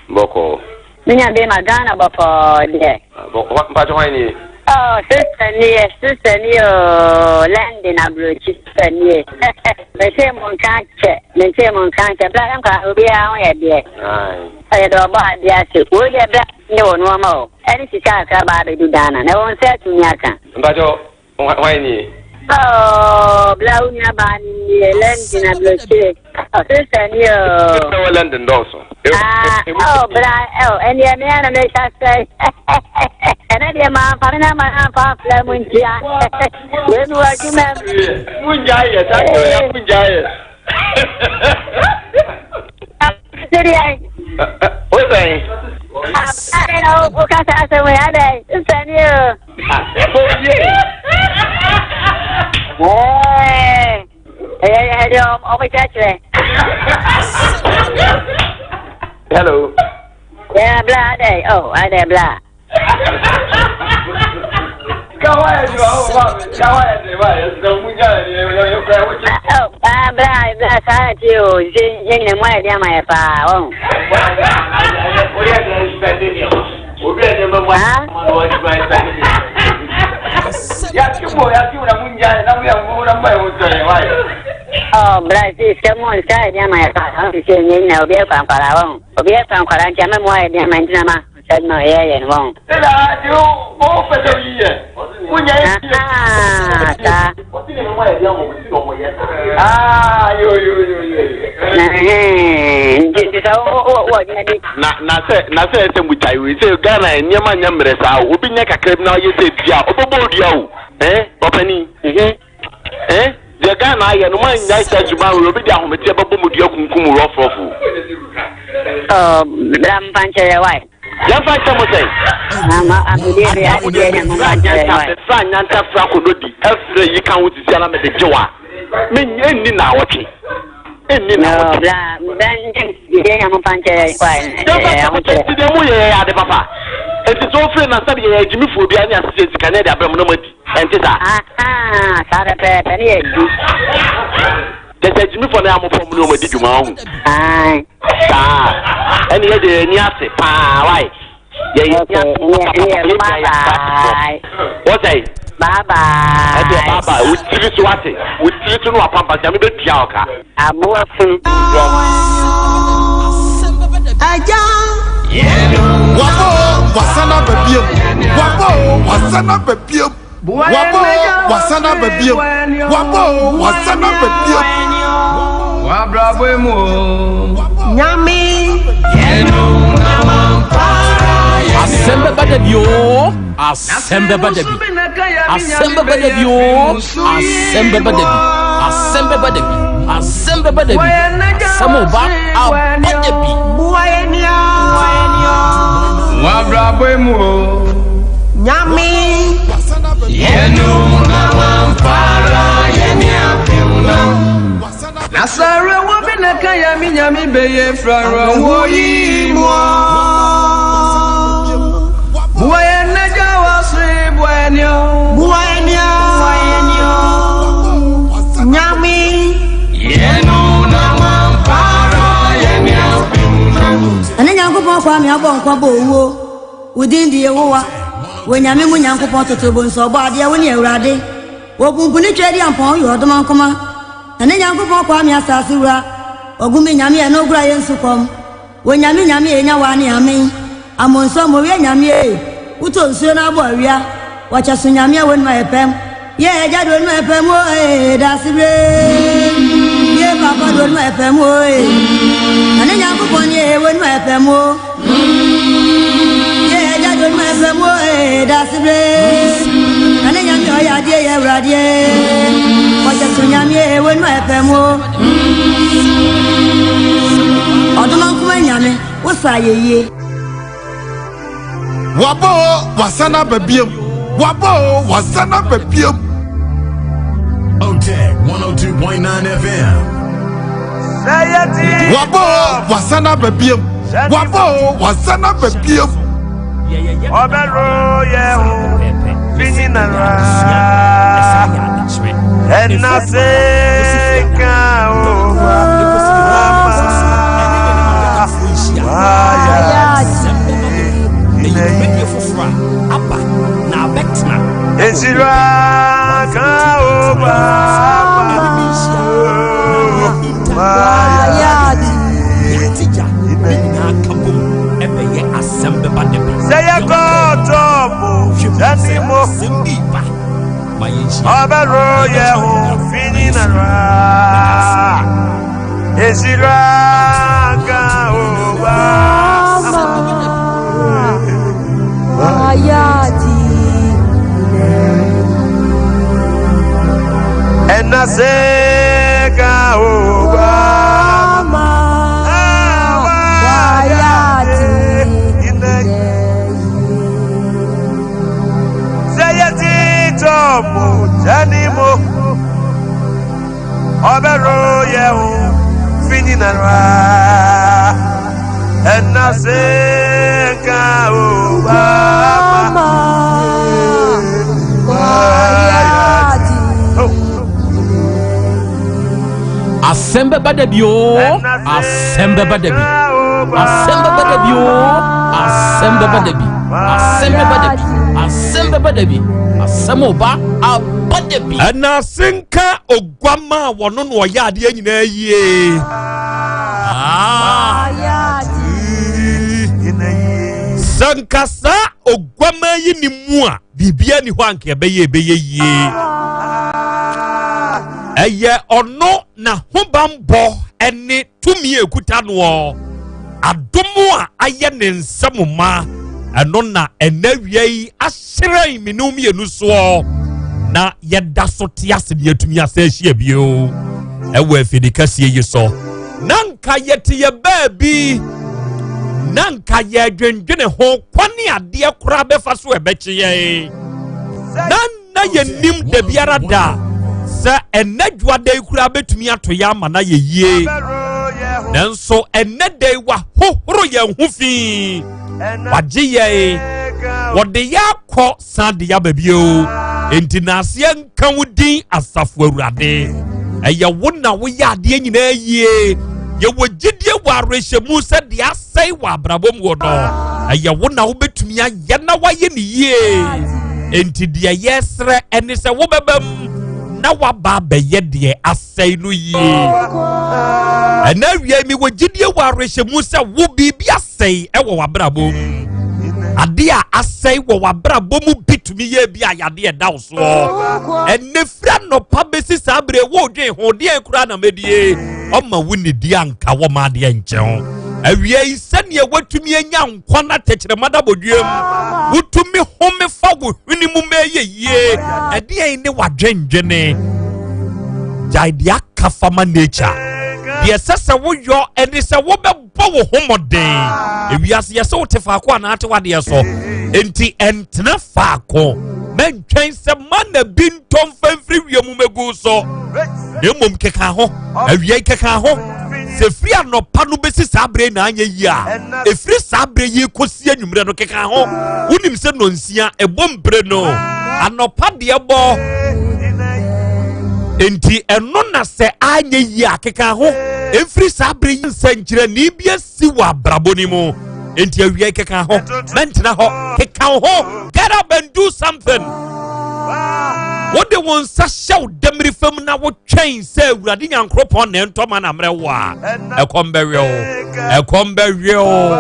Bɔkɔɔ. Me nua bema Ghana bɔkɔɔ deɛ. Bɔkɔɔ mpakyɛ hwan nie? Oh sister nie sister nie oo London aburokyi sister nie Mentee mo nka akyɛ mentee mo nka akyɛ bra nkwa obiara ho yɛ deɛ. Ɔyɛ dɛ ɔbɔ adeɛ ase wei deɛ bra ne wɔ nnoɔma o ɛne sika kakra ba abɛdu Ghana na wɔn nsa atumi aka. Mpakyɛ hwan nie? Oh bra wo nua baa no nie London aburokyire oh sister nie oh. Sɛ wɔ London dɔɔso. Ah oh bra oh ɛneɛ me ana meka sɛ ɛnɛ deɛ mamfa me na ma amfa amfra mu ntia wei mi wɔ adwuma mu. Mungya yɛ saa deɛ mungya yɛ. Sɛdeɛ. Wo sɛn? Adɛn na wokasa asɛm yi adɛn sister nie o. Hello. Yeah, bla, ade. Oh, ade, bla. Oh, ah, bla, bla, saa ti o. Se yɛn nyina mu ayɛ de ama yɛ paa, wɔn. Oh, bra, si sɛ mo nsa yɛ de ama yɛ paa, wɔn sɛ yɛn nyina obi ɛfa nkwara wɔn. Obi ɛfa nkwara nti ama mu ayɛ de ama ntina ma sɛ ma yɛ yɛ no wɔn. Ah, saa. Nti sɛ wowɔ adwuma bi. Na na sɛ na sɛ ɛsɛ mo gyae wei sɛ Ghana nneɛma nyɛ mmerɛ saa o obi nyɛ kakra bi na ɔyɛ sɛ dua a ɔbɛbɔ odua o eh ɔpanin eh deɛ Ghana ayɛ no mo annyae saa suban wei obi de ahometeɛ bɛbɔ mo dua kunkum mo rɔfrɔfo. Oh, bra mfa nkyerɛ why. Yɛmfa nkyɛ mo sɛn? Mefra nyanta fra kododi ɛfrɛ yi ka ho sisi ana mede gye wa ɛnni naawɔtwe ɛnni naawɔtwe. Yɛmfa nkyɛ mo sɛn? Nti deɛ mo yɛ yɛ ade papa nti sɛ wofiri na sɛde yɛyɛ agyimifoɔ biara ne asesɛ sika ne ɛde abrɛ mo na moadi ɛnte saa? Saa pɛpɛɛpɛ ne yɛdi. Kyɛ sɛ agyimifoɔ na yɛ amofɔ mu ne wɔn adi dwuma ɔho. Saa ɛne yɛ deɛ yɛni ase paa wae. Yɛ yɛ ni ase paa yɛ yɛ Wɔsɛe. Bye bye. Ɛdeɛ bye bye. Wo tiri so ase. Wo tiri so no wapampa sɛ me bɛ tua ɔka. Aboa funu. Agya. Wabɔ wasana ba biem. Wabɔ wasana ba biem. Wabɔ wasan aba biom. Wabɔ wasan aba biom. Wabrabɔ mu o. Nyame. Asɛm bɛba da bi oo, asɛm bɛba da bi. Asɛm bɛba da bi oo, asɛm bɛba da bi. Asɛm bɛba da bi, asɛm bɛba da bi. Asɛm ɔba aba da bi. Wabrabɔ mu o. Nyame. Yɛnu na wamfara yɛne apem no. Na sɔre wo bi na ka ya mi nyame bɛyɛ frara wo yi mu. Bua yɛn n'agya wɔ soro bua yɛn ni o. Bua yɛn ni o. Nyame. Yɛnu na wamfara yɛne apem no. Ɛne Nyankopɔn Kwame abɔ nkwa bɔ owuo. Wo din de Yehowa. Wɔ Nyame mu Nyankopɔn totorobɔ nso ɔbɔ adeɛ wo ne Awurade. Wɔ pumpuni Tweaduampɔn woyɛ ɔdomankoma. Ɛne Nyankopɔn Kwame asase wura. Ɔgu me Nyame ɛno ogura yɛ nsu kɔm. Wɔ Nyame Nyame enya wa ne amen. Amonso mowie Nyame ee. Wotɔ nsuo na abɔ awia. Wɔkyɛ so Nyame a wɔnum ayɛ pɛm. Yɛ agya de onum ayɛ pɛm o ee dase bere. Yɛ papa de onum ayɛ pɛm o ee. Ɛne Nyankopɔn ne ee wɔnum ayɛ pɛm o. Yɛ agya de onum ayɛ pɛm o ee dase bere. Ɛne Nyame ɔyɛ adeɛ yɛ awuradeɛ. Wɔkyɛ so Nyame ee wɔnum ayɛ pɛm o. Ɔdoma nkoma Nyame wosa ayɛ yie. Wabɔ wasan aba biom. Wabɔ wasan aba biom. OTEC 102.9 FM. Wabɔ wasan aba biom. Wabɔ wasan aba biom. Ọbẹ̀rọ yẹ ho finyinara ẹ̀nà sẹ́ka o ama wáyà. Nsira ka Sɛ yɛkɔ tɔpo sɛni mo ɔbɛro yɛ ho fi nyinara Nsira ka Obama. Ɛna sɛ ka Obama. Sɛ yɛte tɔpo sɛni mo ɔbɛro yɛ ho fi nyinara ɛna sɛ ka Obama. Asɛm bɛba da bi o, asɛm bɛba da bi. Asɛm bɛba da bi o, asɛm bɛba da bi. Asɛm bɛba da bi. Asɛm bɛba da bi. Asɛm ɔba aba da bi. Ɛna ase nka oguama a wɔno na ɔyɛ adeɛ nyinaa yie. Ah. Sɛ nka saa oguama yi ni mu a biribiara ni hɔ a nka ɛbɛyɛ ɛbɛyɛ yie. Ɛyɛ ɔno na hobanbɔ ne tumi a ɛkuta noɔ, adom a ayɛ ne nsam ma, ɛno na ɛnɛ awia yi ahyerɛn me ne mmienu soɔ na yɛda so te ase ne yɛatumi asa ahyia bio ɛwɔ afidi kɛseɛ yi so. Na nka yɛte yɛ baabi na nka yɛdwendwene ho kwane adeɛ koraa bɛfa so ɛbɛkye yɛn na na yɛnnim da biara da sɛ ɛnɛ dwoada yi koraa bɛtumi ato yɛ ama na yɛ yie, nanso ɛnɛ da yi wahohoro yɛn ho fi, wagye yɛn, wɔde yɛ akɔ san de yɛ aba bio. Enti naaseɛ nka wo din, asafo Awurade. Ɛyɛ wo na woyɛ adeɛ nyinaa yie. Yɛwɔ gyidie wɔ awerɛhyɛmu sɛ deɛ asɛe wɔ abrabɔ mu wɔ no, ɛyɛ wo na wobɛtumi ayɛ na woayɛ ne yie. Enti deɛ yɛsrɛ ɛne sɛ wobɛba mu na waba abɛyɛ deɛ asɛe no yie. Ɛna awia mi wɔ gyidie wɔ awerɛhyɛmu sɛ wo biribi asɛe ɛwɔ w'abrabɔ mu. Adeɛ a asɛe wɔ w'abrabɔ mu bi tumi yɛ bi a yadeɛ ɛda wo soɔ. Ɛnɛ firi anɔpa bɛsi saa bere wɔredwen ho deɛ koraa na mɛdie ɔma wo nidi anka wɔ ma adeɛ nkyɛn. Awia yi sɛdeɛ watumi anya nkwa na tɛkyerɛma da bɔdwam, wotumi home fa wo hwene mu ma ɛyɛ yie. Ɛdeɛn ne wadwendwene? Gyae deɛ aka fama nature. Deɛ ɛsɛ sɛ woyɔ ɛne sɛ wobɛbɔ wo ho mmɔden. Ewiase yɛ sɛ wote faako anaa te wadeɛ so, enti ɛntena faako. Mɛntwɛn sɛ mana bi ntɔ mfa mfiri wiem mɛgu so, na mmom keka ho. Awia yi keka ho sɛ firi anɔpa no bɛsi saa berɛ na anyɛ yie a, ɛfiri saa berɛ yi kɔsi anwummerɛ no keka ho. Wonim sɛ nɔnsia ɛbɔ mpire no anɔpa deɛ bɔ, enti ɛno na sɛ anyɛ yie a keka ho. Ɛmfiri saa berɛ yi nsɛnkyerɛnne bi asi wɔ abrabɔ no mu, enti awia yi keka ho. Mɛntena hɔ, keka ho. Get up and do something. Wode wo nsa hyɛ wo dɛmiri fam na wotwɛn sɛ Awurade Nyankoropɔn na ɛntɔ ma na mmerɛ wo a, ɛkɔm bɛwe wo, ɛkɔm bɛwe wo.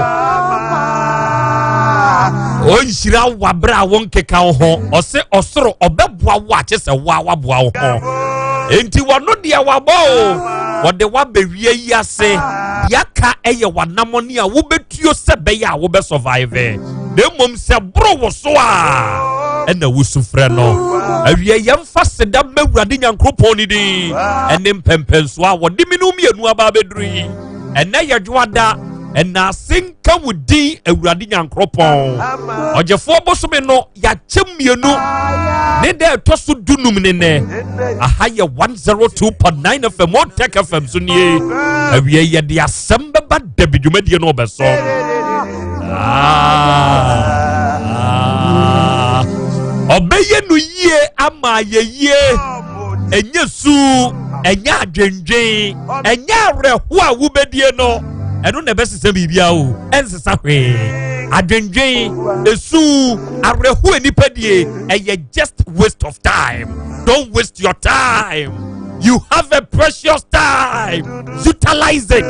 Ɔnhyira wabrɛ a wonkeka wo ho. Ɔse ɔsoro ɔbɛboa wo a kye sɛ woa waboa wo ho. Enti wɔno deɛ wabɔ o, wɔde wabɛwie yi ase. Deɛ aka ɛyɛ w'anammɔne a wobɛtuo sɛ bɛyɛ a wobɛsurvive, na mmom sɛ boro wo so a ɛna wosu frɛ no. Awie yɛmfa seda ma Awurade Nyankoropɔn ne din ɛne mpɛmpɛnsoɔ a wɔde me no mmienu aba abɛduru yi. Ɛnɛ yɛ dwoada. Ɛna ase nka wo din, Awurade Nyankoropɔn ɔgyefoɔ. Bosome no yɛakyɛ mmienu ne dɛ ɛtɔ so 15 ne nɛ. Aha yɛ 102.9 FM, Otec FM so nie. Awie yɛde asɛm bɛba dabi dwumadie no ɔbɛsɔ. Ɔbɛyɛ no yie ama ayɛ yie. Ɛnyɛ su, ɛnyɛ adwendwen, ɛnyɛ awerɛho a wobɛdie no ɛno na ɛbɛsesa biribia o. Ɛnsesa hwee. Adwendwen, esu, awerɛhoɔ nipa die, ɛyɛ just waste of time. Don't waste your time. You have a precious time. Utilize it.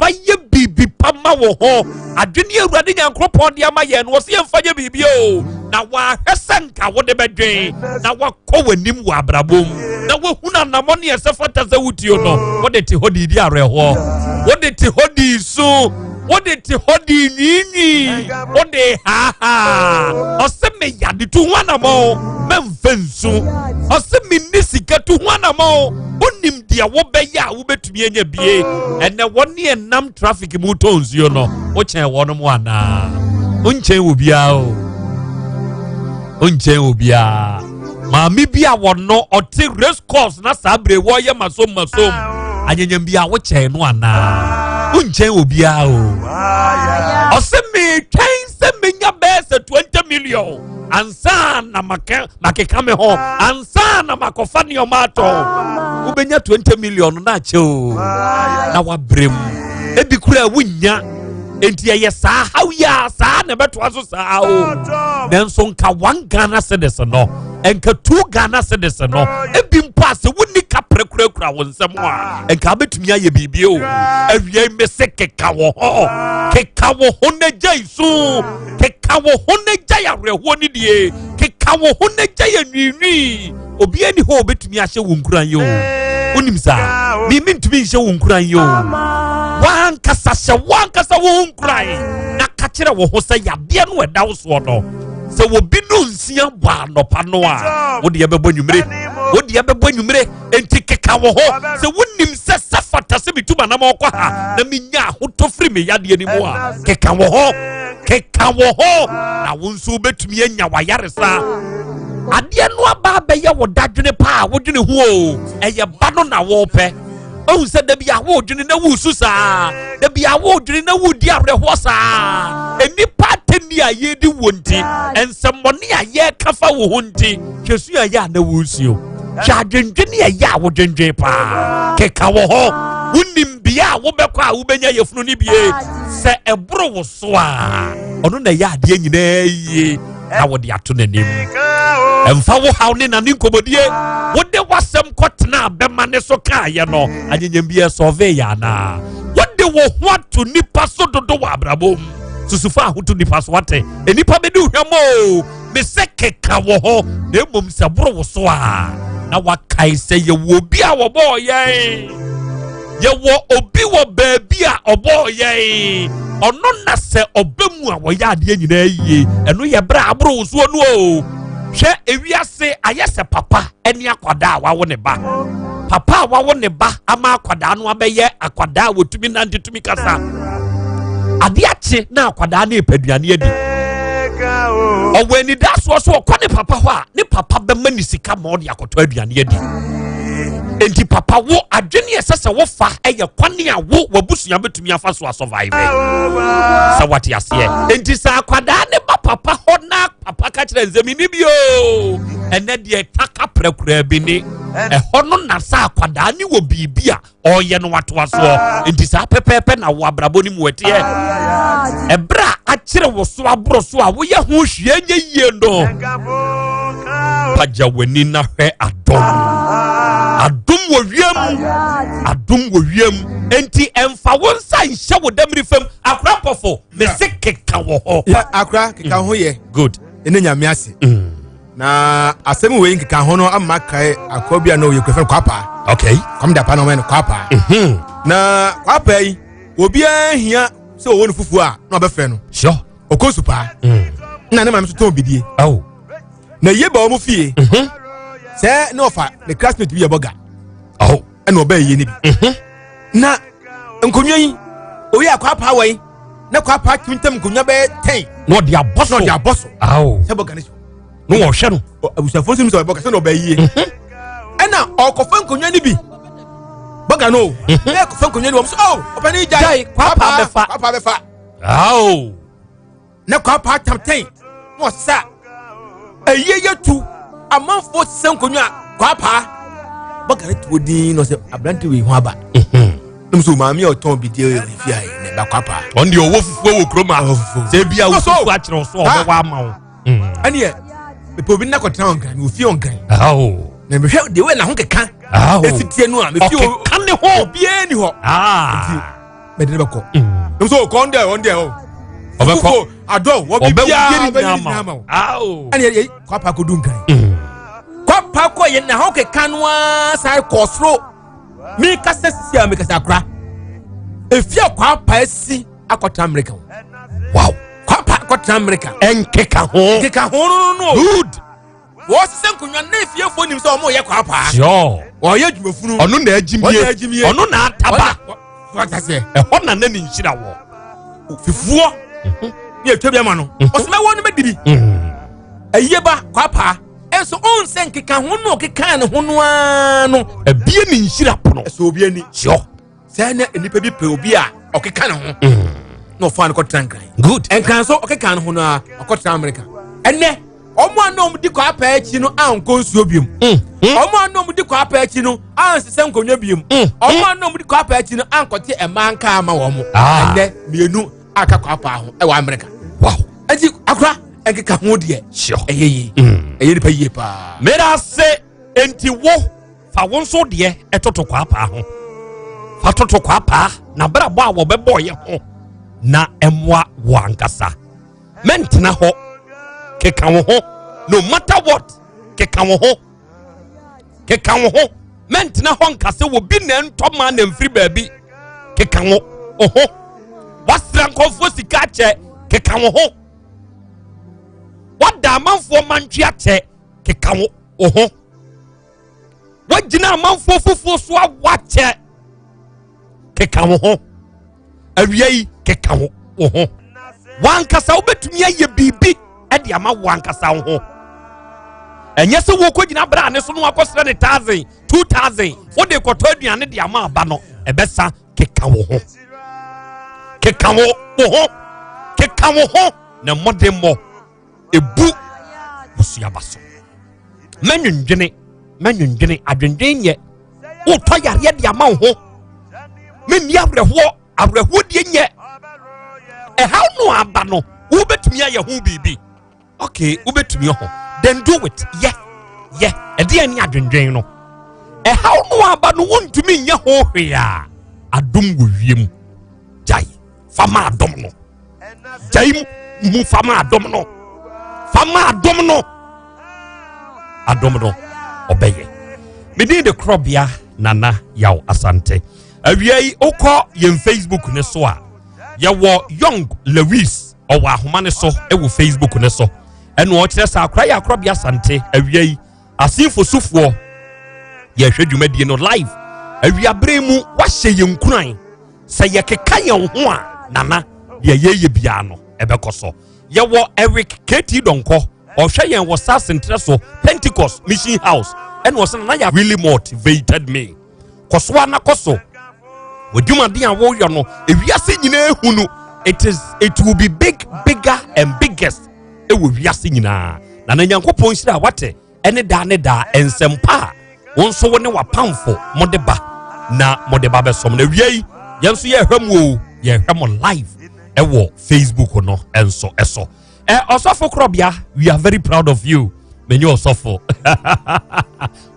Fa yɛ biribi pa ma wo ho. Adwene Awurade Nyankopɔn de ama yɛn no, wɔsɛ yɛmfa nyɛ biribi o. Na wɔahwɛ sɛ nka wode bɛdwen na wakɔ w'anim wɔ abrabɔ mu na woahunu anammɔ ne ɛsɛ fata sɛ wotuo no. Wode te hɔ de di awerɛhoɔ, wode te hɔ de su, wode te hɔ de nwiinwii, wode haahaa. Ɔsɛ meyade tu ho anammɔ, mɛmfa nsu. Ɔsɛ menni sika tu ho anammɔ. Wonim deɛ wobɛyɛ a wobɛtumi anya bie. Ɛnɛ wɔne ɛnam traffic mu tɔ nsuo no, wokyɛn wɔn mu anaa? Wonkyɛn obiara o, wonkyɛn obiara. Maame bi a wɔno ɔte race course na saa bere wɔyɛ masom masom anyanyam bi a, wokyɛn no anaa? Wonkyɛn obiara o. Ɔsɛ metwɛn sɛ menya bɛyɛ sɛ 20 million ansa na makeka me ho, ansa na makɔfa nneɛma atɔ. Wobɛnya 20 million no na akyɛ o, na wabrɛ mu ebi kura wonya. Nti ɛyɛ saa haw yi a, saa na ɛbɛtoa so saa o. Nanso nka 1 Ghana cedis no, nka 2 Ghana cedis no, ebi mpo a sɛ wonni kaprɛ kurakura wo nsɛm a, nka wobɛtumi ayɛ biribi o. Awie me se keka wo ho, keka wo ho na gya isu, keka wo ho na gya awerɛhoɔ ne die, keka wo ho na gya yɛ nwiinwii. Obiara ni hɔ a obɛtumi ahyɛ wo nkuran yi o. Wonim saa, mimi ntumi nhyɛ wo nkuran yi o. Wankasa hyɛ wankasa wo ho nkuran na ka kyerɛ wo ho sɛ yadeɛ no ɛda wo soɔ no, sɛ wɔbi no nsia bɔ anɔpa no a, wode ɛbɛbɔ nwummere, wode ɛbɛbɔ nwummere. Enti keka wo ho sɛ wonim sɛ sɛ fata sɛ metu manam ɔkɔ ha na menya ahotɔ firi me yadeɛ no mu a, keka wo ho, keka wo ho, na wo nso wobɛtumi anya wayaresa. Adeɛ no aba abɛyɛ wo dadwene paa a wodwene ho o, ɛyɛ ba no na wɔpɛ. Ɔhu sɛ dabi a wodwene na wosu saa, dabi a wodwene na wodi awerɛhoɔ saa. Nnipa atɛnni a yɛdi wɔ nti, nsɛmmɔne a yɛreka fa wo ho nti, hwɛ su a ɛyɛ a na wosuo, hwɛ adwendwene a ɛyɛ a wodwendwen paa. Keka wo ho. Wonim bea a wobɛkɔ a wobɛnya yɛfunu no bie. Sɛ ɛboro wo so a, ɔno na ɛyɛ adeɛ nyinaa yie na wɔde ato n'anim. Ɛmfa wo haw ne nane nkɔmmɔdie. Wode w'asɛm kɔtena bɛma ne so kaayɛ no, anyanyam bi ɛsɔve yɛ anaa? Wode wo ho ato nipa so dodo wɔ abrabɔ mu. Susufa ahoto nipa so ate nnipa bɛdi hwam o. Me sɛ keka wɔ hɔ, na mmom sɛ boro wo so a, na wakae sɛ yɛwɔ obi a wɔbɔɔ yɛn, yɛwɔ obi wɔ baabi a ɔbɔɔ yɛn. Ɔno na sɛ ɔbɛ mu a wɔyɛ adeɛ nyinaa yie. Ɛno yɛ berɛ a aboro wo soɔ no o. Hwɛ, ewiase ayɛ sɛ papa ne akwadaa a wawo ne ba. Papa a wawo ne ba ama akwadaa no abɛyɛ akwadaa a wɔtumi nante, tumi kasa. Adeɛ akye na akwadaa no repɛ aduane adi. Ɔwɔ anidasoɔ so ɔkɔ ne papa hɔ a, ne papa bɛma ne sika ma ɔde akɔtɔ aduane adi. Enti papa, wo adwene ɛsɛ sɛ wofa ɛyɛ kwane a wo w'abusua bɛtumi afa so asɔvive, sɛ wate aseɛ. Enti sɛ akwadaa ne ba papa hɔ na papa ka kyerɛ nsɛm ni bi o, ɛnɛ deɛ taka prɛkoraa bi ne ɛhɔ no, na sɛ akwadaa ne wɔ biribi a ɔyɛ no watoa soɔ. Nti saa pɛpɛɛpɛ na wo abrabɔ no mu ɛteɛ. Ɛberɛ a akyerɛ wo so aboro so a woyɛ ho hwie nyɛ yie no, pagya w'ani na hwɛ adom. Adom wɔ wiem, adom wɔ wiem. Enti ɛmfa wo nsa nhyɛ wo damiri fam. Akora mpɔfo, mese keka wɔ hɔ. Yɛ akora keka ho yɛ. Good. Ɛne Nyame ase. Na asɛm wei nkeka ho no ama kae akoa bi a na ɔyɛ kurafɛn Kwapaa. Okay. Kwame Dapa na ɔmɛ no Kwapaa. Na Kwapaa yi, obiara hia sɛ ɔwɔ no fufuo a na ɔbɛfrɛ no. Sure. Ɔkɔ su paa. Na ne maame nso tɔn bidie. Oh. Na yie ba wɔn fie. Sɛ ne ɔfa ne classmate bi yɛ bɔga. Oh. Ɛna ɔbɛn yie ne bi. Na nkonnwa yi, oyi a Kwapaa wɔ yi, na Kwapaa tuntam nkonnwa bɛyɛ 10. Na ɔde abɔ so. Na ɔde abɔ so. Awo. Sɛ bɔga ne so. Na wɔhwɛ no. Abusuafoɔ nso sɛ ɔbɛka sɛ na ɔbɛ yie. Ɛna ɔkɔfa nkonnwa no bi bɔga no o. Na ɛkɔfa nkonnwa no bi wɔn so ɔ ɔpɛ ne gyae. Kwapaa bɛfa. Kwapaa bɛfa. Awo. Na Kwapaa tam 10 na ɔsa ɛyie yɛ tu amanfoɔ sɛ nkonnwa Kwapaa bɔga no tuo din na ɔsɛ aberante wei ho aba. Ne so maame a ɔtɔn bi deɛ yɛ fi ayɛ ne ba kwapa. Ɔno deɛ ɔwɔ fufuo wɔ kurom a sɛ ebi a wofufuo akyerɛ so ɔbɛwɔ ama wo. Ɛneɛ mepɛ obi nna kɔtena ɔnkran na ofie ɔnkran. Na mehwɛ deɛ wei na ho keka. Esi tie no a mefi ɔkeka ne ho. Obiara ni hɔ. Nti mɛde ne bɛkɔ. Ne so kɔ ɔndɛ ɔndɛ o. Ɔbɛkɔ adɔ wɔ biribiara ɔbɛyɛ nyinaa ma wo. Ɛneɛ yɛ kwapa kɔdu nkran. Kwapa kɔ yɛ na ho keka no ara san kɔ soro. Mekasa sisi a mekasa akora. Efie a kwapa asi akɔtena Amerika o. Wow. Kwapa akɔtena Amerika. Ɛnkeka ho. Nkeka ho no no no. Good. Wɔsesɛ nkonnwa na efiefoɔ nim sɛ wɔn yɛ kwapa. Sure. Wɔyɛ adwumafunu. Ɔno na agyimie. Ɔno na ataba. Ɛhɔ na ne ne nhyira wɔ. Fifuo. Ne atwa bi ama no. Ɔsɛ mɛwɔ no mɛdi bi. Ɛyie ba kwapa. Ɛnso ɔn sɛ nkeka ho no ɔkeka ne ho no ara no. Ebie ne nhyira pono. Ɛsɛ obi ani. Sure. Sɛ na nnipa bi pɛ obi a ɔkeka ne ho. Na ɔfa no kɔtena Nkran. Good. Nkran so ɔkeka ne ho no ara ɔkɔtena Amerika. Ɛnɛ wɔn a na wɔn di kɔ apɛ akyi no ankɔ nsuo biom. Wɔn a na wɔn di kɔ apɛ akyi no ansesɛ nkonnwa biom. Wɔn a na wɔn di kɔ apɛ akyi no ankɔte mmaa nka ama wɔn. Ɛnɛ mmienu aka kɔ apɛ ho ɛwɔ Amerika. Wow. Ɛnti akora nkeka ho deɛ. Sure. Ɛyɛ yie. Ɛyɛ nipa yie paa. Meda ase enti wo fa wo nso deɛ ɛtoto kwaapaa ho. Fa toto kwaapaa na brabɔ a wɔbɛbɔ yɛ ho na ɛmmoa wo ankasa. Mɛntena hɔ. Keka wo ho. No matter what, keka wo ho. Keka wo ho. Mɛntena hɔ nka sɛ obi na ɛntɔ ma na mfiri baabi. Keka wo ho. Wasra nkɔfoɔ sika akyɛ. Keka wo ho. Wada amanfoɔ mantwe akyɛ. Keka wo ho. Wagyina amanfoɔ fufuo so awakyɛ. Keka wo ho. Awia yi keka wo ho. Wankasa wobɛtumi ayɛ biribi de ama wankasa wo ho. Ɛnyɛ sɛ wokɔgyina bra ne so no akɔsrɛ ne 1000 2000 wode kɔtɔ aduane de ama aba no ɛbɛsa. Keka wo ho. Keka wo ho. Keka wo ho na mmɔdemmɔ ebu busuaba so. Mɛnwendwene, mɛnwendwene, adwendwen nyɛ. Wotɔ yareɛ de ama wo ho. Menni awerɛhoɔ, awerɛhoɔ die nyɛ. Ɛhaw no aba no, wobɛtumi ayɛ ho biribi. Okay, wobɛtumi ho. Then do it. Yɛ, yɛ. Ɛdeɛ ne adwendwen no. Ɛhaw no aba no, wontumi nyɛ ho hwee a, adom wɔ wiem. Gyae, fa ma adom no. Gyae mu fa ma adom no. Fa ma adom no. Adom no, ɔbɛyɛ. Medin de Korɔbea Nana Yaw Asante. Awia yi, wokɔ yɛn Facebook ne so a, yɛwɔ Young Lewis ɔwɔ ahoma ne so wɔ Facebook ne so. Ɛna ɔkyerɛ sɛ akora yɛ Akorɔbea Asante. Awia yi, asenfo sufoɔ yɛhwɛ dwumadie no live. Awiabere mu wahyɛ yɛn nkuran sɛ yɛkeka yɛn ho a, Nana, deɛ yɛyɛ biara no ɛbɛkɔ so. Yɛwɔ Eric KT Donkɔ, ɔhwɛ yɛn wɔ Sasentrɛ so Pentecost Mission House. Ɛna ɔsɛ Nana yɛ really motivated me. Kɔ so ana kɔ so. W'adwumaden a woyɛ no, ewiase nyinaa ehu no. It will be big, bigger and biggest ɛwɔ wiase nyinaa. Nana Nyankopɔn nhyira a wate ɛne daa ne daa nsɛmpa a wo nso wo ne w'apamfo mode ba na mode ba bɛsɔm. Na awia yi yɛn nso yɛhwɛ mu o, yɛhwɛ mo live ɛwɔ Facebook no nso ɛso. Ɔsɔfo Korɔbea, we are very proud of you. Menye ɔsɔfo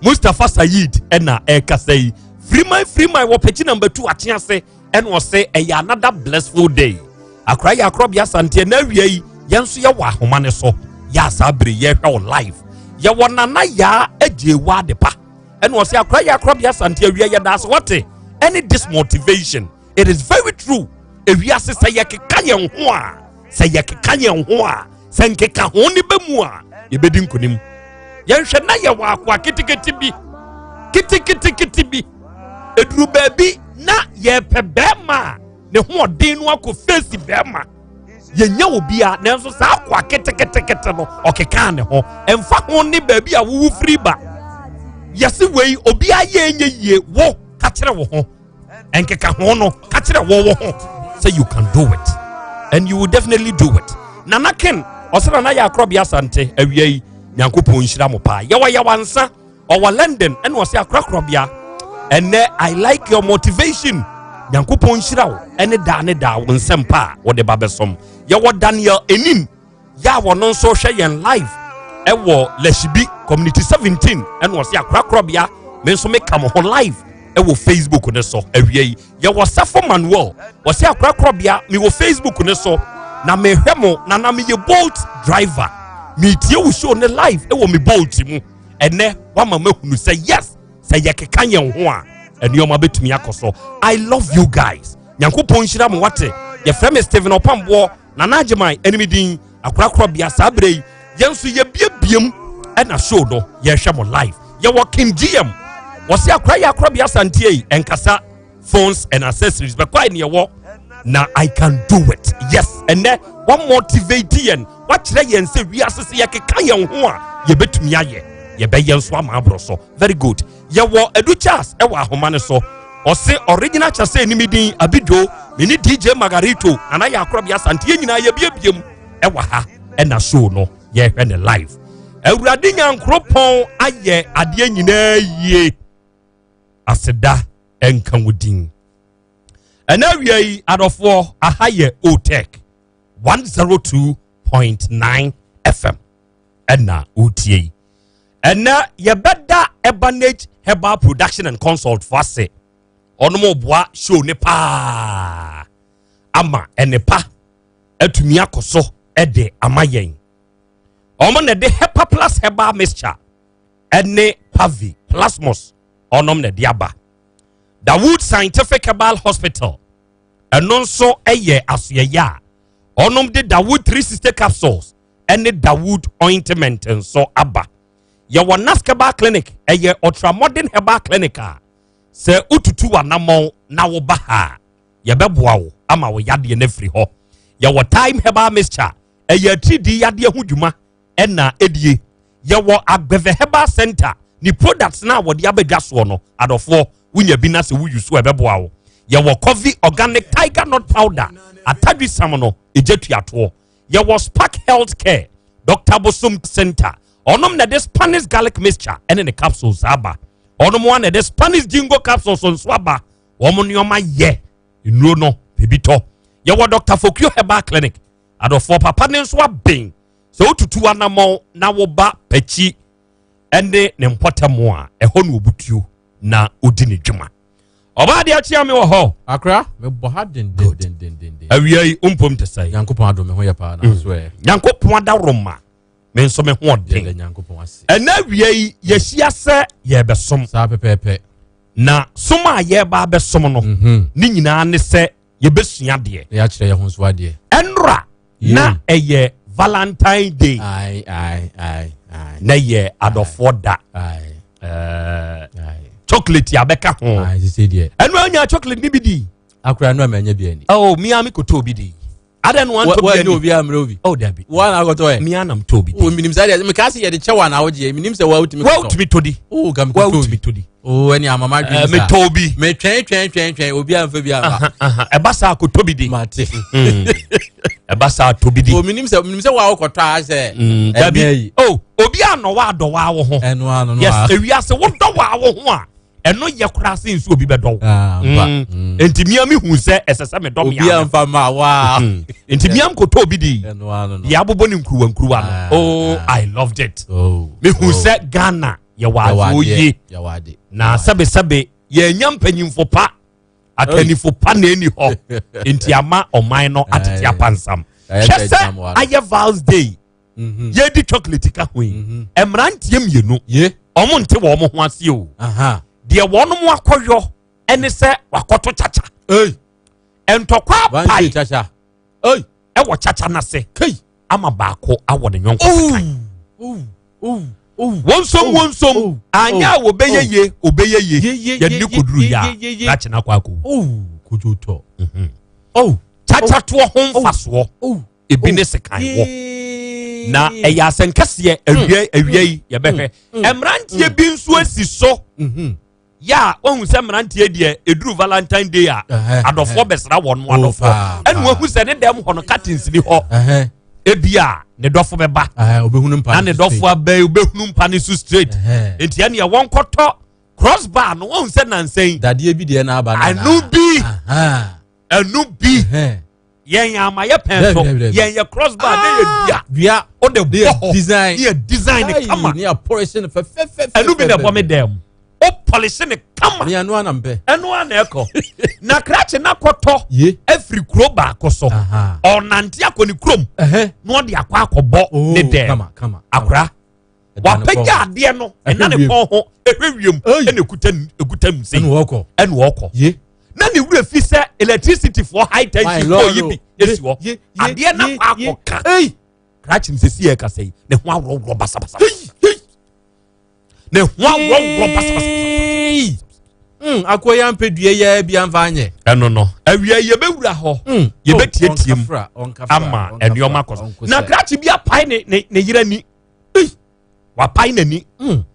Mustapha Said ɛna ɛkasa yi. Freeman, Freeman wɔ pɛkyi number 2 akye ase ɛna ɔsɛ ɛyɛ another blissful day. Akora yɛ Akorɔbea Asante na awia yi yɛn nso yɛwɔ ahoma ne so. Yɛ asa bere yɛhwɛ wɔ live. Yɛwɔ Nana Yaa Agyewa Adepa ɛna ɔsɛ akora yɛ Akorɔbea Asante awia yɛ daase wɔte ɛne this motivation. It is very true. Ewiase sɛ yɛkeka yɛn ho a, sɛ yɛkeka yɛn ho a, sɛ nkeka ho ne bɛ mu a, yɛbɛdi nkonim. Yɛnhwɛ na yɛwɔ akoa ketekete bi, keteketekete bi. Eduru baabi na yɛpɛ bɛrima a ne ho ɔden no akɔ fesi bɛrima. Yɛnya obiara, nanso saa akoa keteketekete no ɔkeka ne ho. Ɛmfa ho ne baabi a wowu firi ba. Yɛse wei obiara yɛ nyɛ yie, wo ka kyerɛ wo ho. Ɛnkeka ho no ka kyerɛ wo wo ho sɛ you can do it and you will definitely do it. Nana Ken ɔsɛ Nana yɛ Akorɔbea Asante awia yi Nyankopɔn nhyira mo paa. Yɛwɔ yɛwɔ ansa ɔwɔ London ɛna ɔsɛ Akorɔbea ɛnɛ I like your motivation. Nyankopɔn nhyira wo ɛne daa ne daa wo nsɛmpa a wode ba bɛsom. Yɛwɔ Daniel Enim yɛ a wɔno nso hwɛ yɛn live ɛwɔ Lashibi Community 17 ɛna ɔse akorakorabea me nso meka mo ho live ɛwɔ Facebook ne so awia yi. Yɛwɔ Safo Manuel ɔse akorakorabea mewɔ Facebook ne so na mehwɛ mo na na meyɛ Bolt driver metie wo show ne live ɛwɔ me Bolt mu. Ɛnɛ wama mahunu sɛ yes, sɛ yɛkeka yɛn ho a nneɛma bɛtumi akɔ so. I love you guys. Nyankopɔn nhyira mo wate. Yɛfrɛ me Stephen Ɔpamboɔ Nana Agyeman ɛne din akorakorabea. Saa berɛ yi yɛn nso yɛbiebiem ɛna show no yɛhwɛ mo live. Yɛwɔ King GM wɔse akora yɛ akorabea santie yi ɛnkasa phones and accessories bɛkɔ a ne yɛwɔ na I can do it. Yes, ɛnɛ wɔn motivate yɛn, wakyerɛ yɛn sɛ wiase sɛ yɛkeka yɛn ho a yɛbɛtumi ayɛ, yɛbɛyɛ nso ama aborɔ so. Very good. Yɛwɔ Edu Charles ɛwɔ ahoma no so ɔse original kyɛ sɛ din Abidjo me ne DJ Margarito Nana yɛ akorabea asante yɛn nyinaa yɛbiebiem ɛwɔ ha ɛna show no yɛhwɛ ne live. Awurade Nyankoropɔn ayɛ adeɛ nyinaa yie, aseda ɛnka wo din. Ɛna awia yi adɔfoɔ, aha yɛ Otec 102.9 FM ɛna wotie yi. Ɛnɛ yɛbɛda Ebanage Herbal Production and Consult fo ase, ɔnom boa show ne paa ama ɛne pa atumi akɔ so ɛde ama yɛn. Ɔmo na ɛde Hepa Plus herbal mixture ɛne Pavi Plasmos ɔnom na ɛde aba. Dawood Scientific Herbal Hospital ɛno nso ɛyɛ asoɛyɛ a ɔnom de Dawood 360 capsules ɛne Dawood ointment nso aba. Yɛwɔ Nask Herbal Clinic, ɛyɛ ultramodern herbal clinic a sɛ wotutu w'anammɔn na woba ha a yɛbɛboa wo ama wo yadeɛ no afiri hɔ. Yɛwɔ Time Herbal Mixture, ɛyɛ atiridii yadeɛ ho dwuma ɛna ɛdie. Yɛwɔ Agbɛvɛ Herbal Center ne products na wɔde abɛdwa soɔ no, adɔfoɔ wonya bi na sɛ woyi so a ɛbɛboa wo. Yɛwɔ Coffee Organic Tiger Nut Powder, atadwi sam no ɛgya tuatoɔ. Yɛwɔ Spark Health Care, Dr Bosom Center ɔnom na ɛde Spanish garlic mixture ɛne ne capsules aba. Ɔnom a na ɛde Spanish ginkgo capsules nso aba. Wɔn nneɛma yɛ nnuro no ebi tɔ. Yɛwɔ Dr Fokio Herbal Clinic, adɔfoɔ papa ne nso abɛn sɛ wotutu anammɔn na woba pɛkyi ɛne ne mpɔtam a ɛhɔ na obutuo na odi ne dwuma. Ɔbaa deɛ akyea me wɔ hɔ. Akra, mebɔ ha dendendendenden. Awia yi mpom te sɛ Nyankopɔn adom, me ho yɛ paa na so ɛ. Nyankopɔn adaworoma, me nso me ho ɔden. Yɛda Nyankopɔn ase. Ɛnɛ awia yi yɛhyia sɛ yɛbɛsom. Saa pɛpɛɛpɛ. Na som a yɛreba abɛsom no ne nyinaa ne sɛ yɛbɛsua deɛ Na yɛakyerɛ yɛn ho nso adeɛ. Ɛnora na ɛyɛ Valentine Day. Ai ai ai ai. Na yɛ adɔfoɔ da. Ai. Chocolate abɛka ho. Ai sisi deɛ. Ɛno anya chocolate ni bi di. Akora no a manya bi ani. Oh, mia mi kɔtɔ obi di. Adɛ no wantɔ bi ani. ani. Obi amrɛ obi. Oh, dabi. Wɔn na akɔtɔ ɛ. Mia nam tɔ obi di. O minim saa deɛ meka se yɛde kyɛ wɔn na awogye minim sɛ wɔwotumi kɔtɔ. Wɔwotumi tɔ di. O ka mi kɔtɔ obi. Wɔwotumi tɔ di. O ɛni amama dwi sa. Metɔ obi. Mɛ twɛn twɛn twɛn twɛn obi anfa bi ama. Ɛba saa kɔtɔ bi di. Mate. Ɛba saa tɔ bi di. O minim sɛ minim sɛ wɔn akɔtɔ a sɛ. Dabi. O obi anɔ wa adɔ wa awo ho. Ɛnu ano no. Yes, ewiase wodɔ wa awo ho a ɛno yɛ koraa sɛ nso obi bɛdɔ wo. Nti mia mi hu sɛ ɛsɛ sɛ medɔ mia. Obi anfa ma wa. Nti mia nkotɔ obi di. Deɛ abobɔ ne nkuruwa nkuruwa no. Oh, I loved it. Mi hu sɛ Ghana yɛwɔ adeɛ yie na sɛbesɛbe yɛnya mpanyinfo pa, akanifo pa na ɛni hɔ nti ama ɔman no atete apansam. Hwɛ sɛ ayɛ Vals Day yɛdi chocolate ka ho yi, mmeranteɛ mmienu ɔmo nte wɔn ho ase o. Deɛ wɔn mo akɔyɔ ɛne sɛ wakɔto kyakya, ntɔkwa apae ɛwɔ kyakya n'ase ama baako awɔ ne nyɔnko sekan. Wɔnsom wɔnsom anya a wɔbɛyɛ yie wɔbɛyɛ yie yɛde ne koduru yɛ a n'akyena akɔ akɔ. Kojú tɔ. Kyakyatoɔ ho mfasoɔ ebi ne sekan wɔ na ɛyɛ asɛnkɛseɛ. Awia awia yi yɛbɛhwɛ mmeranteɛ bi nso asi so yɛ a wɔn sɛ mmeranteɛ deɛ eduru Valentine Day a adɔfoɔ bɛsra wɔn mo adɔfoɔ ɛna wɔn sɛ ne dɛm hɔ no curtains ni hɔ, ebi a ne dɔfo bɛba na ne dɔfo abɛn obɛhunu mpa ne so straight, nti ɛnea wɔn kɔtɔ. Cross bar no, wɔn sɛ nansa yi. Dadeɛ bi deɛ n'aba na. Ɛnu bi. Ɛnu bi. Yɛn yɛn ama yɛ pɛn so. Yɛn yɛ cross bar ne yɛ dua. Dua. O de bɔ hɔ. Design. Ne yɛ design ne kama. Ne yɛ polish ne fɛfɛɛfɛ. Ɛnu bi na ɛbɔ mi dɛm. O polish ne kama. Ne ɛnu ana mpɛ. Ɛnu ana ɛkɔ. Na krakye na kɔtɔ. Ye. Efiri kuro baako so. Ɔnante akɔ ne kurom. Na ɔde akɔ akɔbɔ ne dɛm. Kama kama. Akora. Wapagya adeɛ no ɛna ne kɔn ho ehwɛ wiem ɛna ekuta ekuta mu sei ɛna ɔkɔ na ne wura fi sɛ electricity foɔ high tension pole yi bi esi hɔ adeɛ na kɔ akɔ ka krakye sisi yɛ kasa yi ne ho aworɔworɔ basabasa ne ho aworɔworɔ basabasa. Akɔ yɛ mpɛ dua yɛ bi anfa anyɛ. Ɛno no awia yɛbɛwura hɔ, yɛbɛtietie mu ama nneɛma kɔ so na krakye bi apae ne ne ne yere ni wapae n'ani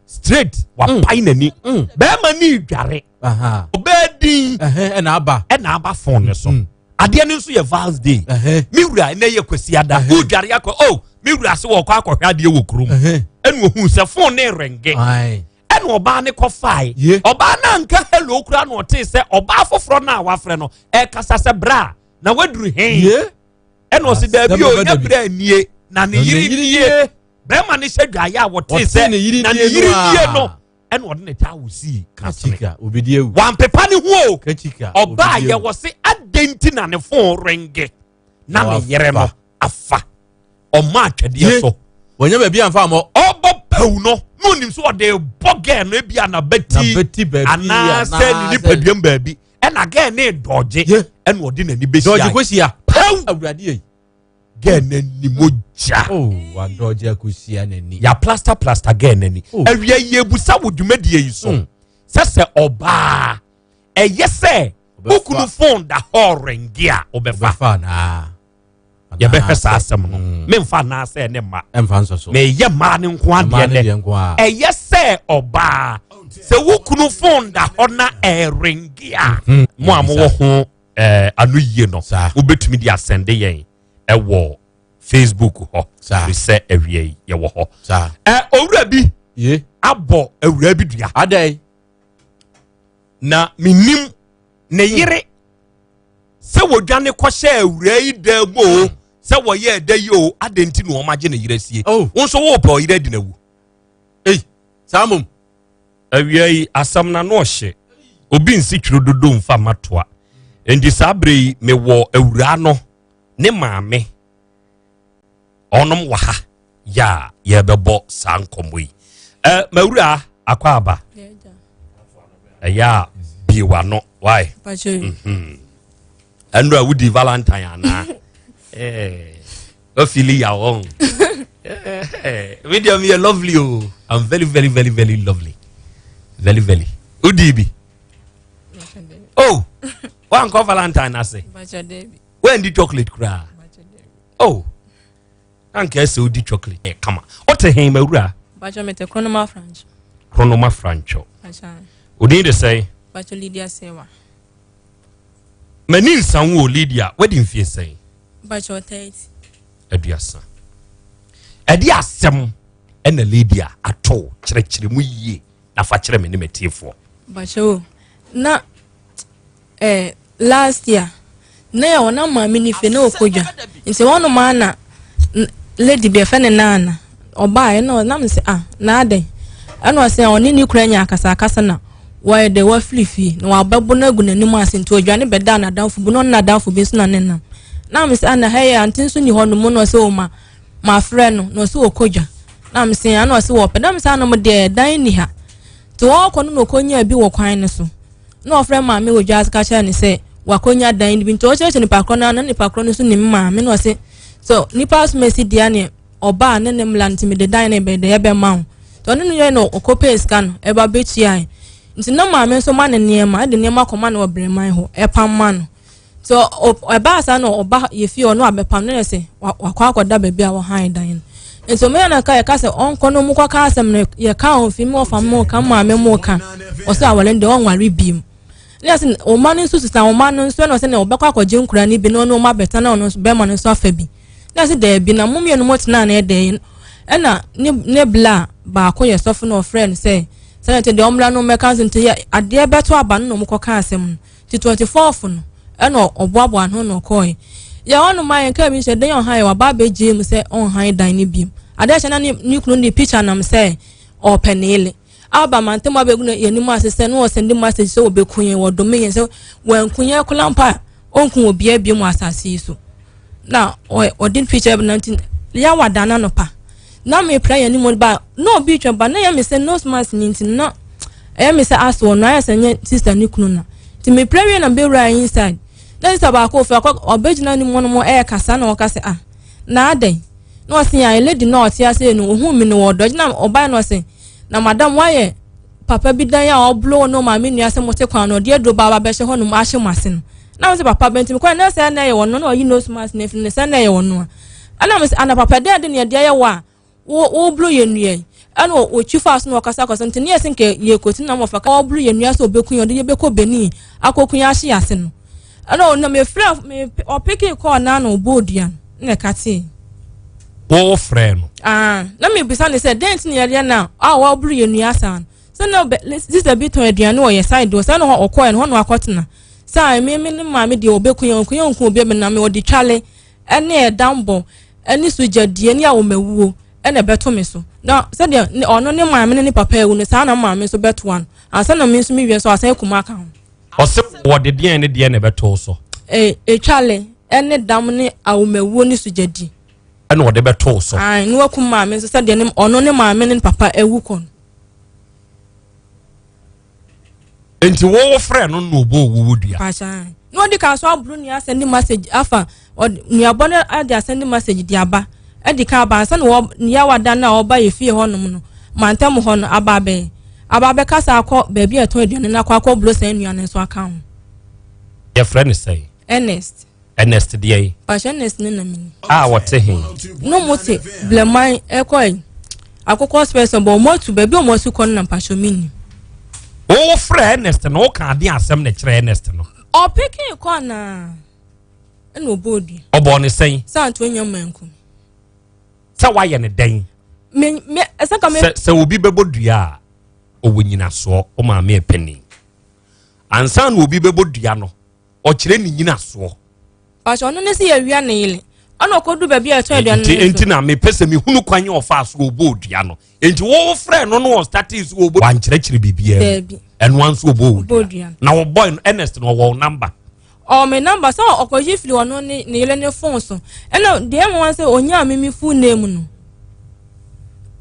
straight, wapae n'ani. Bɛrima ni dware, ɔbɛɛ din ɛna aba ɛna aba phone ne so. Adeɛ no nso yɛ Vals Day. Mi wura, ɛnɛ yɛ Kwasi ada, wo dware akɔ o, mi wura se wɔkɔ akɔhwɛ adeɛ wɔ kurom, ɛna ohun sɛ phone ne ring, ɛna ɔbaa ne kɔ fae. Ɔbaa na nka hello kura na ɔte sɛ ɔbaa foforɔ na wafrɛ no ɛkasa sɛ bra na waduru hen, ɛna ɔsi daabi o, nyɛ bra nie na ne yiri nie. Bɛrima ne hyɛ dwaeɛ a wɔte sɛ na ne yiri nie no, ɛna ɔde ne taa wò sii kasene wampepa ne ho o. Ɔbaa yɛ wɔ se adan ti na ne phone ring na ne yere no afa ɔmo atwɛdeɛ so. Wɔnyɛ baabi anfa amɔ. Ɔbɔ pɛw no na onim so ɔde bɔ gɛɛ no ebi anabɛti anaasɛ ne nipaduam baabi, ɛna gɛɛ ne dɔgye, ɛna ɔde n'ani bɛhyia. Dɔgye kɔhyia. Pɛw. Awurade yi. Gɛɛ n'ani mogya. Oh, wadɔgye akɔhyia n'ani. Ya plaster plaster gɛɛ n'ani. Awia yi ebusa wɔ dwumadie yi so sɛ ɔbaa ɛyɛ sɛ okunu phone da hɔ ring a, ɔbɛfa? Yɛbɛhwɛ saa asɛm no. Memfa anaasɛ ne mma. Ɛmfa nsɔ so. Meyɛ mmaa ne nko adeɛ nɛ. Ɛyɛ sɛ ɔbaa sɛ wo kunu phone da hɔ na ɛring a, mo a mowɔ ho ano yie no, wobɛtumi de asɛnde yɛn ɛwɔ Facebook hɔ firi sɛ awia yi yɛwɔ hɔ. Owura bi abɔ awura bi dua. Adɛn? Na menim ne yere sɛ wɔdwane kɔhyɛ awura yi dan mu o, sɛ wɔyɛ ɛda yi o, adɛn nti na wɔn agye ne yere asie? Wo nso wɔɔpɛ ɔyere adi n'awu. Ei, saa mom. Awia yi asɛm na no ɔhyɛ obi nsi twere dodo nfa matoa, nti saa bere yi mewɔ awura no ne maame, ɔnom wɔ ha yɛ a yɛbɛbɔ saa nkɔmmɔ yi. Mawura, akɔ aba, ɛyɛ a bie w'ano wae. Ɛnura wodi Valentine anaa wafili ya wɔn mi deɛ mi yɛ lovely o. I'm very very very very lovely, very very. Wodi bi oh, wankɔ Valentine ase, wandi chocolate koraa oh, anka ɛsɛ wodi chocolate ɛ kama. Ɔte hen, mawura? Bacho, mete Kronoma Francho. Kronoma Francho. Odin de sɛn? Bacho, Lydia Sewa. M'ani nsa wo o. Lydia, wadi mfie sɛn? Bacho, 30. 30. Ɛde asɛm ɛna Lydia ato, kyerɛkyerɛ mu yie na fa kyerɛ me ne matiefoɔ. Bacho, na last year na yɛ wɔn maame ne fie na ɔkɔ dwa, nti wɔn maa na lady bi ɛfɛ ne naana ɔbaa, ɛna ɔnam sɛ, ah, na adɛn? Ɛna ɔsɛ ɔne ne kura nya akasakasa na wɔyɛ de wɔafiri fie na wɔabɛbɔ no agu n'anim ase, nti odwane bɛda n'adamfo bi na ɔne n'adamfo bi nso na ne nam na me sɛ ana ha yɛ ante nso ni hɔ nom, na ɔsɛ ɔma mafrɛ no na ɔsɛ ɔkɔ dwa na me sɛ ana ɔsɛ wɔpɛ na me sɛ anam deɛ dan ni ha, nti wɔkɔ no na ɔkɔnya bi wɔ kwan no so na ɔfrɛ maame wɔ dwa ka kyerɛ ne sɛ wakɔnya dan bi, nti ɔkyerɛkyerɛ nipa korɔ no na nipa korɔ no nso nim maame na ɔsɛ so nipa asoma esi deɛ ne ɔbaa ne ne mmla, nti mede dan no bɛyɛ dɛ ɛbɛma wo, nti ɔne no yɛ no ɔkɔpɛ sika no ɛba bɛtua. Nti na maame nso ma ne nneɛma, ɛde nneɛma kɔma no wɔ brɛman hɔ, ɛpam ma no, nti ɔbaa saa na ɔba yɛ fie ɔno abɛpam no yɛ sɛ wakɔ akɔda baabi a wɔhan dan no, nti ɔmo yɛ no ka yɛka sɛ ɔnkɔ no, ɔmo kɔka asɛm no, yɛka wɔn fi mu ɔfa mu ka maame mu ka ɔsɛ awɔre no deɛ ɔnware biem ne yɛ sɛ ɔma no nso sisa ɔma no nso, ɛna ɔsɛ na ɔbɛkɔ akɔgye nkura no bi na ɔno ɔmo abɛta na ɔno nso bɛrima no nso afa bi na yɛ sɛ dɛɛbi na mo mmienu mo tena na ɛdɛ yi, ɛna ne bla baako yɛ sɔfo na ɔfrɛ no sɛ Sɛnea ɛte deɛ ɔmmra no mmɛka asɛm nti yɛ adeɛ bɛto aba no na ɔmo kɔka asɛm no. Nti 24th no ɛna ɔboaboa ne ho na ɔkɔɔɛ. Yɛ hɔ nom a yɛn kaa bi nhyɛ dan a ɔhan yɛ waba abɛgye mu sɛ ɔnhan dan no biom. Adeɛ kyɛ na ne ne kunu de picture nam sɛ ɔɔpɛ ne yele. Aba mantam abɛgu no yɛn anim ase sɛ na ɔsɛnde message sɛ ɔbɛku yɛn wɔdome yɛn sɛ wanku yɛn koraa mpo a ɔnku obiara biom wɔ asase yi so. Na ɔde picture na nti yawa da no anɔpa na mepra yɛn anim ba na obi twɛn ba na ɛyɛ me sɛ nose mask ni nti na ɛyɛ me sɛ aso ɔno ayɛ sɛ nyɛ sister ne kunu na nti mepra wie na mbɛwura inside na sister baako ofi akɔ ɔbɛgyina ne mu no ɛyɛ kasa na ɔka sɛ ah na adɛn na ɔse yɛn lady na ɔte ase no ohun mi no wɔ dɔ gyina ɔbaa na ɔse na madam wayɛ papa bi dan a ɔblo no maame nua sɛ mo te kwan no ɔde aduro ba abɛhyɛ hɔ nom ahyɛ mo ase no na mo sɛ papa bɛntumi kwan na sɛ na ɛyɛ wɔn no na ɔyi nose mask na efiri no sɛ na ɛyɛ wɔn no a ɛna mo sɛ ana papa dɛn de na ɛde ayɛ wɔ a wo wo blo yɛ nua yi ɛna ɔtwi fa so na ɔkasa kasa nti ne yɛ sɛ nka yɛ kɔti na mo fa ka ɔblo yɛ nua sɛ ɔbɛku yɛn ɔde yɛ bɛkɔ Benin akɔku yɛn ahye yɛ ase no ɛna ɔnam efira me ɔpeke kɔɔ na na ɔbɔ odua no na ɛka tee. Wo frɛ no. Ah, na me bisa ne sɛ dɛn nti na yɛdeɛ na a wɔaboro yɛ nua saa no sɛ na bɛ sista bi tɔn aduane wɔ yɛ side hɔ sɛ na hɔ ɔkɔɛ no hɔ na wakɔtena sɛ a me me ne maame deɛ ɔbɛku yɛn ɔku yɛn nku obi na me ɔde twale ɛne ɛdambɔ ɛne sogyadie ne awomawuo ɛna ɛbɛto me so na sɛdeɛ ɔno ne maame ne ne papa ewu no saa na maame nso bɛtoa no ansa na me nso me wie nso asan ekum aka ho. Ɔsɛ wɔde deɛn ne deɛn na ɛbɛto so. Ee etwale ɛne dam ne awomawuo ne sogyadi. Ɛna ɔde bɛto so. Ayi ne wakum maame nso sɛdeɛ ne ɔno ne maame ne papa ewu kɔ no. Nti wɔwɔ frɛ no na ɔbɔ owuo dua. Paakyɛ na ɔde ka so aburo nua asɛnde message afa nuabɔ no ade asɛnde message de aba ɛde ka aba ansa na wɔ nea wada no a ɔba yɛ fie hɔnom no mantam hɔ no aba abɛyɛ aba abɛkasa akɔ baabi a ɛtɔn aduane no akɔ akɔ buro saa nua no nso aka ho. Yɛfrɛ no sɛn? Ernest. Ernest deɛ yi. Paakyɛ Ernest ne na mini. A wɔte he? No mo te Bleman ɛkɔ yi akokɔ spɛs bɔ ɔmo atu baabi ɔmo atu kɔ no na mpakyɛ mi ni. Wo frɛ Ernest no wo ka adeɛ asɛm na kyerɛ Ernest no. Ɔpeke kɔ anaa ɛna ɔbɔ odua. Ɔbɔ ne sɛn? Sɛ anto nya manku. Sɛ wayɛ ne dɛn? Me me ɛsɛ ka me. Sɛ sɛ obi bɛbɔ dua a ɔwɔ nyinasoɔ o maame ɛpɛni. Ansa na obi bɛbɔ dua no ɔkyerɛ ne nyinasoɔ. Pàṣẹ ɔno ne sɛ yɛwia ne yele ɔna ɔkɔdu baabi a ɛtɔ aduane no so. Nti na mepɛ sɛ mehunu kwan yɛ ɔfaa so ɔbɔ odua no. Nti wo frɛ no no ɔstate so ɔbɔ. Wankyerɛkyerɛ biribiara. Daabi. Ɛno anso ɔbɔ odua. Na ɔbɔ no Ernest no ɔwɔ wo number. Ɔwɔ me number sɛ ɔkɔgye firi ɔno ne ne yere ne phone so. Ɛna deɛ ɛma wɔn sɛ onyaa me me full name no.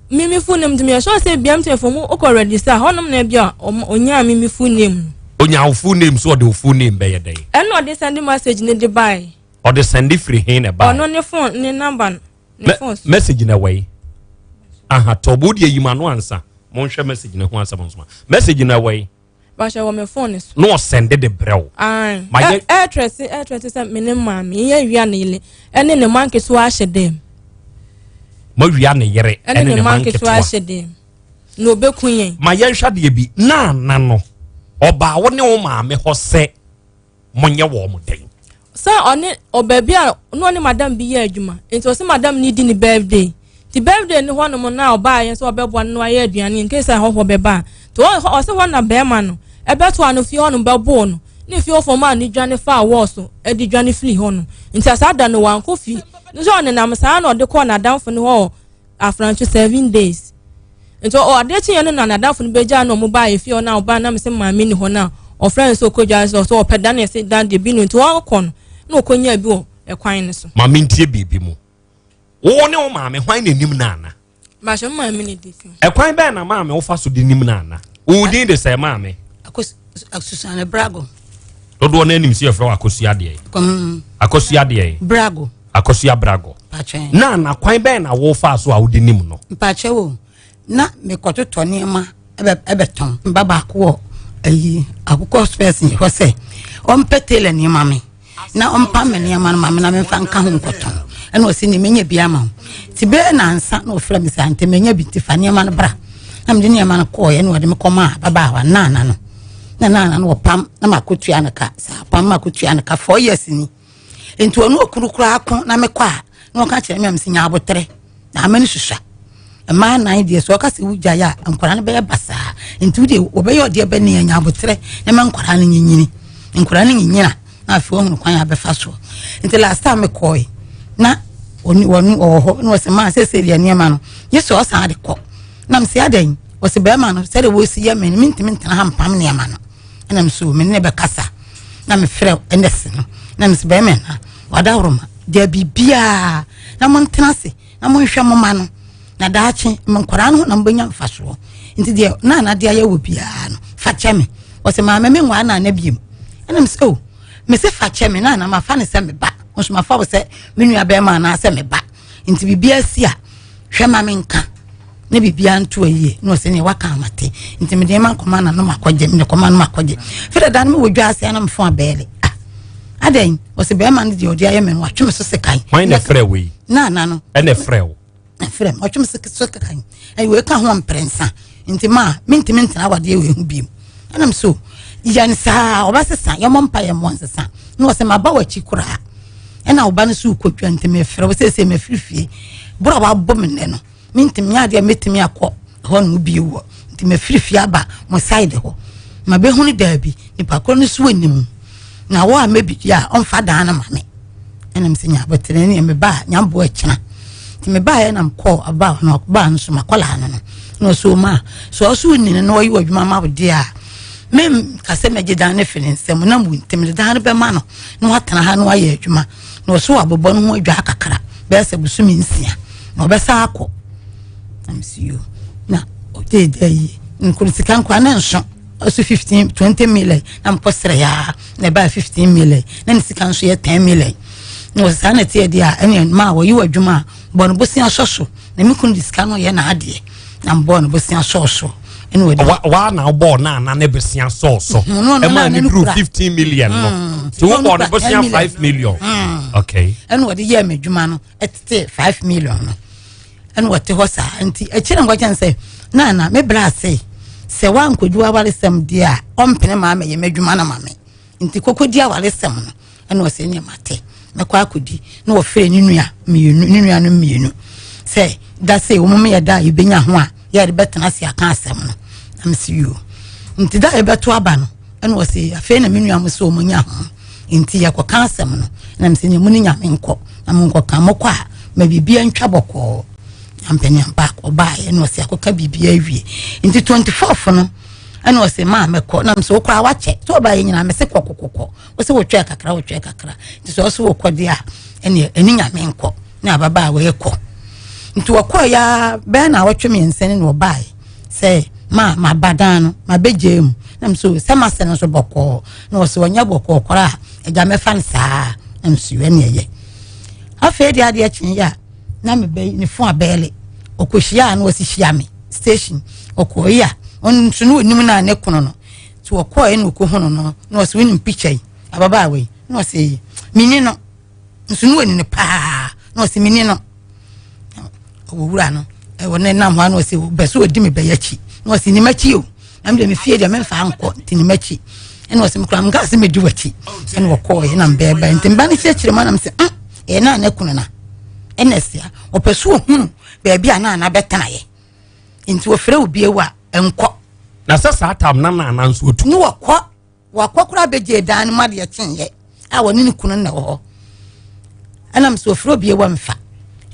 Me me full name nti meyɛ sure sɛ bia mtn fo mu okɔ register hɔnom na bia onyaa me me full name no. Onya wo full name so ɔde wo full name bɛyɛ dɛn? Ɛna ɔde send message ne de bae. Ɔde send firi he na ɛbae? Ɔno ne phone ne number no. Ne phone so. Message na ɛwɔ yi. Aha tɔ bo deɛ yi ma no ansa. Monhwɛ message ne ho asɛm nsoma. Message na ɛwɔ yi. Bahyɛ wɔ me phone so. Na ɔsɛnde de brɛ wo. Ayi. Ɛɛtrɛse ɛɛtrɛse sɛ me ne maame yɛ wia ne yere ɛne ne mma nketewa ahyɛ dɛm. Ma wia ne yere ɛne ne mma nketewa ahyɛ dɛm. Na obeku yɛn. Ma yɛnhwɛ adeɛ bi na ana no ɔbaa wo ne wo maame hɔ sɛ monyɛ wɔn mo dɛn. Sɛ ɔne ɔbaa bi a na ɔne madam bi yɛ adwuma nti ɔsɛ madam ne di ne birthday nti birthday ne hɔ nom na ɔbaa yɛn sɛ ɔbɛboa no ayɛ aduane in case ahɔhoɔ bɛba a nti ɔsɛ hɔ na bɛrima no ɛbɛto ano fie hɔ nom bɛboo no ne fie hɔ fam a ne dwane faa wɔɔ so ɛde dwane firi hɔ nom nti saa da no wankɔ fie nso ɔnenam saa na ɔde kɔɔ n'adamfo no hɔ afrancho 7 days nti ɔade kyeɛ no na n'adamfo no bɛgyaa na ɔmo baa efie hɔ na ɔbaa na mesɛ maame ni hɔ na ɔfrɛ no sɛ ɔkɔdwa sɛ ɔsɛ ɔpɛ dan ɛsɛ dan deɛ bi no nti ɔkɔ no na ɔkɔnya bi wɔ ɛkwan no so. Maame ntie biribi mu wo ne wo maame hwan na nim no ana? Bahyɛ maame ne di kan. Ɛkwan bɛn na maame wofa so de nim no ana? Wo din de sɛ maame? Susane Brago. Dodoɔ no anim sɛ yɛfrɛ wɔ Akosua deɛ. Akosua deɛ. Brago. Akosua Brago. Mpakyɛ. Na na kwan bɛn na wofa so a wode nim no? Mpakyɛ wo na mekɔtotɔ nneɛma ɛbɛtɔn. Mba baako wɔ ayi akokɔ spɛs hɔ sɛ ɔmpɛ tailor nneɛma me na ɔmpa me nneɛma no ma me na memfa nka ho nkɔtɔn. Ɛna ɔsi ne menya bi ama wo. Nti bɛyɛ nansa na ɔfrɛ me sɛ ante menya bi nti fa nneɛma no bra. Na mede nneɛma no kɔɔeɛ na ɔde me kɔmaa ababaawa naana no. Na naana no ɔpam na makɔtua no ka. Saa pam makɔtua no ka 4 years ni. Nti ɔno okunu koraa ko na mekɔ a na ɔka kyerɛ me a mesi nya abotere na ama no susua. Mmaa nan deɛ sɛ ɔka sɛ wogyae a nkwadaa no bɛyɛ basaa nti wodeɛ wɔbɛyɛ ɔdeɛ bɛ ne anya aboterɛ na ma nkwadaa no nyinyini nkwadaa no nyinyina na afei wɔhunu kwan a bɛfa soɔ nti last time mekɔe na wɔn wɔwɔ hɔ na wɔsɛ maa sɛsɛ deɛ nneɛma no nye sɛ ɔsan de kɔ na mesɛ adɛn wɔsɛ bɛrima no sɛdeɛ wɔsi yɛ me no mentumi ntena ha mpam nneɛma no ɛna mesɛ me ne bɛkasa na mefrɛ ɛnɛse no na mesɛ bɛrima na wadaworoma deɛ biribiaa na montena ase na monhwɛ mo ma no na daakye nkwadaa no ho na mobɛnya mfasoɔ nti deɛ na anadeɛ ayɛ wɔ biara no fa kyɛ me ɔsɛ maame me nwaa na ana biem ɛna mesɛ o oh, mese fa kyɛ me na ana mafa ne sɛ me ba nso mafa wo sɛ me nua bɛrima anaasɛ me ba nti biribiara si a hwɛ ma me nka na biribiara nto ayie na ɔsɛ nea waka amate nti mede ma nkɔma na no makɔgye mede kɔma no makɔgye fɛ dada no mewɔ dwa ase ana mefo abɛɛle ah adɛn ɔsɛ bɛrima no deɛ ɔde ayɛ me no watwe me so sekan hwan na ɛfrɛ wo yi na ana no ɛna ɛfrɛ wo ɛfrɛ me ɔtwe me so sekan ɛyɛ wei ka ho mprɛnsa nti ma mentumi ntena awadeɛ wei ho bio ɛnam so yɛn saa ɔbɛsesa yɛmmɔ mpa yɛn mmɔ nsesa na ɔsɛ maba w'akyi koraa ɛna ɔba no so kɔdwa nti mefrɛ wo sɛsɛ mafiri fie berɛ a wabɔ me nnɛ no mentumi nyɛ adeɛ mɛtumi akɔ hɔ nom bio wɔ nti mafiri fie aba mo side hɔ ma bɛhunu daabi nipa korɔ no so anim na wo a mɛbi a ɔmfa dan no ma me ɛna mesɛ nya abɔtene ne meba a nyamboa akyina nti mebaeɛ na mekɔɔ aba no baa no so makɔlaa no no na ɔsɛ ɔma a sɛ ɔso wonni no na ɔyɛ w'adwuma ma wo deɛ a menka sɛ mɛgye dan no fi ne nsam na mu nti mede dan no bɛma no na watena ha na wayɛ adwuma na ɔso wabobɔ no ho adwa kakra bɛyɛ sɛ bosome nsia na ɔbɛsa akɔ na mesi yo na ɔgye da yi nkoro sika nkora ne nso ɔso 15 20 million na mekɔ srɛ ya na ɛbaa 15 million na ne sika nso yɛ 10 million na ɔsɛ saa na ɛteɛ deɛ a ɛne ma a wɔyi wɔ adwuma a bɔ no bosea sɔ so na me kunu de sika no yɛ n'adeɛ na mbɔɔ no bosea sɔɔ so ɛna wɔde wa wa na ɔbɔɔ na ana ne bosea sɔɔ so mhm, ɛma ne duru 15 million no mm. nti wobɔɔ no bosea 5 million mm. okay ɛna wɔde yɛɛ me adwuma no ɛtete 5 million no ɛna wɔte hɔ saa nti akyire nkɔkyɛn sɛ na na me bra ase sɛ wankɔdu awaresɛm deɛ a ɔmpene maa mɛyɛ m'adwuma no ma me nti kɔkɔdi awaresɛm no ɛna ɔsɛ nea mate mɛkɔ akɔdi na wɔfrɛ ne nua mmienu ne nuanom mmienu sɛ da sɛ wɔn yɛ da a yɛbɛnya ho a yɛde bɛtena ase aka asɛm no na mesi yoo nti da a yɛbɛto aba no ɛna ɔsɛ afei na me nua mo sɛ wɔn nya ho nti yɛkɔka asɛm no na mesɛ nea mo ne nyame nkɔ na mo nkɔka mokɔ a ma biribi antwa bɔkɔɔ ampaniampa ɔbaeɛ na ɔsɛ akɔka biribi awie nti 24 no ɛna ɔsɛ maa mɛkɔ na mesɛ wokora wakyɛ sɛ ɔbaeɛ nyinaa mɛsɛ kɔkɔkɔkɔ wosɛ wotwɛɛ kakra wotwɛɛ kakra nti sɛ ɔsɛ wokɔ deɛ a ɛneɛ ɛne nyame nkɔ ne ababaawa yi kɔ nti wɔkɔɔ ya bɛyɛ na awɔtwe mmiɛnsa ni na ɔbaeɛ sɛ ma maba dan no mabɛgyaa mu na m so sɛ masɛ no nso bɔkɔɔ na ɔsɛ ɔnyɛ bɔkɔɔ koraa agya mɛfa no saa na m so ɛne ɛyɛ afei deɛ adeɛ kye yɛ a na mebɛ ne fo abɛɛle ɔkɔhyia a na ɔsi hyia me station ɔkɔɔ yi a ɔno nso ne ɔnim no a ne kono no nti wɔkɔɔɛ na ɔkɔhunu no na ɔsɛ wonim picture yi ababaawa yi na ɔsɛ yi meni no nso ne wɔni no paa na ɔsɛ meni no ɔwɔ wura no ɛwɔ ne nam hɔ a na ɔsɛ bɛ so ɔdi me bɛyɛ akyi na ɔsɛ nim akyi o na mede me fie deɛ memfa nkɔ nti nim akyi ɛna ɔsɛ mekora menka sɛ medi w'akyi ɛna ɔkɔɔɛ na mbɛɛba nti mba no kyerɛkyerɛ mu anam sɛ mm ɛyɛ na ana kunu na ɛna ɛsɛ ɔpɛ so ɔhunu baabi a na ana bɛtenaeɛ nti wɔfrɛ wo bio a nkɔ. na sɛ saa tam na naana nso otu. ne wɔkɔ wɔkɔ koraa bɛgye dan no mu adeɛ kyenyɛ a wɔne ne kunu na wɔ hɔ ɛnam sɛ wɔfrɛ obi wɔ mfa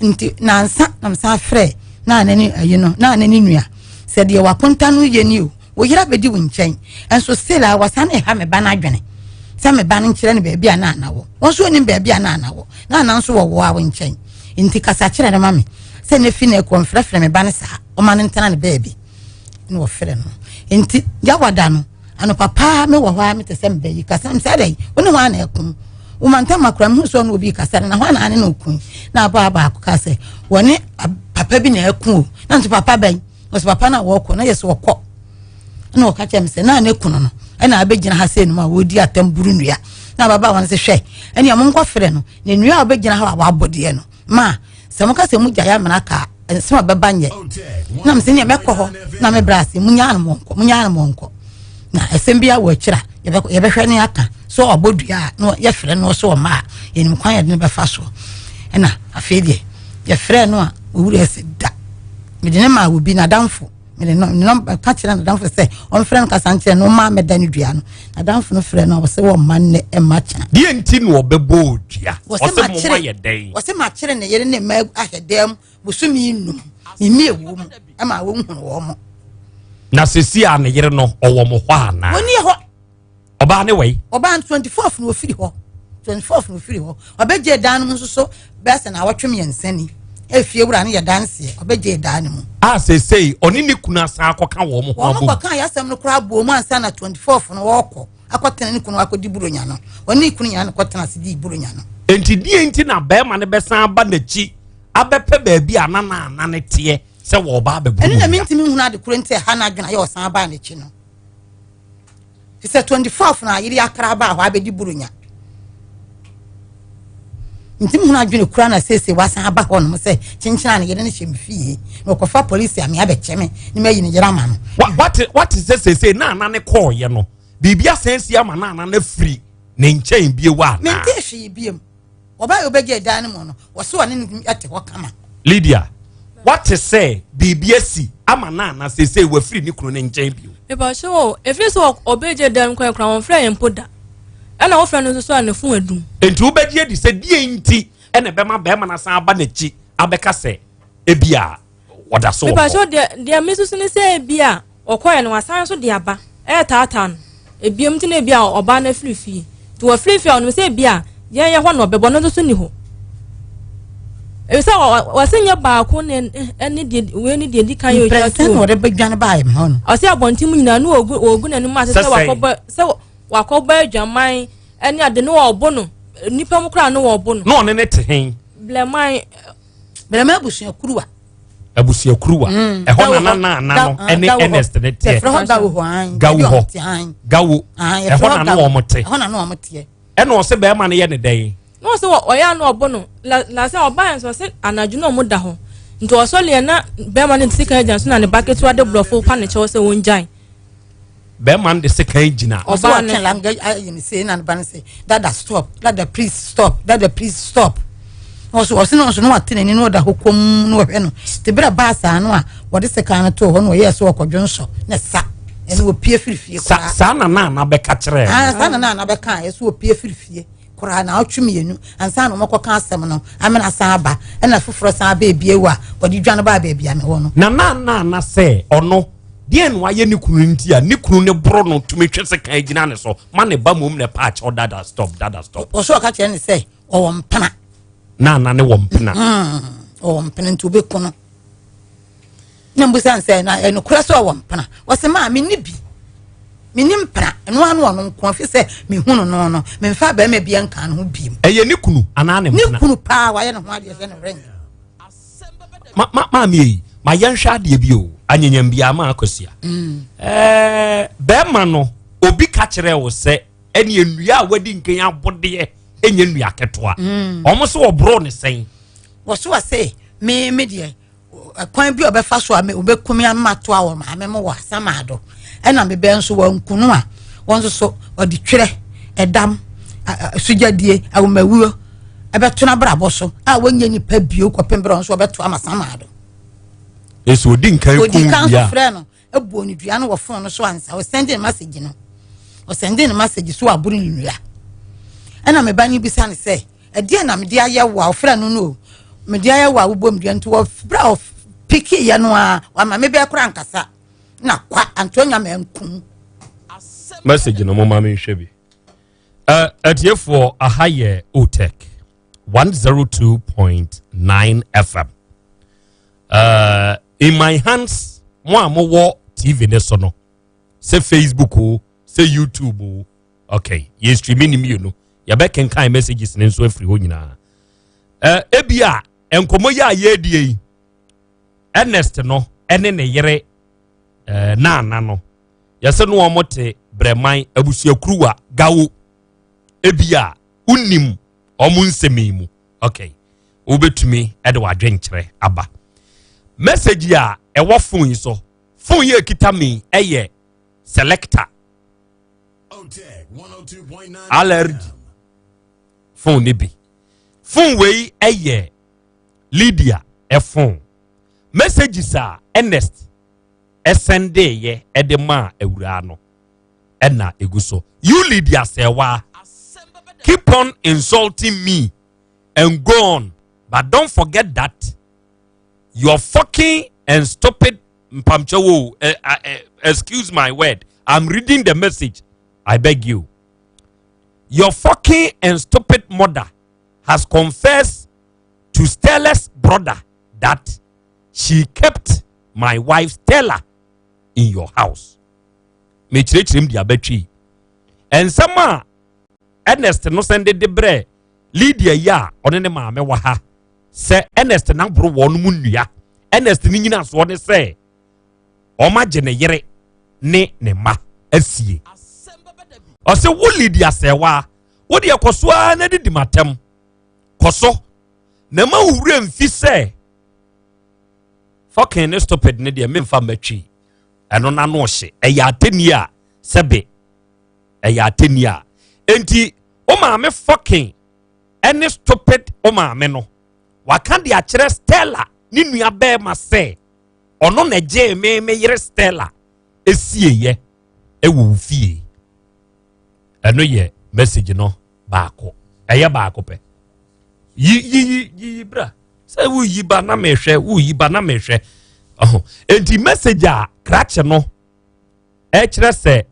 nti nansa nam san frɛ naana ne ayi no naana ne nua sɛ deɛ wakonta no yɛ ni o wo yere abɛdi wo nkyɛn nso still a wɔsan ɛha me ba no adwene sɛ me ba no nkyerɛ no baabi a naana wɔ wɔn nso onim baabi a naana wɔ naana nso wɔ wɔ a wo nkyɛn nti kasa kyerɛ no ma me sɛ ne fi na ɛkɔ mfrɛfrɛ me ba no saa ɔma no ntena ne baabi na wɔfrɛ no nti yawada no anɔpa paa me wɔ hɔ a mete sɛ mebɛyi kasa m sɛ dɛn wo ne hɔ a na ɛko woma ntam akora mehu sɛ ɔne obi kasa no na hɔ a na ane na ɔku na abaa baako ka sɛ wɔne papa bi na ɛko o na nso papa bɛn ɔsɛ papa no a wɔkɔ na yɛ sɛ ɔkɔ ɛna ɔka kyerɛ me sɛ na ne kunu no ɛna abɛgyina ha sɛ enum a wɔredi atam buru nnua na ababaawa no sɛ hwɛ ɛne ɛmo nkɔfrɛ no na nnua a ɔbɛgyina ha a wɔabɔ deɛ no ma sɛ moka sɛ mogya yɛ amena ka nsɛm a bɛba nyɛ na mesɛ neɛ mɛkɔ hɔ na mebrɛ ase munyaa no mɔnkɔ munyaa no mɔnkɔ na ɛsɛm bi awɔ akyiri a yɛbɛhwɛ ne aka so ɔbɔ dua a na yɛfrɛ no so ɔma a yɛnim kwan yɛde no bɛfa so ɛna afei deɛ yɛfrɛ no a owura ɛsɛ da. Mede ne maa obi n'adamfo. Mede no ne nɔmba ka kyerɛ n'adamfo sɛ ɔmfrɛ no kasa nkyerɛ no ɔma mɛda no dua no. N'adamfo no frɛ no a ɔsɛ wɔmma nnɛ ɛmma kyena. Deɛ nti na ɔbɛbɔ odua? Ɔsɛ mo ma yɛ dɛn? Ɔsɛ makyere ne yere ne mma ahwɛ dɛm bosome num. Memmie wɔ mu ɛma wɔnhunu wɔn mo. Na sisi a ne yere no ɔwɔ mo hɔ anaa? Wɔnni hɔ. Ɔbaa ne wɛyi? Ɔbaa no 24 na ofiri hɔ. 24 na ofiri hɔ. Ɔbɛgye dan no mu nso so bɛyɛ sɛ naawɔtwe mmiɛnsa ni. Efie wura no yɛ danseɛ. Ɔbɛgye dan no mu. A seesei ɔne ne kunu asan akɔka wɔn ho abom. Wɔn kɔka yɛ asɛm no koraa bɔ mu ansa na 24 no wɔrekɔ akɔtena ne kunu akɔdi buronya no. Ɔne ne kunu nyinaa na kɔtena ase dii buronya no. Enti deɛ nti na bɛrima no bɛsan aba n'akyi abɛpɛ baabi a na naana no teɛ sɛ wɔreba abɛbɔ Ɛno na mu dua? mentumi nhunu ade koro nti ɛha no adwene ayɛ ɔsan baa n'akyi no. Te sɛ 24 na ayere akra baa hɔ abɛdi buronya. Nti mehunu adwene kura na seesei wasan aba hɔ nom sɛ kyenkyena ne yere no hyɛ me fie na ɔkɔfa polisi a me abɛkyɛ me na mayi ne yere ama no. Wate wate sɛ seesei na ana ne kɔɔyɛ no biribi asan si ama na ana no afiri ne nkyɛn bio anaa? Mente hwee biom. Ɔbaa yɛ ɔbɛgye dan no mu no, wɔso ɔne no te hɔ kama. Lydia, wate sɛ biribi asi ama Nana seesei wafiri ne kunu no nkyɛn bio? Mepakyɛw o, ɛfiri sɛ ɔbɛgye dan mu kɔɛ koraa wɔmfrɛ yɛn mpo da. Ɛna wofrɛ no nso so a ne fon adum. Enti wobɛgye adi sɛ deɛn nti na ɛbɛma barima no asan aba n'akyi abɛka sɛ ebia wɔda so wɔ hɔ? Mepakyɛw deɛ deɛ mesusu ne sɛ ebia Ɔkɔeɛ no, wasan nso de aba retaataa no ebiem nti na ebia ɔbaa no afiri fie. Nti wɔfiri fie a ɔnim sɛ ebia yɛn yɛ hɔ na ɔbɛbɔ no nso so ni hɔ. Ebisɛ wɔsɛ nyɛ baako na ɛne deɛ wei ne deɛ di kan yɛ otwa tuo. Mprɛnsa na ɔde bɛdwane baeɛ me hɔ no. Ɔsɛ abɔnten mu nyinaa no wɔgu wɔgu n'anim ase sɛ wakɔbɔ sɛ wakɔbɔ adwaman ɛne ade no wɔbo no nipa mu koraa no wɔbo no. Na ɔne ne te hen. Blɛman. Blɛman abusuakuruwa. abusuakuruwa mm. ɛhɔ na na na no ɛne Ernest ne teɛ gawo hɔ gawo ɛhɔ na na wɔn te ɛna ɔsɛ bɛrima no yɛ ne dɛn. na ɔsɛ ɔyɛ ano ɔbɔ no la la sɛ ɔbaa yɛn so ɔsɛ anadwo na ɔmo da hɔ nti ɔsɔre yɛn na bɛrima no ti kan gyina so na ne ba ketewa de borɔfo pa ne kyɛw sɛ wɔn gyae. Bɛrima no de sekan gyina. Ɔbaa no. Ɔsɛ ɔtwe ayi ne se na ne ba no se dada stop dada please stop dada please stop. Ɔsɛ ɔsɛ na ɔsɛ na wate n'ani na ɔda hɔ komm na ɔhwɛ no te bere baa saa no a wɔde sekan no too hɔ na ɔyɛɛ sɛ ɔkɔdwo nsɔ na sa ɛna ɔpie firi fie koraa. Saa na naana bɛka kyerɛɛ. Ah, saa na naana bɛka ɛsɛ ɔpie firi fie koraa na ɔtwe mmienu ansa na wɔkɔka asɛm no amena san aba ɛna foforɔ san aba ebie wɔ a wɔde dwa no baa baabi a mewɔ no. Na naana sɛ ɔno deɛ na wayɛ ne kunu nti a ne kunu ne boro no tumi twe sekan gyina ne so ma ne ba mmom na ɛpa akyɛw dada stop dada stop. Ɔsɛ ɔka kyerɛ ne sɛ ɔwɔ mpena. Na ana ne wɔ mpena. Ɔwɔ mpena nti ɔbɛku no. Na mbusa nsɛ na ɛnokorɛ sɛ ɔwɔ mpena. Ɔsɛ maa menni bi. Menni mpena. Ɛno ano ɔno nko afi sɛ mehunu no no memfa bɛrima bi nka ne ho biem. Ɛyɛ ne kunu anaa ne mpena? Ne kunu paa wayɛ ne ho adeɛ sɛ ne werɛ nyɛ. Ma ma maame yi ma yɛnhwɛ adeɛ bi o anyenyam bi ama akɔsia. Mm. Ɛɛ bɛrima no obi ka kyerɛ wo sɛ ɛne nnua a wadi nkan abodeɛ ɛnyɛ nnua ketewa. Mm. Wɔn so wɔboro ne sɛn. Wɔso wɔ se me me deɛ kwan bi a ɔbɛfa so a ɔbɛkum me ama to a wɔ maame mo wɔ asamaado ɛna mebɛn nso wɔnku no a wɔn nso so ɔde twerɛ ɛdam sugyadie awomawuo ɛbɛto n'abrabɔ so a wɔnyɛ nipa bio kɔpem berɛ nso wɔbɛto ama samado. Esi odi nkan kun Odi kan so frɛ no ebuo ne dua no wɔ fon no so ansa ɔsɛnde ne message no ɔsɛnde ne message so aboro ne nua ɛna me ba no bisa ne sɛ ɛdeɛ na mede ayɛ wo a ɔfrɛ no no o mede ayɛ wo a wobɔ me dua nti wɔbrɛ a ɔpiki yɛ no a wama me bɛɛ kora nkasa na kwa antonya mankum. Message no mo ma menhwɛ bi. Atiefoɔ, aha yɛ OTEC 102.9 FM. In my hands, mo a mowɔ TV ne so no, sɛ Facebook o, sɛ YouTube o, okay, yɛ streaming ne mmienu, yɛbɛkenkan messages ne nso afiri hɔ nyinaa. Ebi a nkɔmmɔ yi a yɛredie yi, Ernest no ne ne yere Nana no, yɛsɛ no wɔn te brɛman abusuakuruwa gawo ebi a wonim wɔn nsɛm yi mu okay wobɛtumi de wadwenkyerɛ aba message a ɛwɔ phone yi so phone yi ekita mi ɛyɛ selector allergy phone ne bi phone wei ɛyɛ Lydia ɛphone. Messages a Ernest ɛsɛndeeɛ ɛde maa awuraa no ɛna egu so. You Lydia Serwaa, keep on insulting me and go on, but don't forget that your fucking and stupid mpamkyɛwo, excuse my word, I'm reading the message, I beg you. Your fucking and stupid mother has confessed to Stella's brother that she kept my wife Stella in your house. Mekyerɛkyerɛ mu de abatwi. Nsɛm a Ernest no sɛnde de brɛ Lydia yi a ɔne ne maame wɔ ha sɛ Ernest n'aboro wɔn mu nnua. Ernest ne nyinasoɔ ne sɛ wɔn agye ne yere ne ne mma asie. Ɔsɛ wo Lydia Sɛwa, wo deɛ kɔ so ara na didi matam. Kɔ so na ma wo wura mfi sɛ fucking ne stupid ne deɛ memfa mmatwi. Ɛno n'ano ɔhye. Ɛyɛ atɛni a sɛbe ɛyɛ atɛni a. Enti wo maame fucking ɛne stupid wo maame no waka de akyerɛ Stella ne nua bɛrima sɛ ɔno na gyee me me yere Stella esieyɛ ɛwɔ wo fie. Ɛno yɛ message no baako. Ɛyɛ baako pɛ. Yi yi yi yi bra sɛ woyi ba na mehwɛ, woyi ba na mehwɛ. Ɔho enti message a krakye no ɛkyerɛ sɛ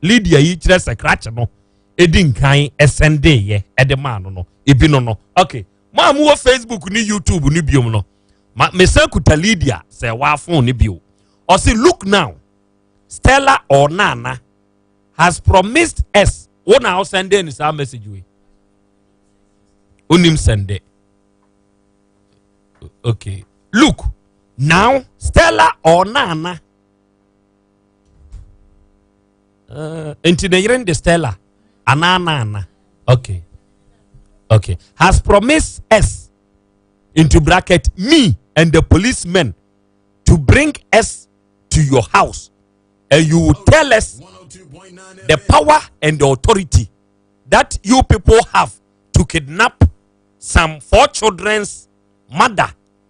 Lydia yi kyerɛ sɛ krakye no edi nkan ɛsɛndeeɛ ɛde maa no no ebi no no. Okay, mo a mowɔ Facebook ne YouTube ne biom no, ma mesan kuta Lydia sɛ waa phone ne bio. Ɔsi look now, Stella or Nana has promised us. Wo na ɔsɛnde ne saa message wei, onim sɛnde. Okay, look now, Stella or Nana, nti ne yere de Stella anaa Nana. Okay, has promised us, into bracket me and the policemen, to bring us to your house and you will tell us the power and the authority that you people have to kidnap some 4 children's mother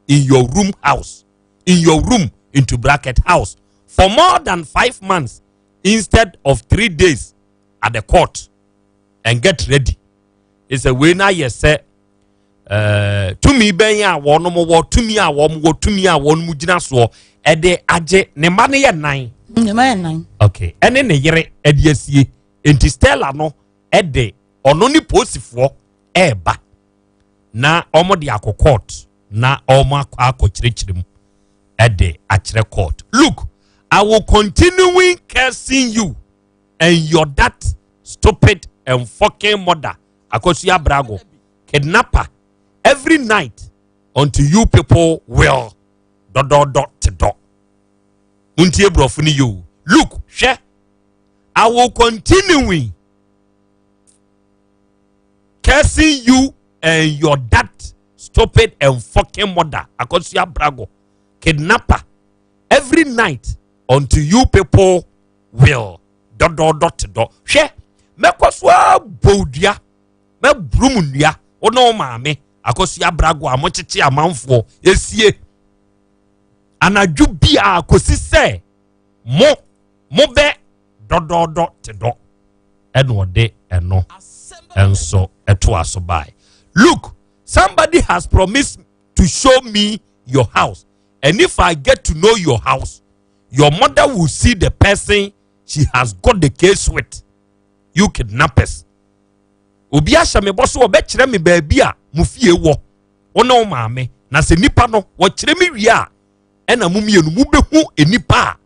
in your room house, in your room, into bracket house, for more than 5 months instead of 3 days at the court, and get ready. It's a way now yes sir. Tumi bɛn a wɔn wɔ, tumi a wɔn wɔ, tumi a wɔn mu gyina soɔ ɛde agye ne mma no yɛ 9. Ne mma yɛ 9. Okay, ɛne ne yere ɛde asie. Nti Stella no ɛde ɔno ne polisifoɔ ɛɛba na wɔn de akɔ court na wɔn akɔ akɔkyerɛkyerɛ mu ɛde akyerɛ court. Look, I will continue cursing you and your that stupid and fucking mother Akosua Brago kidnapper every night until you people will dot dot dot dot. Muntie brofo ni yo. Look, hwɛ, I will continue cursing you and your that stupid and fucking mother Akosua Brago kidnapper every night until you people will dot dot dot dot. Hwɛ, mɛkɔ so abɔ mɛburu mu nnua wo ne wo maame Akosua Brago a mokyekye amanfoɔ esie anadwo bi a kɔsi sɛ mo bɛ dɔdɔdɔ te dɔ. Ɛna ɔde ɛno ɛnso ɛto aso bae. Look, somebody has promised to show me your house, and if I get to know your house, your mother will see the person she has got the case with. You kidnappers. Obi ahyɛ me bɔ so ɔbɛkyerɛ me baabi a mo fie wɔ, wo ne wo maame, na sɛ nipa no wɔkyerɛ me wie a, ɛna mo mmienu mo bɛhu nipa a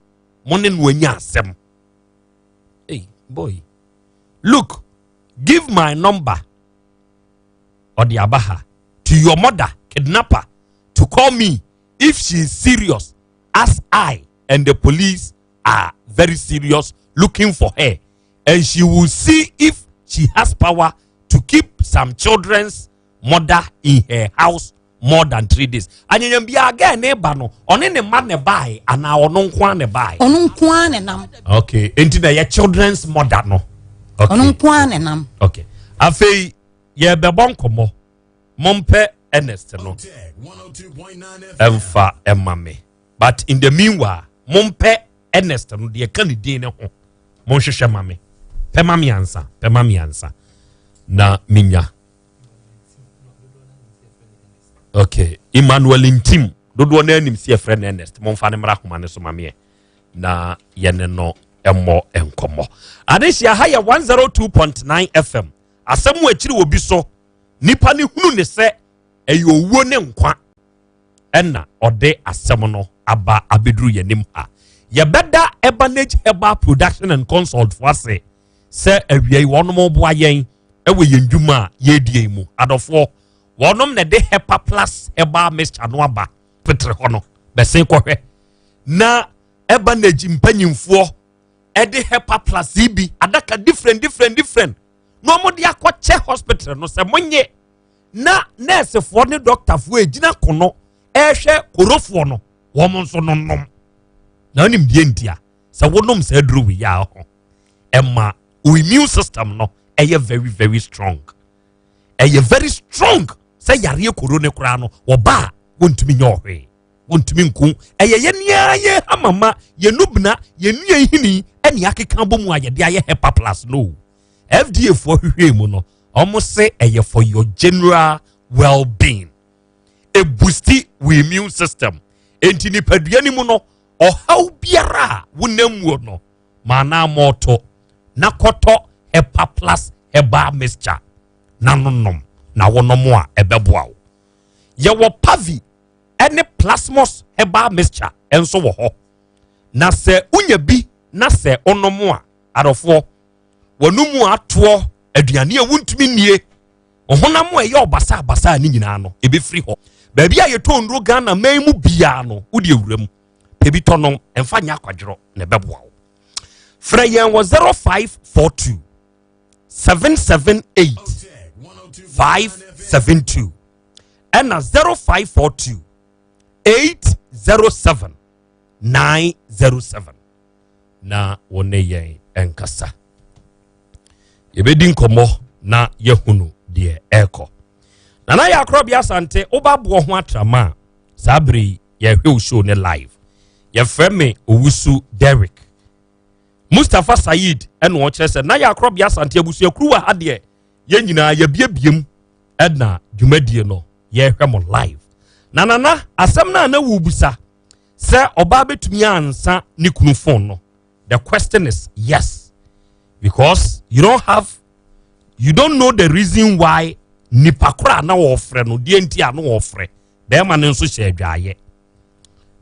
mo ne no anya asɛm. Hey boy, look, give my number ɔde aba ha to your mother kidnapper to call me if she is serious, as I and the police are very serious looking for her, and she will see if she has power to keep some children's mother in her house more than 3 days. Anyanyam bi aga ne ba no, ɔne ne ma ne bae ana ɔno nko ne bae. Ɔno nko ne nam. Okay, enti na ye children's mother no. Okay. Ɔno nko ne nam. Okay. Afei ye bɛbɔ nkɔmɔ. Mompɛ Ernest no. Emfa emma me. But in the meanwhile, mompɛ Ernest no deɛ ɛka ne din ne ho, monhwehwɛ ma me. Pɛ ma me ansa, pɛ ma me ansa na menya. Okay, Emmanuel Ntim, dodoɔ no anim si ɛfrɛ no Ernest, momfa no mmra ahoma no so ma meɛ na yɛne no mmɔ nkɔmmɔ. Adehyia ha yɛ 102.9 FM. Asɛm akyiri wɔ bi so, nipa ne hunu ne sɛ ɛyɛ owuo ne nkwa ɛna ɔde asɛm no aba abɛduru yɛn anim ha. Yɛbɛda Ebanage Herbal Production and Consult fo ase sɛ awia yi wɔnom boa yɛn ɛwɔ yɛn dwuma a yɛredie yi mu. Adɔfoɔ, wɔnom na ɛde Hepa Plus Herbal Mixture no aba petere hɔ no, bɛsen kɔhwɛ na Ebanage mpanyinfoɔ ɛde Hepa Plus yi bi adaka different different different na wɔn de akɔkyɛ hospital no sɛ monye na nɛɛsefoɔ ne dɔktafoɔ egyina kono ɛrehwɛ korofoɔ no, wɔn nso no nom. Na onim deɛ ntia sɛ wonom saa aduro wei a ho ɛma wo immune system no ɛyɛ very very strong, ɛyɛ very strong sɛ yareɛ koro ne koraa no wɔba a wɔntumi nyɛ ɔhwee, wɔntumi nko. Ɛyɛ yɛn nea yɛ hamama yɛn nubena yɛn nua hini ɛne akeka bɔ mu a yɛde ayɛ Hepa Plus no. FDA foɔ hwehwɛ mu no, wɔn se ɛyɛ for your general well-being, ebusti wo immune system, enti nipadua no mu no ɔhaw biara a wonam mu no maa na mɔɔtɔ na kɔtɔ Hepa Plus Herbal Mixture na nonom, na wonom a ɛbɛboa wo. Yɛwɔ Pavi ɛne Plasmos Herbal Mixture nso wɔ hɔ, na sɛ wonya bi na sɛ wonom a, adɔfoɔ, wɔn mu atoɔ aduane a wontumi nnie, ɔhonam a ɛyɛ ɔbasa abasa ne nyinaa no ebɛfiri hɔ. Baabi a yɛtɔ nnuro Ghana man mu biara no, wode awura mu pɛ bi tɔ nom, ɛmfa nyɛ akwadworɔ na ɛbɛboa wo. Frɛ yɛn wɔ 0542 778 572 ɛna 0542 807 907 na wo ne yɛn nkasa. Yɛbɛdi nkɔmmɔ na yɛhunu deɛ ɛrekɔ. Nana yɛ akorɔbea Asante woba boɔ ho atrama a saa bere yi yɛhwɛ wo show ne live. Yɛfrɛ me Owusu Derrick Mustapha Said, ɛna ɔkyerɛ sɛ na yɛ akorɔbea Asante abusuakuru wɔ ha deɛ, yɛn nyinaa yɛbiebiem ɛna dwumadie no yɛhwɛ mo live. Na nana, asɛm no a na wɔbusa sɛ ɔbaa bɛtumi ansa ne kunu phone no, the question is yes, because you don't know the reason why nipa koro a na wɔfrɛ no, deɛ nti a na wɔfrɛ bɛrima no nso hyɛ adwaayɛ.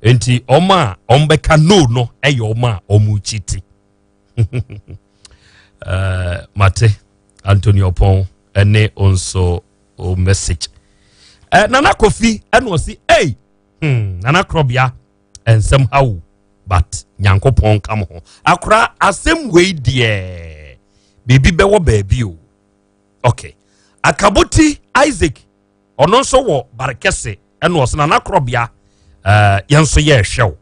Nti ɔmo a ɔmo bɛka no no ɛyɛ ɔmo a ɔmo kyi ti. Mate Antonio Pɔn ɛne nso o message. Nana Kofi ɛna ɔsi ei, Nana Korɔbea nsɛm ha wo, but Nyankopɔn ka mo ho. Akora asɛm wei deɛ, biribi bɛwɔ baabi o. Okay, Akaboti Isaac, ɔno nso wɔ Barekɛse, ɛna ɔsɛ Nana Korɔbea, yɛn nso yɛ ɛhwɛw.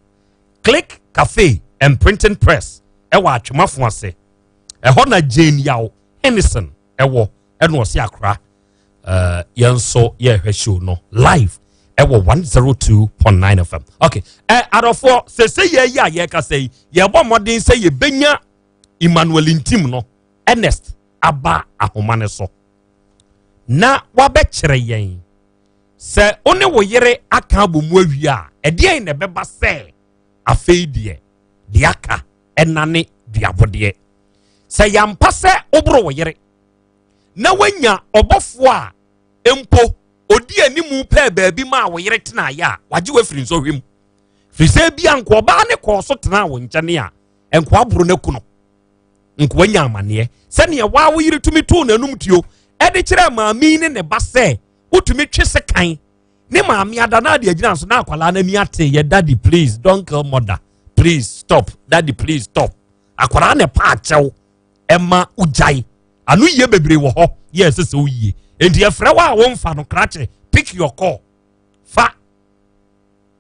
Click Cafe and Printing Press ɛwɔ Atwemafo ase ɛhɔ na Jane Yaw Henderson ɛwɔ, ɛna ɔsɛ akora, yɛn nso yɛrehwɛ show no live ɛwɔ 102.9 FM. Okay, adɔfoɔ, sese yɛ yi a yɛrekasa yi, yɛbɔ mmɔden sɛ yɛbɛnya Emmanuel Ntim no Ernest aba ahoma ne so na wabɛkyerɛ yɛn sɛ wo ne wo yere aka abɔ mu awie a, ɛdeɛn na ɛbɛba sɛ afei deɛ deɛ aka ɛnane duabodeɛ. Sɛ yɛampa sɛ woboro wo yere na woanya ɔbɔfoɔ a mpo odi animu pɛɛ baabi ma a wo yere tenaeɛ a, wagye wafiri nsɔhwɛ mu, firi sɛ bia nka ɔbaa ne kɔɔ so tena wo nkyɛne a, nkoa aboro no aku no, nkoa nya amanneɛ sɛnea waa wo yere tumi too n'anum tuo ɛde kyerɛ maame ne ne ba sɛ wotumi twe sekan ne maame ada na ade agyina so na akwalaa n'ani ate yɛ, "Daddy, please don't kill mother, please stop, daddy, please stop." Akwalaa ne pa akyɛw ɛma wogyae ano yie bebree wɔ hɔ yɛ ɛsɛ sɛ woyie. Enti ɛfrɛ wo a womfa no krakye, pick your call fa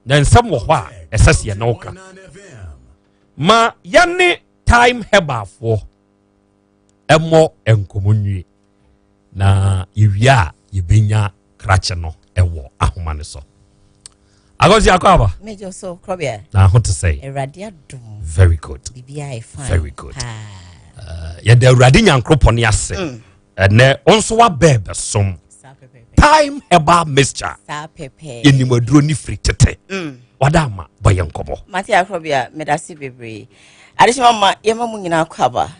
na nsɛm wɔ hɔ a ɛsɛ sɛ yɛne wo ka ma yɛne Time Herbalfoɔ ɛmmɔ nkɔmmɔ nwie na yɛwie a, yɛbɛnya krakye no ɛwɔ ahoma no so. Akɔsi akɔ aba. Mejɔ so krɔbea. Na ho te sɛ. Awurade adom. Very good. Biribiara yɛ fine. Very good. Uh, yɛda Awurade Nyankoropɔn ne ase. Mm. Ɛnɛ wo nso wabɛɛ bɛsom. Time herbal mixture. Saa pɛpɛ. Yɛnim aduro ne firi tete. Mm. Wada ama bɔ yɛn nkɔmmɔ. Mate akrɔbea medase bebree. Adehyema ma yɛma mu nyinaa kɔ aba.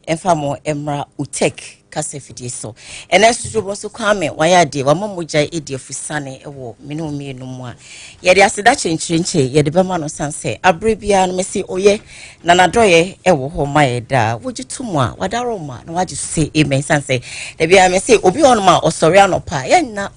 Ɛmfa mo mmra Utec kasa fidie so. Ɛnɛ nso Torobɔ nso Kwame wayɛ adeɛ, wama mogya adi afusane wɔ me ne wo mmienu mu a yɛde aseda kyenkyerenkye yɛde bɛma no san sɛ aberɛ biara no mese oyɛ na n'adɔyɛ ɛwɔ hɔ ma yɛ daa. Wogye to mu a wadaro ma na wagye so sɛ amen san sɛ da biara mese obi wɔ hɔnom a ɔsɔre anɔpa a yɛnna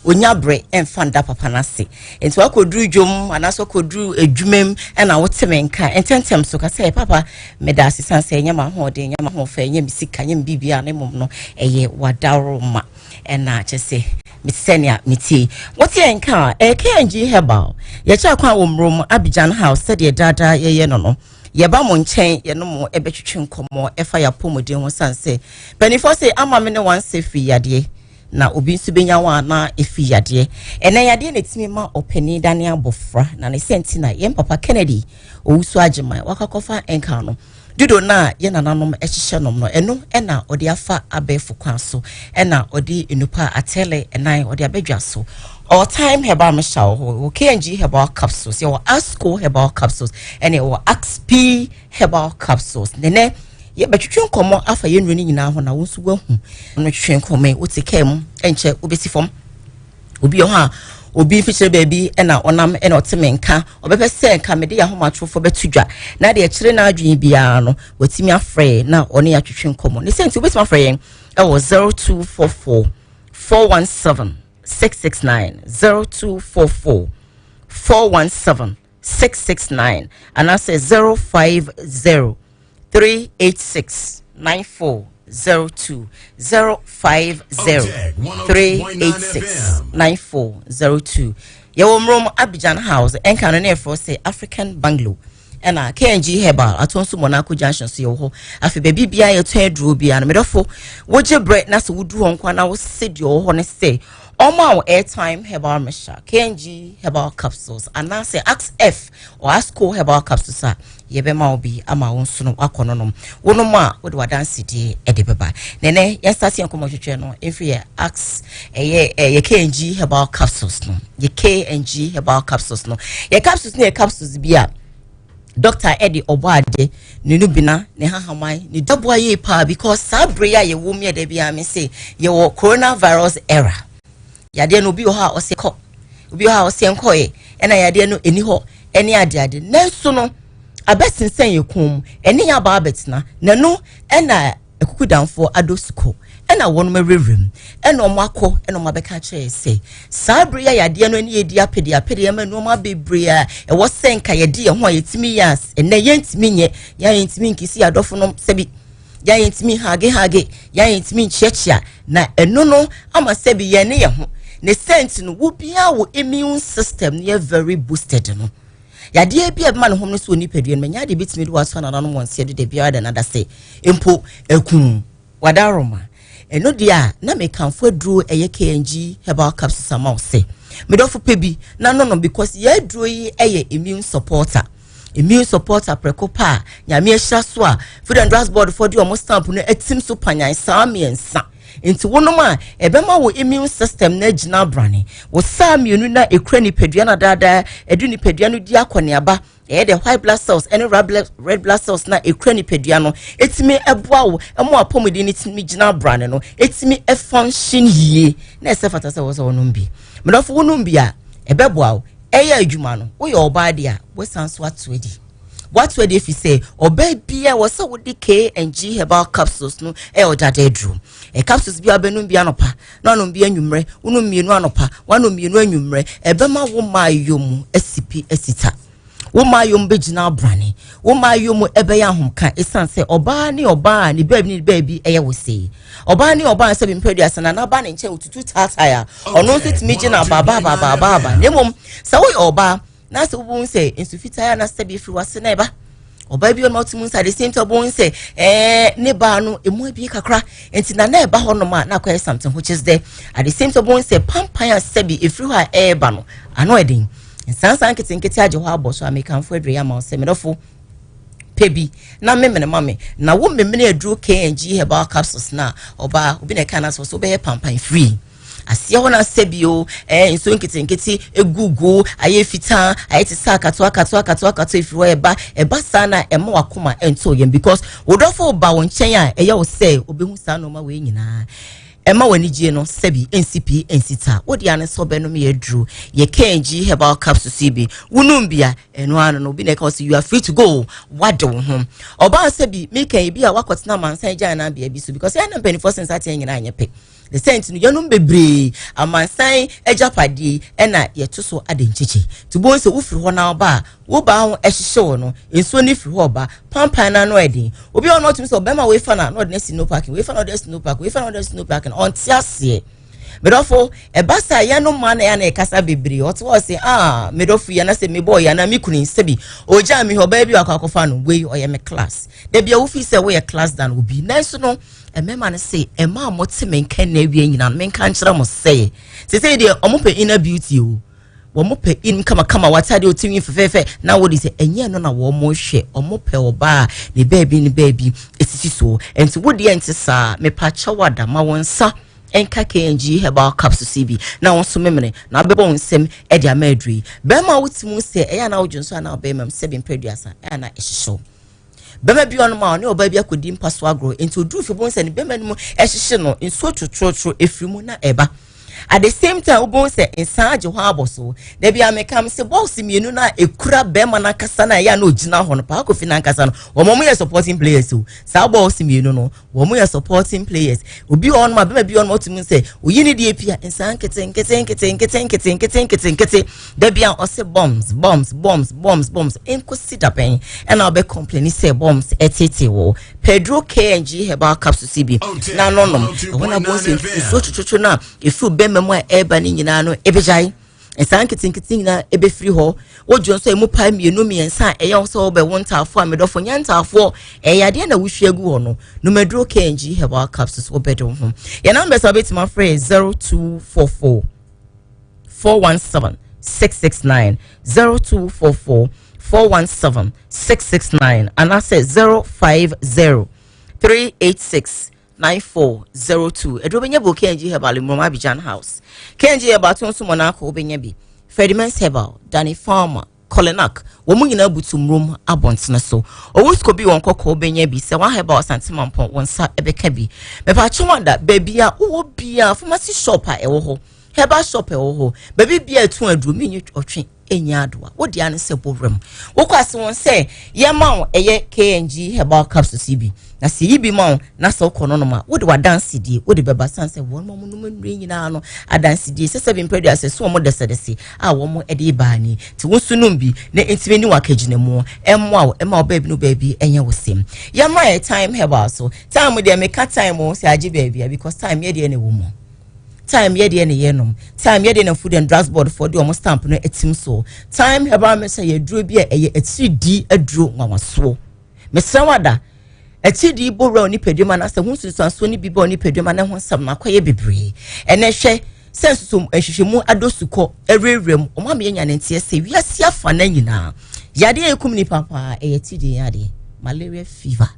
onya berɛ mfa nda papa no ase nti wakɔduru dwom anaasɛ wakɔduru adwuma mu ɛna wote me nka ntɛntɛm so ka sɛ papa meda ase san sɛ ɛnyɛ m'ahoɔden ɛnyɛ m'ahoɔfɛ ɛnyɛ me sika ɛnyɛ me biribiara na mmom no ɛyɛ w'adaworoma ɛna kyɛ sɛ mete sɛnea metie wote yɛn nka a ɛyɛ KNG Herbal yɛkyɛ akwan wɔ Mmrom Abidjan House sɛdeɛ daadaa yɛyɛ no no yɛba mo nkyɛn yɛne mo ɛbɛtwetwe nkɔmmɔ ɛfa yɛn apɔmuden ho sane sɛ mpanimfoɔ sɛ ama me ne wansɛ firi yadeɛ Na obi nso bɛnya wɔn a na ɛfiri yadeɛ. Ɛnɛ yadeɛ na ɛtumi ma ɔpanin dane abɔfra na ne sɛ nti na yɛn papa Kennedy Owusu Agyeman wakɔ akɔfa nka no. Dodo no a yɛn nananom hyehyɛ nom no ɛno na ɔde afa abɛɛfo kwan so ɛna ɔde nnupa atɛlɛ ɛnan ɔde abɛdwa so. All time herbal mixture wɔ hɔ, wɔ KNG herbal capsules, yɛwɔ Asco herbal capsules ɛna yɛwɔ Axp herbal capsules. Nɛnɛ yɛbɛtwetwe nkɔmmɔ afa yɛn nnuro no nyinaa ho na wo nso woahu no twetwe nkɔmmɔ yi wote kaa mu ɛnkyɛ wobɛsi fam obi wɔ hɔ a obi mfikyire baabi ɛna ɔnam ɛna ɔte me nka ɔbɛpɛ sɛ nka mede yɛ ahomatorofo bɛto dwa na deɛ ɛkyerɛ n'adwene biara no watumi afrɛ na ɔne yɛatwetwe nkɔmmɔ ne sɛ nti wobɛtumi afrɛ yɛn ɛwɔ 0244 417 669 0244 417 669 anaasɛ 050 386 9402 050 386 9402 yɛwɔ mmrom Abidjan House ɛnka no ne ɛfrɛ sɛ African Bungalow ɛna KNG Herbal ato nso Monaco Junction so yɛwɔ hɔ afei baabi biara yɛtɔn aduro biara no medɔfo wogye berɛ na sɛ woduru hɔ nkoa na wose deɛ ɔwɔ hɔ no sɛ Ɔma wo airtime herbal mixture, KNG herbal capsules, anaasɛ Ask F or Ask O herbal capsules a, yɛbɛma wo bi ama wo nso no wakɔ no nom. Wonom a, wode w'adansedie de bɛba. Na ɛnɛ, yɛn start yɛn nkɔmmɔ twetwe no mfiri yɛ Ask, ɛyɛ yɛ KNG herbal capsules no. Yɛ KNG herbal capsules no. Yɛ capsules no yɛ capsules bi a, Doctor ɛde ɔbɔ adeɛ ne no bina ne hahaman ne dua boa yie paa because saa bere yi a yɛwɔ mu yɛ da biara me se yɛwɔ coronavirus era yadeɛ no obi wɔ hɔ a ɔsɛ kɔ obi wɔ hɔ a ɔsɛ nkɔɛ ɛna yadeɛ no ɛni hɔ ɛne adeade nanso no abɛsensɛn yɛ kɔn mu ɛne yɛ aba abɛtena na no ɛna Akukudamfoɔ adɔ sukɔ ɛna wɔnom awurawura mu ɛna wɔn akɔ ɛna wɔn abɛka akyerɛ yɛ sɛ saa bere yi a yadeɛ no ɛne yɛdi apede apede ɛma nneɛma bebree a ɛwɔ sɛ nka yɛde yɛn ho a yɛtumi yɛ as ɛnɛ yɛntumi nyɛ yɛn a yɛntumi nkisi yɛn adɔfo nom sɛbi yɛn a yɛntumi hage hage yɛn a yɛntumi nkyiakyia na ɛno no ama sɛbi yɛn ne yɛn ho ne sɛnti no wo biara wɔ immune system no yɛ very boosted no Yadeɛ bi a ɛbɛma ne home no so wɔ nipadua no mu, ɛnyɛ adeɛ bɛtumi de wato anananom wɔn nseɛ do da biara da nada sɛ mpo akum wadaroma. Ɛno deɛ a na mekamfo aduro ɛyɛ KNG herbal capsules ama wo sɛ medɔfo pɛ bi na nonom because yɛ aduro yi ɛyɛ immune supporter. Immune supporter prɛko pɛ a Nyame ahyira so a Food and Drugs Board foɔ de wɔn stamp no atim so panyan saa mmiɛnsa. Nti wonom a, ɛbɛma wo immune system no agyina abrane. Wo saa mmienu na ɛkura nipadua no daadaa, ɛde nipadua no di akɔneaba. Ɛyɛ the white blood cells ɛne red blood cells na ɛkura nipadua no. Ɛtumi ɛboa wo ɛmo apɔmuden no tumi gyina abrane no, ɛtumi ɛfunction yie. Na ɛsɛ fata sɛ wɔ sɛ wonom bi. Medɔfo wonom bi a, ɛbɛboa wo. Ɛyɛ adwuma no, woyɛ ɔbaa deɛ a, wosan so ato adi. Woato adi efi sɛ ɔbaa biara wɔ sɛ wode K and G herbal capsules no ɛyɛ ɔdada aduro. Ɛ capsules bi a wobɛnom bi anɔpa na wanom bi anwummerɛ, wonom mmienu anɔpa, wanom mmienu anwummerɛ, ɛbɛma wo mmaayɔ mu asipi asita. Wo mmaayɔ mu bɛgyina abrane, wo mmaayɔ mu ɛbɛyɛ ahomka ɛsiane sɛ ɔbaa ne ɔbaa a ne baabi ne baabi ɛyɛ wo sei. Ɔbaa ne ɔbaa sɛ bempɛ aduasa na n'aba ne nkyɛn otutu taatae a ɔno nso tumi gyina abaabaabaabaaba. Na mmom sɛ woyɛ ɔbaa na sɛ wobɛhu sɛ nsu fitaa na sɛ bi firi wase na ɛba ɔbaa bi ɔno ɔte mu nsa de same time ɔbɛhu sɛ ɛɛ ne baa no emu abie kakra nti na na ɛba hɔ nom a na akɔyɛ something which is there at the same time ɔbɛhu sɛ pampan a sɛbi efiri hɔ a ɛɛba no ano ɛden. Nsansan nketenkete agye hɔ abɔ so a mekamfo aduro yi ama wo sɛ medɔfo pɛ bi na memene ma me na wo memene aduro KNG herbal capsules na ɔbaa obi na ɛka na so so wobɛyɛ pampan free aseɛ hɔ no asɛ bio ɛɛ eh, nsuo nketenkete egugu ayɛ fitaa ayɛ te sɛ akato akato akato akato efiri hɔ ɛba ɛba saa na ɛma wakoma ɛnto yɛn because wodɔfo ba wɔn nkyɛn a ɛyɛ wo sɛ obehu saa nneɛma wei nyinaa ɛma w'anigyeɛ no sɛbi ɛnsi pii ɛnsi ta wo deɛ ano sɛ ɔbɛnom yɛ aduro yɛ KNG herbal capsules yi bi wonom bi a ɛno ano no obi na ɛka sɛ you are free to go wade wo ho ɔbaa sɛbi meka yi bi a wakɔtena amansan gya anaa bea bi so because ɛna mpanimfoɔ sɛ nsa teɛ nyinaa nyɛ pɛ the sɛ nti no yɛnom bebree amansan agyapadeɛ ɛna yɛto so ade nkyekye nti bo sɛ wofiri hɔ na ɔba a Wo baa ho ɛhyehye wo no, nsuo no firi hɔ ba, pampan no ano ɛden. Obi a ɔno ɔtumi sɛ ɔbɛrima wei fa na na ɔde no asi no parking, wei fa na ɔde asi no parking, wei fa na ɔde asi no parking, ɔnte aseɛ. Medɔfo, ɛba saa yɛn no mmaa na yɛn na ɛkasa bebree. Ɔte hɔ sɛ, ah, medɔfo yi anasɛ mebɔɔ yi anaa me kunu yi sɛbi ogyaa mi hɔ ɔbaa bi wakɔ akɔfa no, wei ɔyɛ me class. Dabi a wofi sɛ woyɛ class than obi. Nanso no, mmarima no se, mmaa a mote me nka nna awie nyinaa no, menka nkyerɛ mo sɛ, sesei deɛ ɔmo pɛ inner beauty o. Wɔn pɛ in kamakama, w'atadeɛ otinwi fɛfɛɛfɛ na wɔde sɛ ɛnyɛ no na wɔn hwɛ. Wɔn pɛ ɔbaa ne baabi ne baabi esisi so. Nti wo deɛ nte saa, mepa kyɛw ada ma wɔn nsa nka KNG herbal capsules yi bi na wɔn nso memene na abɛbɔ wɔn nsam de ama aduro yi. Bɛrima a wote mu sɛ ɛyɛ anaa wodwo nso anaa ɔbɛrima mu sɛbi mpɛ aduasa ɛyɛ anaa ɛhyehyɛw. Bɛrima bi ɔnom a ɔne ɔbaa bi akɔdi mpa so agorɔ nti oduru fie bɔn sɛ ne bɛrima no mu ɛhyehye no nsuo totorotoro efiri mu na ɛba. At the same time wobɛhu sɛ nsa agye hɔ abɔ so. Da bi a meka m sɛ box mmienu no a ekura bɛrima no ankasa no a ɛyɛ a na ogyina hɔ no Paa Kofi no ankasa no wɔn wɔn yɛ supporting players o. Saa box mmienu no wɔn yɛ supporting players. Obi wɔ hɔnom a bɛrima bi wɔ hɔnom a ɔtumi sɛ oyi ne deɛ pia nsa nkete nkete nkete nkete nkete nkete nkete nkete. Da bi a ɔsɛ bombs bombs bombs bombs bombs nkosi dabɛn ɛna ɔbɛ complain sɛ bombs ɛtete wɔ Pedro KNG herbal capsules bi na no nom ɛhɔ na bɔn sɛ nsuo twotwotwo no a ɛfiri bɛrima mu a ɛreba no nyinaa no ɛbɛgyae nsaa nketenkete nyinaa ɛbɛfiri hɔ wodwo nso ɛmu pae mmienu mmiɛnsa a ɛyɛ sɛ wobɛwo ntaafoɔ a medɔfo nyɛ ntaafoɔ ɛyɛ adeɛ na wohwie agu hɔ no nomaduro KNG herbal capsules wobɛde wo ho yɛn numbers a wobɛtumi afrɛ 0244 417 669 0244 417 669 anaasɛ 050 386 9402. Ɛduro bɛnya bi wɔ KNG Herbal Mmrom Abidjan House. KNG Herbal to nso Monaco wobɛnya bi. Ferdimens Herbal, Danny Farmer, Kolenak, wɔn mu nyinaa butu Mmrom abɔntene so. Owusko bi wɔn kɔkɔɔ bɛnya bi. Sɛ wɔn Herbal Asante Mampɔn wɔn nsa ɛbɛka bi. Mɛpa wada baabi a wowɔ bia pharmacy shop a ɛwɔ hɔ. Herbal shop ɛwɔ hɔ. Baabi bia ɛto aduro menyi ɔtwe ɛnyɛ adoa. Wo dea ne sɛ bɔ wuram. Wokɔ ase wɔn sɛ yɛma wo ɛyɛ KNG herbal capsules yi bi. Na sɛ yi bi ma wo na sɛ wokɔ no nom a, wode w'adansedie wode bɛba san sɛ wɔn ma nom nnuro nyinaa no adansedie sɛ sɛ bi mpɛ aduasa so wɔn dɛsɛdɛsɛ a wɔn de baa ni. Nti wo nso nom bi na ntumi ne w'akagyinamu ɛmmoa wo ɛma wo baabi no baabi ɛnyɛ wo sɛm. Yɛma yɛ time herbal so. Time deɛ meka time o sɛ agye baabi a because time yɛ deɛ na ɛwɔ mu. Time yɛ deɛ ne yɛnom. Time yɛ deɛ na Food and Drugs Board foɔ de wɔn stamp no atim so. Time herbal mixture yɛ aduro bi a ɛyɛ atiridii aduro nwanwasoɔ. Mesrɛ wo ada, atiridii bɔ wura onipadua mu anaasɛ ho nsunsuansoɔ no bi bɔ onipadua mu anaa ho nsɛm no akɔyɛ bebree. Ɛnɛ hwɛ sɛ nsusu nhwehwɛmu adɔ sukɔ awurawura mu wɔn ama yɛnya ne nteɛ sɛ wiase afa na nyinaa yadeɛ a ɛkum nipa paa ɛyɛ atiridii yadeɛ, malaria fever.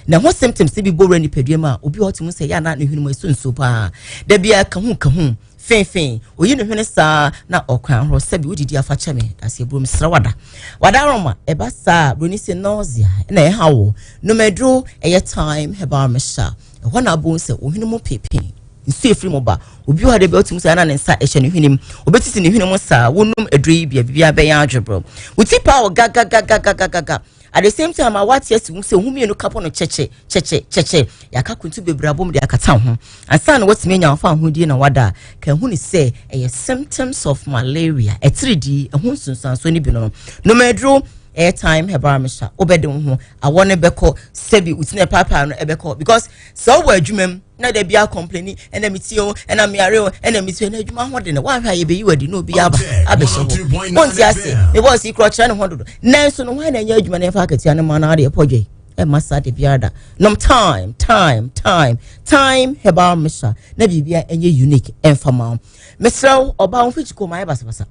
Na ɛho symptoms bi bɔ wura nipadua mu a obi a ɔte mu sɛ yɛ ana ne hwene mu ɛso nsuo paa da biara kahu kahu fenfen oyi ne hwene saa na ɔkwan ahorow sɛbi wodidi afa kyɛ me daseɛ burom srɛ wada wada aroma ɛba saa broni sɛ nausea na ɛha wo nomaduro ɛyɛ time herbal mixture ɛhɔ na abom sɛ ohwene mu peepee nsuo efiri mu ba obi wɔ ha de bi ɔte mu sɛ ɛna ne nsa ɛhyɛ ne hwene mu obetiti ne hwene mu saa wonom aduro yi bia biribiara bɛyɛ adwebrɛ wo ti paa wɔ gagagagagagaga. At the same time, a wate asi ho sɛ ho mmienu ka bɔ no kyɛkyɛ kyɛkyɛ kyɛkyɛ yɛaka kuntu bebree abom de akata ho ansa na watumi anya wafa ahodie na wada a ka hu ne sɛ ɛyɛ symptoms of malaria ɛtiridii ɛho nsunsuansoɔ no bi no nomaduro ɛyɛ time herbal mixture wobɛde wo ho awɔ no bɛkɔ sɛbi wotina paapaa no ɛbɛkɔ because sɛ wowɔ adwuma mu na da bia complaini ɛna me ti o ɛna me yare o ɛna me ti o ɛna adwuma ho de no wahwɛ a yɛbɛyi wadi na obi aba abɛhyɛ hɔ wonte ase me bɔs yi korɔ kyerɛ ne ho dodo nanso no hwan na ɛnyɛ adwuma na ɛfa akatua no ma no adeɛ pɔdwe ɛma saa de biara da nom time time time time herbal mixture na biribia ɛnyɛ unique ɛmfa ma wo. Mesrɛ wo ɔbaa wo mfikyi kɔn mu ayɛ basabasa.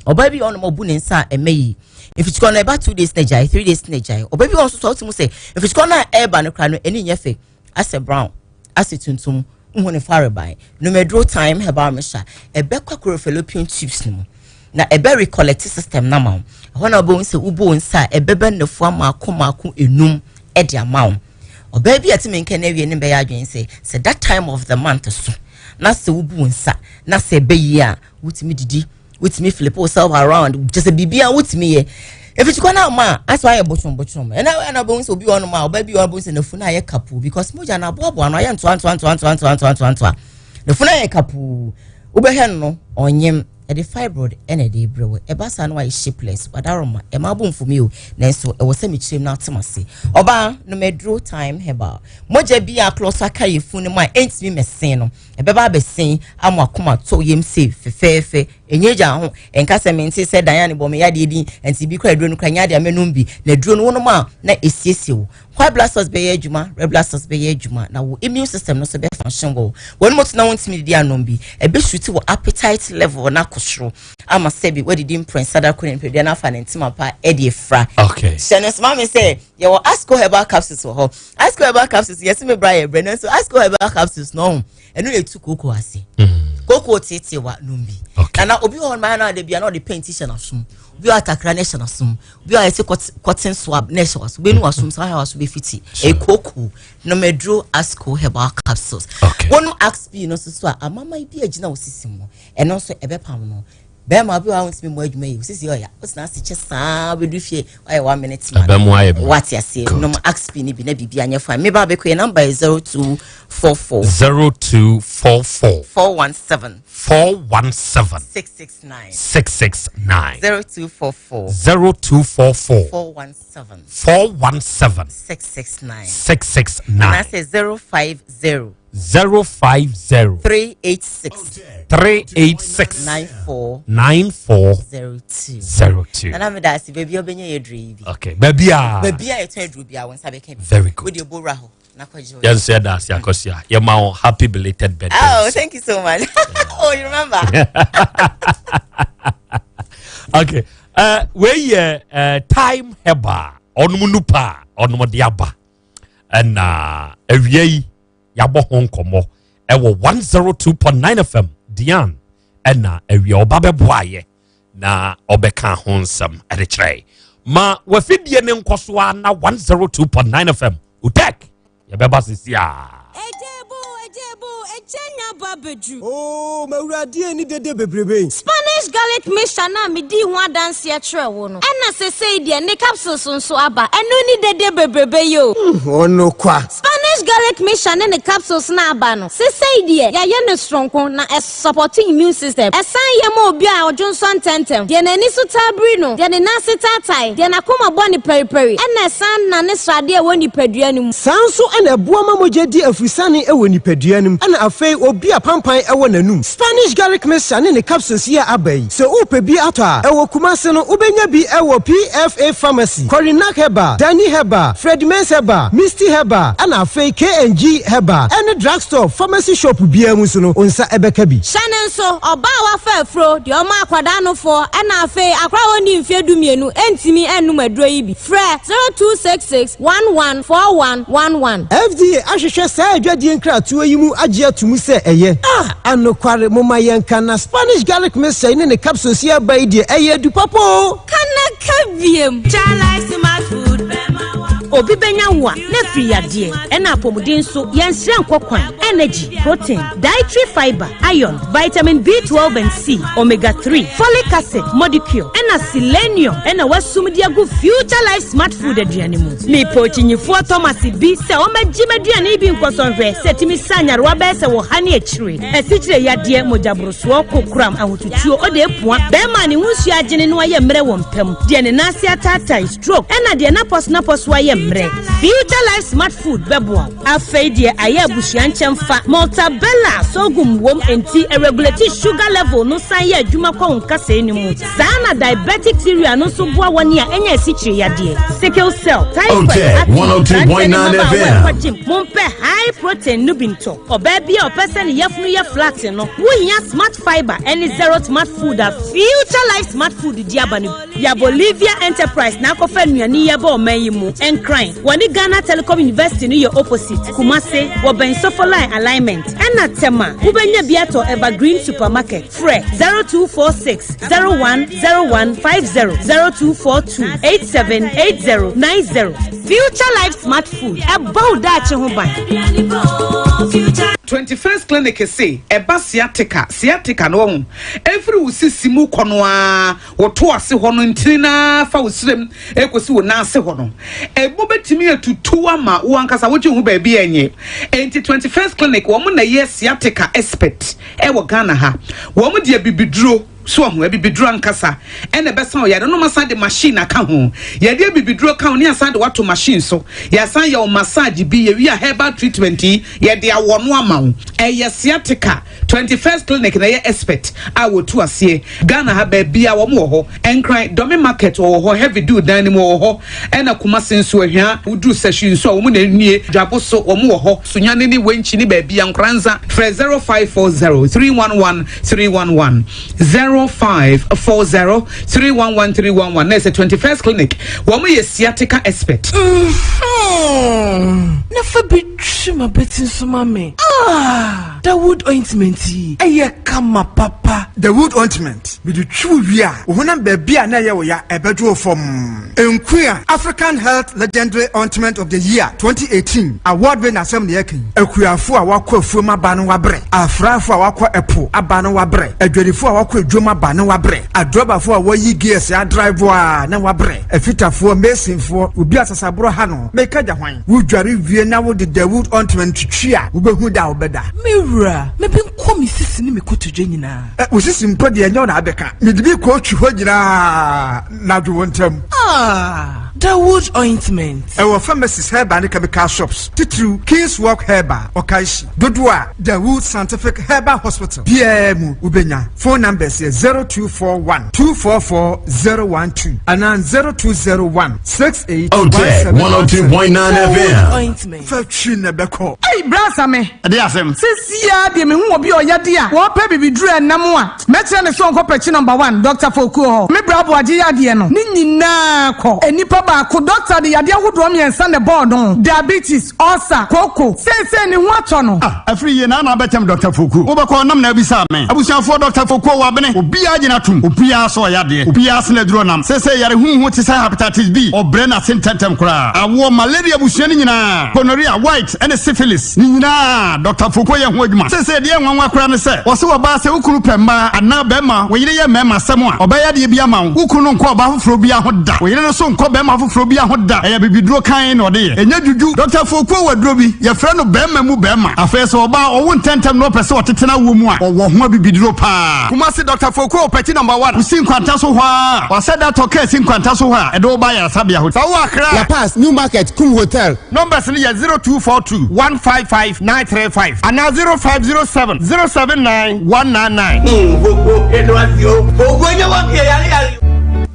Ɔbaa bi wɔ hɔnom a ɔbu ne nsa a ɛmɛ yie. Mfikyikɔ no ɛba 2 days na gyae, 3 days na gyae. Ɔbaa bi wɔ hɔ nso so a wote mu sɛ mfikyikɔ no a ɛreba no koraa no ani nyɛ fɛ, asɛ brown, asɛ tuntum, nhu ne farebae. Numaduro Time Herbal Mixture ɛbɛkɔ akoro fallopian tubes no mu na ɛbɛ recollect system no ama wo. Ɛhɔ na wobɛhu sɛ wobɔ wo nsa a ɛbɛbɛ nnafua mmaako mmaako enum ɛde ama wo. Ɔbaa bi a ɛte me nka no awie ne bɛyɛ adwene sɛ that time of the month so na sɛ wobu wo nsa na sɛ ɛbɛyie a, wotumi didi, wotumi flip yourself around, kyɛ sɛ biribiara wotumi yɛ. Efitikɔ no ama a asɛ ayɛ botrom botrom. Ɛna wobɛhu sɛ obi wɔ hɔnom a ɔbaa bi wɔ hɔ wobɛhu sɛ n'afunu ayɛ kapuu because mogya no aboaboa no ayɛ ntoa ntoa ntoa ntoa ntoa ntoa ntoa ntoa, n'afunu ayɛ kapuu. Wobɛhwɛ no, ɔnyem, ɛde fibroid ɛna ɛde brɛ wo. Ɛba saa no wayɛ shapeless. Wadaroma ɛma abo mfomi o, nanso ɛwɔ sɛ mekyerɛ mu no atem ase. Ɔbaa no maduro Time Herbal, mogya bi a clot aka yɛ funu no mu a ɛntumi mɛsen no, ɛbɛba abɛsen ama akoma tɔ yam se fɛfɛɛfɛ. Ɛnyɛ gya ho ɛnka sɛ mente sɛ Diane bɔ me yadeɛ din nti bi kora aduro no kora nyɛ adeɛ a mɛnom bi na aduro no wonom a na ɛsiesie wo. White blood cells bɛyɛ adwuma, red blood cells bɛyɛ adwuma, na wo immune system no nso bɛ function wɔ wɔn mu. Tena wɔn ntumi didi anom bi, ɛbɛsuti wɔ appetite level na akɔ soro ama sɛbi wɔdidi mprɛnsa da koro, nipadua no afa ne ntoma pa ɛde efra. Hyɛ no nsoma mi sɛ yɛwɔ Asco Herbal Capsules wɔ hɔ. Asco Herbal Capsules yɛsi mi bra yɛ brɛ no nso. Asco Herbal Capsules no ɔho ɛno yɛ tu kooko ase, kooko tietie wa nom bi. Nana obi wɔ hɔ nom ayɛ na ɔde bia na ɔde paint hyɛ n'asom, obi wɔ atakra na ɛhyɛ n'asom, obi wɔ ayɛ cotton swab na ɛhyɛ w'aso, obi nu w'asom saa ayɛ w'aso bɛfiti. Ɛyɛ kooko nomeduro Asco Herbal Capsules. Wɔn axp no nso so a amama bi agyina wɔ sisi mu, ɛno nso ɛbɛpam no. Bɛrima bi wɔ a wɔntumi mu adwuma yi sisi ɔya ɔtena ase kyɛ saa bɛdu fie ɔyɛ 1 minute man. Ɛbɛmu ayɛ mu. Wate aseɛ? Nom axp ni bi na biribi anyɛ fine. Meba abɛkɔ yɛ number yɛ 0244 0244 417 417 669. 669. 0244 0244 417 417 669. 669. Anaasɛ 050 050 386 386 94 94 02. 02. Nana meda ase. Baabi a wobɛnya yɛ aduro yi bi, Okay, baabi a baabi a yɛtɔn aduro bi a wo nsa bɛka bi. Very good. Wode bɔwura hɔ na kɔgye wo. Yɛn nso yɛda ase. Akɔsia, yɛma wo happy belated birthday. Oh, thank you so much. Oh, you remember. Okay, wei yɛ Time Herbal ɔnom nupa a ɔnom de aba, ɛna awia yi yɛabɔ ho nkɔmmɔ ɛwɔ 102.9 FM. Diane ɛna awia ɔba bɛboayɛ na ɔbɛka ho nsɛm ɛde kyerɛ ma wafidie ne nkɔ so a na 102.9 FM utek yɛbɛba sisi a. Oo, mawuradeɛ ni dede bebrebe. Spanish garlic mixture na medi ho adanseɛ kyerɛ wo no, ɛna sesei deɛ ne capsules nso aba. Ɛno ni dede bebrebe yi o. Ɔno kwa. Spanish garlic mixture ne ne capsules na aba no sesei deɛ, yɛayɛ no soronko na ɛsupport immune system. Ɛsan yɛ ma obi a ɔdwo nsɔ ntɛntɛm, deɛ n'ani so taa biri no, deɛ ne nan ase taatae, deɛ n'akoma bɔ ne pɛripɛri, ɛna ɛsan na ne sradeɛ a ɛwɔ nipadua no mu. Saa nso ɛna ɛboa ma mogya di afusane ɛwɔ nipadua no mu, ɛna afei obi a pampan ɛwɔ n'anum. Spanish garlic mixture ne ne capsules yi a aba yi, sɛ wopɛ bi atɔ a, ɛwɔ Kumase no wobɛnya bi ɛwɔ PFA Pharmacy, Corinac Herbal, Dani Herbal, Fred Mens Herbal, Misty Herbal, ɛna afei KNG Herbal ɛne drugstore, pharmacy shop biara mu nso no wo nsa ɛbɛka bi. Hyɛ ne nso, ɔbaa a wafa afuro, deɛ ɔma akwadaa nofoɔ, ɛna afei akora a wɔnni mfeɛ 12 ɛntumi ɛnnom aduro yi bi. Frɛ 0266 114111. FDA ahwehwɛ saa adwadie nkratoɔ yi mu agye ato mu sɛ ɛyɛ a anokware. Momma yɛnka na Spanish garlic mixture yi ne ne capsules yi aba yi deɛ, ɛyɛ adu papa o. Kanaka biem. Obi bɛnya wo a na afiri yadeɛ ɛna apɔmuden nso yɛnsrɛ nkɔ kwan. Energy, protein, dietary fiber, iron, vitamin B12 and C, omega 3, folic acid molecule ɛna selenium ɛna wasum de agu Future Life Smart Food aduane mu. Mepɛ okyinyifoɔ Thomas bi sɛ ɔmɛgye m'aduane bi nkɔsɔnhwɛ sɛ tumi sa nyarewa bɛyɛ sɛ wɔ ha ne akyire, asikyire yadeɛ, mogyaborosoɔ, kokoram, ahotutuo, ɔde epua, bɛrima ne ho nsuo agyene no ayɛ mmerɛ wɔ mpam, deɛ ne nan ase ataatae, stroke, ɛna deɛ napɔso napɔso ayɛ. mmerɛ. Future Life Smart Food bɛboa wo. Afei deɛ ayɛ abusua nkyɛmfa. Maltabella sorghum wom enti ɛregulate sugar level no san yɛ adwuma kɔ wo nkasɛɛ no mu. Saa na diabetic cereal no nso boa wɔn a anya asikyire yadeɛ, sickle cell, typhoid, Otec acne, mmeranteɛ ne 102.9 mmabaawa a FM. ɛkɔ gym. Mompɛ high protein no bi ntɔ. Ɔbaa bi a ɔpɛ sɛ ne yafunu yɛ flat no, wohia Smart Fiber ne Zero Smart Food a Future Life Smart Food di aba no bi. Ya Bolivia Enterprise na akɔfa nnuane yi aba ɔman yi mu. Nkran, wɔne Ghana Telecom University no yɛ opposite. Kumase, wɔbɛn Sofoline Alignment. Ɛna Tema, wobɛnya bi atɔ Evergreen Supermarket. Frɛ 0246 010150, 0242 878090. Future Life Smart Food, ɛbɔ wo daakye ho ban. 21st Clinic se ɛba sciatica, sciatica no wahu, ɛfiri wo sisi mu kɔ no ara, wo to ase hɔ no ntini no ara fa wo srem ɛkɔsi wo nan ase hɔ no, ɛmu bɛtumi atutu ama wo ankasa wogye wo ho baabi a ɛnyɛ. Enti 21st Clinic wɔn na ɛyɛ sciatica expert ɛwɔ Ghana ha. Wɔn de abibiduro. So wahu? Abibiduro ankasa na ɛbɛsa wo yare no. Wɔasan de machine aka ho. Yɛde abibiduro ka ho ne yɛasan de wo ato machine so. Yɛasan yɛ wo massage bi. Yɛwie a herbal treatment yi, yɛde awɔ no ama wo. Ɛyɛ sciatica. 21st Clinic na ɛyɛ expert a wɔtu aseɛ. Ghana ha baabiara wɔn wɔ hɔ. Nkran, Dome Market wɔwɔ hɔ, Heavy Dew dan no mu wɔwɔ hɔ. Ɛna Kumasi nso, Ahwia, woduru Sahwi nso a wɔn na ɛnie. Dwabo so wɔn wɔ hɔ. Sunyani ne Wenchi ne baabiara, Nkoranza. Frɛ 0540 311 311 0540 311 311 na ɛsɛ 21st clinic wɔn yɛ sciatica expert. Mm-hmm. Na fa bi twi m'abati nso ma me. Ah, Dawood ointment yi, ɛyɛ kama papa. Dawood ointment, mede twi wo wie a, wo honam baabi a na ɛyɛ wo ya, ɛbɛdwo wo fɔmm. Nkuya African Health Legendary Ointment of the Year 2018 award wei n'asɛm na yɛreka yi. Akuafo a wɔakɔ afuom aba no wɔabrɛ, afrafo a wɔakɔ ɛpo aba no wɔabrɛ, adwadifo a wɔakɔ adwam aba no wɔabrɛ, adrɔbafo a wɔayi gears adrive a na wɔabrɛ, afitafoɔ, masonfoɔ, obi a sasaborɔ ha no, meka gya hwan? Wodware wie na wode Dawood ointment twitwi a, wobɛhu da a wobɛda. Me wura, me benkum me sisi ne me kotodwe nyinaa. Ɛ, wo sisi mpo deɛ ɛnyɛ wo na abɛka. Mede bi kɔɔtwi hɔ nyinaa na dwo wo ntam. Ah, Dawood ointment. Ɛwɔ pharmacies, herbal ne chemical shops, titiriw King's Walk Herbal, Okaishie. Dodoɔ a Dawood Scientific Herbal Hospital biara mu wobɛnya. Phone numbers yɛ 0241 244 012 anaa 0201 68 Otec 102.9 FM. Ointment. Fa twi na ɛbɛkɔ. Ei bra Same. Ɛdeɛ asɛm. Sesiaa deɛ mehu obi a ɔyɛ de a wɔpɛ bibiduro ɛnam a mɛkyerɛ no sɛ ɔnkɔ pɛkyi number one Doctor Fokuo hɔ. Me bra Aboagye yadeɛ no ne nyinaa kɔ. Nnipa baako doctor de yadeɛ ahodoɔ mmiɛnsa na ɛbɔɔ no, diabetes, ulcer, kooko. Seesei ne ho atɔ no. Ah, afiri yie na na abɛtɛm Doctor Fokuo. Wobɛkɔ nam na abisaa me. Abusuafoɔ Doctor Fokuo wabene. Obiara gyina tom. Obiara sɛ ɔyɛ adeɛ. Obiara sene aduro nam. Seesei yare huhu te sɛ hepatitis B. Ɔbrɛ n'ase ntɛntɛm koraa. Awoɔ, malaria abusua no nyinaa, gonorrhea, white, ɛne syphilis. Ne nyinaa, Dɔkta Fokuo yɛ ho adwuma. Seesei deɛ nwanwa koraa ne sɛ, wɔse ɔbaa sɛ wo kunu pɛ mmaa anaa barima, wo yere yɛ mmarima asɛm a, ɔbɛyɛ adeɛ bi ama wo. Wo kunu no nkɔ ɔbaa foforɔ biara ho da. Wo yere no nso nkɔ barima foforɔ biara ho da. Ɛyɛ abibiduro kann na ɔde yɛ. Ɛnyɛ dwudwu. Dɔkta Fokuo wɔ aduro bi, yɛfrɛ no barima mu barima. Afei sɛ ɔbaa ɔwo ntɛntɛm na ɔpɛ sɛ ɔtete n'awoɔ mu a, ɔwɔ ho abibiduro paa. Kumasi Dɔkta Fokuo wɔ Pɛkyi Number One, Kusi Nkwanta so hɔ ara. Wasɛ da tɔ kaa si Nkwanta so hɔ a, ɛde wo ba ayaresabea hɔ. Sɛ wowɔ Accra a. La Paz, New Market, Kum Hotel. Numbers no yɛ 0242 155 935 anaa 0507 079 199.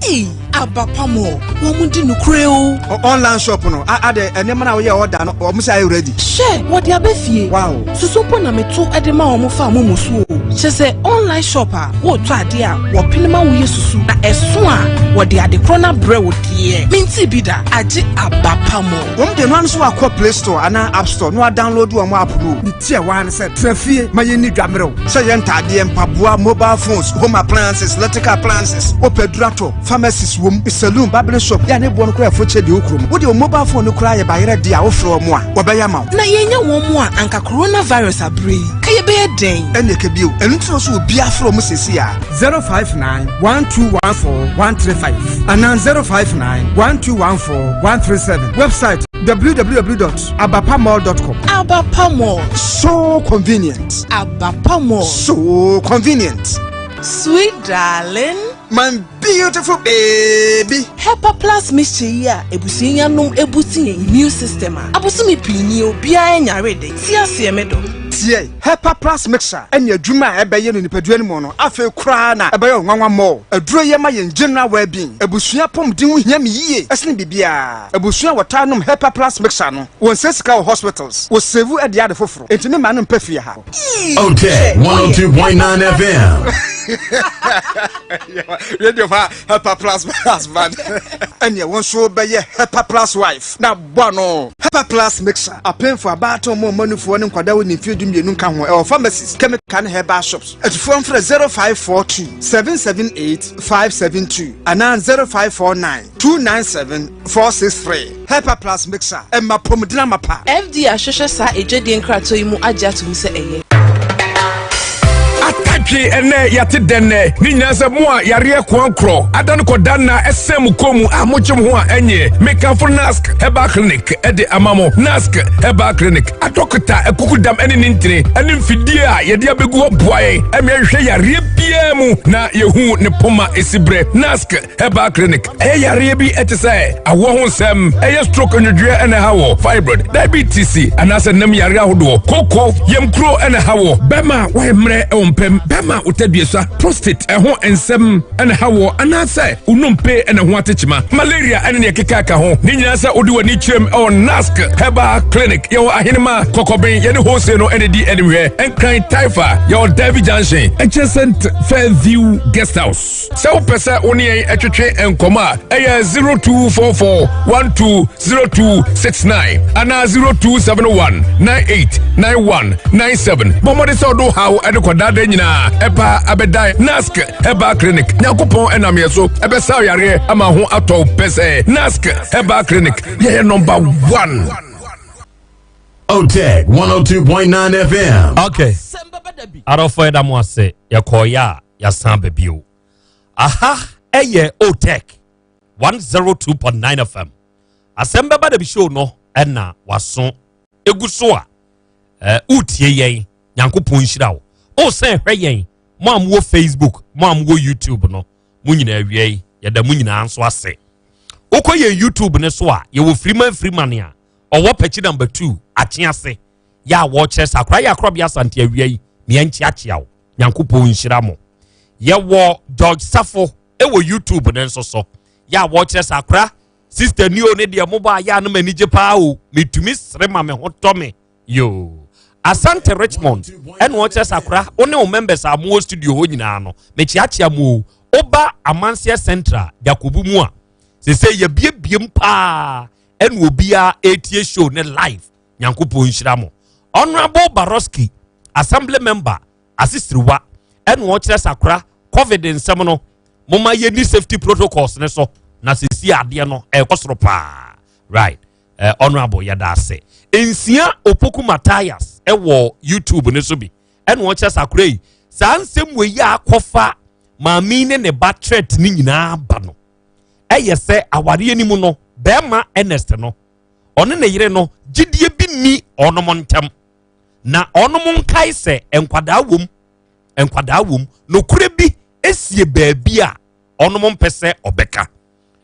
Ei, aba pa mo, wɔn di nokorɛ o. Online shop no, adɛ nneɛma na woyɛ order no, wɔn sɛ ayɛ ready. Hwɛ, wɔde aba fie. Wow. Susu mpo na meto de ma wɔn fa momo so o. Kyerɛ sɛ online shop a woretɔ adeɛ a wɔpene ma woyɛ susu na ɛso a wɔde ade korɔ no abrɛ wo deɛ. Mentee bi da, agye aba pa mo. Wɔn deɛ noa no so wakɔ play store anaa app store na wadownload wɔn app no o. Ne ti a ɛwɔ ha ne sɛ tena fie ma yɛnni dwa mmerɛw sɛ yɛ ntaadeɛ, mpaboa, mobile phones, home appliances, electrical appliances, wopɛ aduru atɔ, pharmacies wom, saloon, barbering shop, yɛ a ne boɔ no koraa ɛfo kyɛ deɛ wɔ kurom. Wode wo mobile phone no koraa yɛ bayerɛ deɛ a wofrɛ wɔn a wɔbɛyɛ ama wo. Na yɛanya wɔn a anka coronavirus aberɛ yi, ka yɛbɛyɛ dɛn? Ɛnneɛ ka bio, ɛno nti na ɔsɛ obiara frɛ wɔn seesei ara. 059 1214 135 anaa 059 1214 137. Website www.abapamall.com. Abapa Mall. So convenient. Abapa Mall. So convenient. Sweet darling. My beautiful baby. Hepa Plus mixture yi a abusua yi anom abusti yɛn immune system a, abosome pii nie obiara nyaree da. Te aseɛ me dɔ. Tie! Hepa Plus Mixture ne adwuma a ɛbɛyɛ no nipadua no mu no, afei koraa na ɛbɛyɛ wo nwanwa more. Aduro yi ma yɛn general well-being. Abusua apɔmuden ho hia me yie sene biribiara. Abusua a wɔtaa nom Hepa Plus Mixture no, wɔnsɛ sika wɔ hospitals, wɔsave de ade foforo. Enti me mma no mpɛ fie ha. Otec 102.9 FM. Radio fa Hepa Plus husband. Ɛneɛ wo nso bɛyɛ Hepa Plus wife na bɔ ano. Hepa Plus mixer apemfo, abaatan, ɔmo a ɔma nufoɔ ne nkwadaa wɔ ne mfeɛ 12 nka ho. Ɛwɔ pharmacies, chemical ne herbal shops. Atufoɔ mfrɛ 0542 778 572 anaa 0549 297 463. Hepa Plus mixer ɛma apɔmuden amapa. FDA ahwehwɛ saa adwadie nkratoɔ yi mu agye ato mu sɛ ɛyɛ. Atadwe ɛnɛ yɛate dɛn nɛ ne nyinaa sɛ mo a yareɛ koankorɔ ada no kɔda nna ɛsɛn mo kɔn mu a mogye mo ho a ɛnyɛ mekamfo Nask Herbal Clinic ɛde ama mo. Nask Herbal Clinic adɔkota akukudam ɛne ne ntini ɛne mfidie a yɛde abɛgu hɔ boa yɛn ɛma yɛhwehwɛ yareɛ biara mu na yɛhu ne poma ɛsi berɛ. Nask Herbal Clinic ɛyɛ yareɛ bi ɛte sɛ awoɔ ho nsɛm, ɛyɛ stroke nwodwoeɛ ɛna ɛha wɔ, fibroid, diabetes anaasɛ nam yareɛ ahodoɔ, koko, yamkuro ɛna ɛha wɔ, bɛrima a wayɛ mmerɛ ɛwɔ mpam, bɛrima a wotadua prostate ɛho nsɛm ɛna ɛha wɔ, anaasɛ wonompe ɛna ho atekyema, malaria ɛne neɛ ɛkeka ka ho ne nyinaa sɛ wode w'ani kyerɛm ɛwɔ Nask Herbal Clinic. Yɛwɔ Ahenema Kɔkɔben, yɛne Hose no ɛne di animhwɛ, Nkran Taifa, yɛwɔ Derby Junction adjacent Fairview Guest House. Sɛ wopɛ sɛ wo ne yɛn twetwe nkɔmmɔ a, ɛyɛ 0244 120269 anaa 0271 989197. Bɔ mmɔden sɛ wode wo haw de kɔdaadaa nyinaa ɛba abɛdan Nask Herbal Clinic. Nyankopɔn ɛnam yɛn so ɛbɛsa yareɛ ama ho atɔ wo pɛ sɛ Nask Herbal Clinic yɛyɛ number one. Otec 102.9 FM. Okay. Adɔfo ɛda mo ase yɛkɔɔyɛ a yɛasan aba bio. Aha ɛyɛ Otec 102.9 FM. Asɛm bɛba da bi show no ɛna waso egu so a ɛɛ wotie yɛn. Nyankopɔn nhyira wo. Wosan hwɛ yɛn mo a mowɔ Facebook, mo a mowɔ YouTube no, mo nyinaa awia yi yɛda mo nyinaa nso ase. Wokɔ yɛn YouTube ne so a yɛwɔ Firiman Firiman a ɔwɔ pɛkyi number 2 akye ase yɛ a wɔkyerɛ sɛ akora yɛ akorɔbea Asante awia yi meɛ nkyeakyea wo. Nyankopɔn nhyira mo. Yɛwɔ George Safo ɛwɔ YouTube ne nso so yɛ a wɔkyerɛ sɛ akora sister ni o ne deɛ mobɔ a yɛ a no m'ani gye paa o, metumi sere ma me ho tɔ me yoo. Asante Richmond ɛna ɔkyerɛ sɛ akora wo ne wo members a mowɔ studio hɔ nyinaa no mekyeakyea mu o. Woba Amanseɛ Central Jakobu mu a sese yɛbiebiem paa ɛna obiara ɛretie show ne live. Nyankopɔn nhyira mo. Honorable Baroski assembly member Asisiriwa ɛna ɔkyerɛ sɛ akora COVID nsɛm no moma yɛni safety protocols ne so na sisi adeɛ no ɛkɔ soro paa. Right, honorable yɛda ase. Nsia Opoku Matthias ɛwɔ YouTube ne so bi ɛna ɔkyerɛ sɛ akora yi saa nsɛm wɔ yi akɔfa maame ne ne ba threat ne nyinaa ba no ɛyɛ sɛ awareɛ no mu no bɛrima Ernest no ɔne ne yere no gyidie bi ni ɔnom ntɛm na ɔnom nkae sɛ nkwadaa wom, nkwadaa wom nokorɛ bi esie baabi a ɔnom mpɛ sɛ ɔbɛka.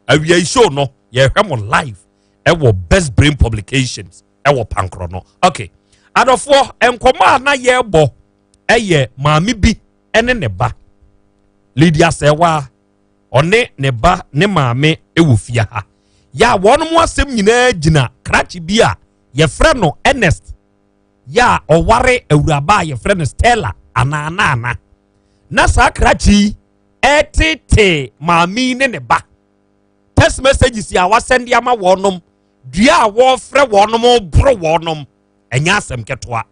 Awia yi show no yɛhwɛ mo live ɛwɔ Best Brain Publications ɛwɔ Pankorɔ no. Okay, adɔfoɔ, nkɔmɔ a na yɛrebɔ ɛyɛ maame bi ɛne ne ba Lydia Sɛwa, ɔne ne ba ne maame ɛwɔ fie ha yɛ a wɔn mo asɛm nyinaa gyina krakye bi a yɛfrɛ no Ernest yɛ a ɔware awuraba a yɛfrɛ no Stella anaanaana na saa krakye yi ɛtete maame ne ne ba text messages a wasɛnde ama wɔnom, dua a wɔfrɛ wɔnom boro wɔnom ɛnyɛ asɛm ketewa.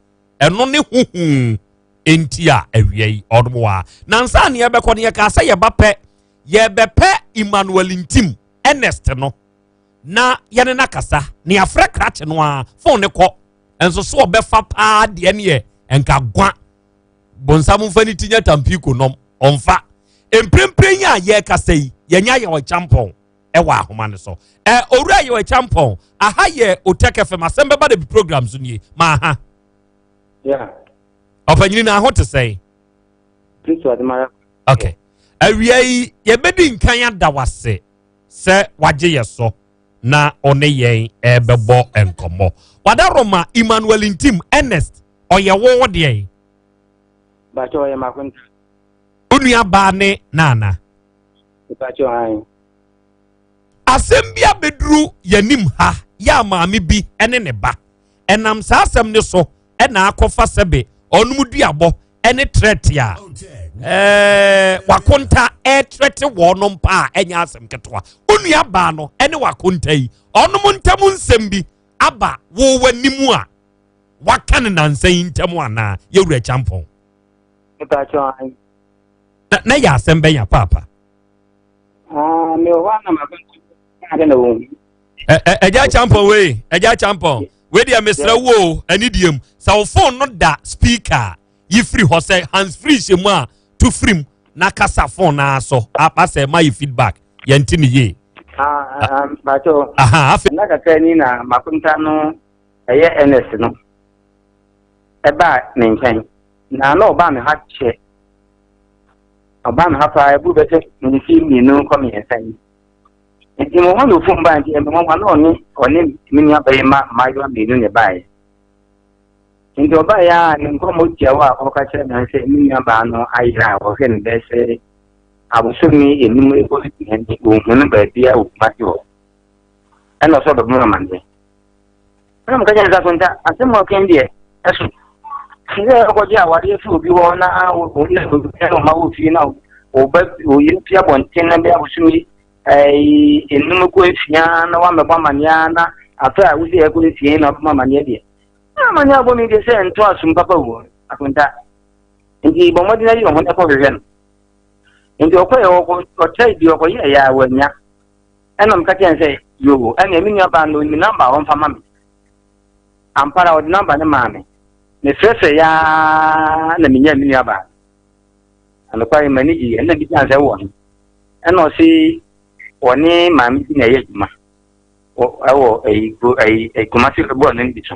Ɛno ne huhu enti a awia yi ɔnom wa nansa ne yɛbɛkɔ no yɛka sɛ yɛba pɛ yɛbɛpɛ Emmanuel Ntim Ernest no na yɛne no akasa na yɛafrɛ krakye no a phone ne kɔ nso so ɔbɛfa paa deɛ ne yɛ nka gwa bonsam mfa ne ti nyɛ tampiko nom ɔmfa mprempren yi a yɛrekasa yi yɛnya yɛ ɔkyampɔn ɛwɔ ahoma no so. Owura yɛ ɔkyampɔn aha yɛ Otec FM asɛm bɛba da bi program so nie ma aha. Ɔpanyini na aho te sɛn? Okay, awia yi yɛbɛdi nkan ada wase. sɛ wagye yɛ so na ɔne yɛn ɛrebɛbɔ nkɔmmɔ. Wadaroma Emmanuel Ntim Ernest, ɔyɛ wo deɛ? Bakyɛ ɔyɛ makonta. Wo nua baa ne naana? Bakyɛ ɔhan. Asɛm bi abɛduru yɛnim ha yɛ a maame bi ne ne ba ɛnam saa asɛm ne so ɛna akɔfa sɛbe ɔnom duabɔ ɛne trɛte a ɛɛ wakonta ɛtrɛte wɔnom pa a ɛnyɛ asɛm ketewa. Wo nua baa no ɛne wakonta yi ɔnom ntam nsɛm bi aba wo w'anim a waka ne nansa yi ntam anaa yɛwura kyampɔn? Na na yɛ asɛm bɛnya paapa. Ɛgya kyampɔn wei, ɛgya kyampɔn wei deɛ mesrɛ wo o, ɛne deɛ mu sɛ wo phone no da speaker yi firi hɔ sɛ hands free hyɛ mu a to firi mu na kasa phone naa so apa sɛ ma yɛ feedback yɛnte ne yie. Bakyɛ nna kakra ni na makonta no ɛyɛ ns no ɛbaa me nkyɛn na na ɔbaa me ha kyɛ ɔbaa me ha paa ɛbu bɛsɛ mfe 2 kɔ 3 yi nti mo hɔ na ofum baa nti ɛmɛ wɔn na ɔne ɔne me nua bɛyɛ ma mmaayewa 2 na ɛbaeɛ nti ɔbaeɛ a ne nkɔmmɔ tia hɔ a ɔka kyerɛ me sɛ me nua baa no ayera a wɔhwɛ no bɛyɛ sɛ abosome 5 ɛkɔ 6 ni wɔnhu no baabi a wɔkuma se hɔ ɛna ɔsɛ ɔbɛbɔ me amanneɛ ɛna meka kyerɛ no sɛ akonta asɛm a ɔka deɛ ɛso sɛ ɔkɔgye awareɛ fi obi hɔ na ɔma wɔ fie na ɔba ɔyere fi abɔnten na bɛyɛ abosome 5 kɔ 6 na wammɛbɔ amanneɛ na afei a wosi ɛkɔ 6 na ɔbɛbɔ amanneɛ deɛ na amanneɛ abɔ mi deɛ sɛ nto asom papa wɔ akonta nti bɔ mmɔden ayi ɔho ɛkɔ hwehwɛ no nti ɔkɔyɛ ɔkyerɛ bi ɔkɔyɛ ɛyɛ a wanya ɛna meka kyerɛ sɛ yo ɛnea me nua baa no ɔnim namba a ɔmfa ma me ampara ɔde namba no maa me mefrɛfrɛ yaa na menya me nua baa anokware m'ani gye ɛna bi sɛ wɔ he ɛna ɔse ɔne maame bi na ɛyɛ adwuma ɛwɔ ɛyi Kumasi bɔɔl no bi so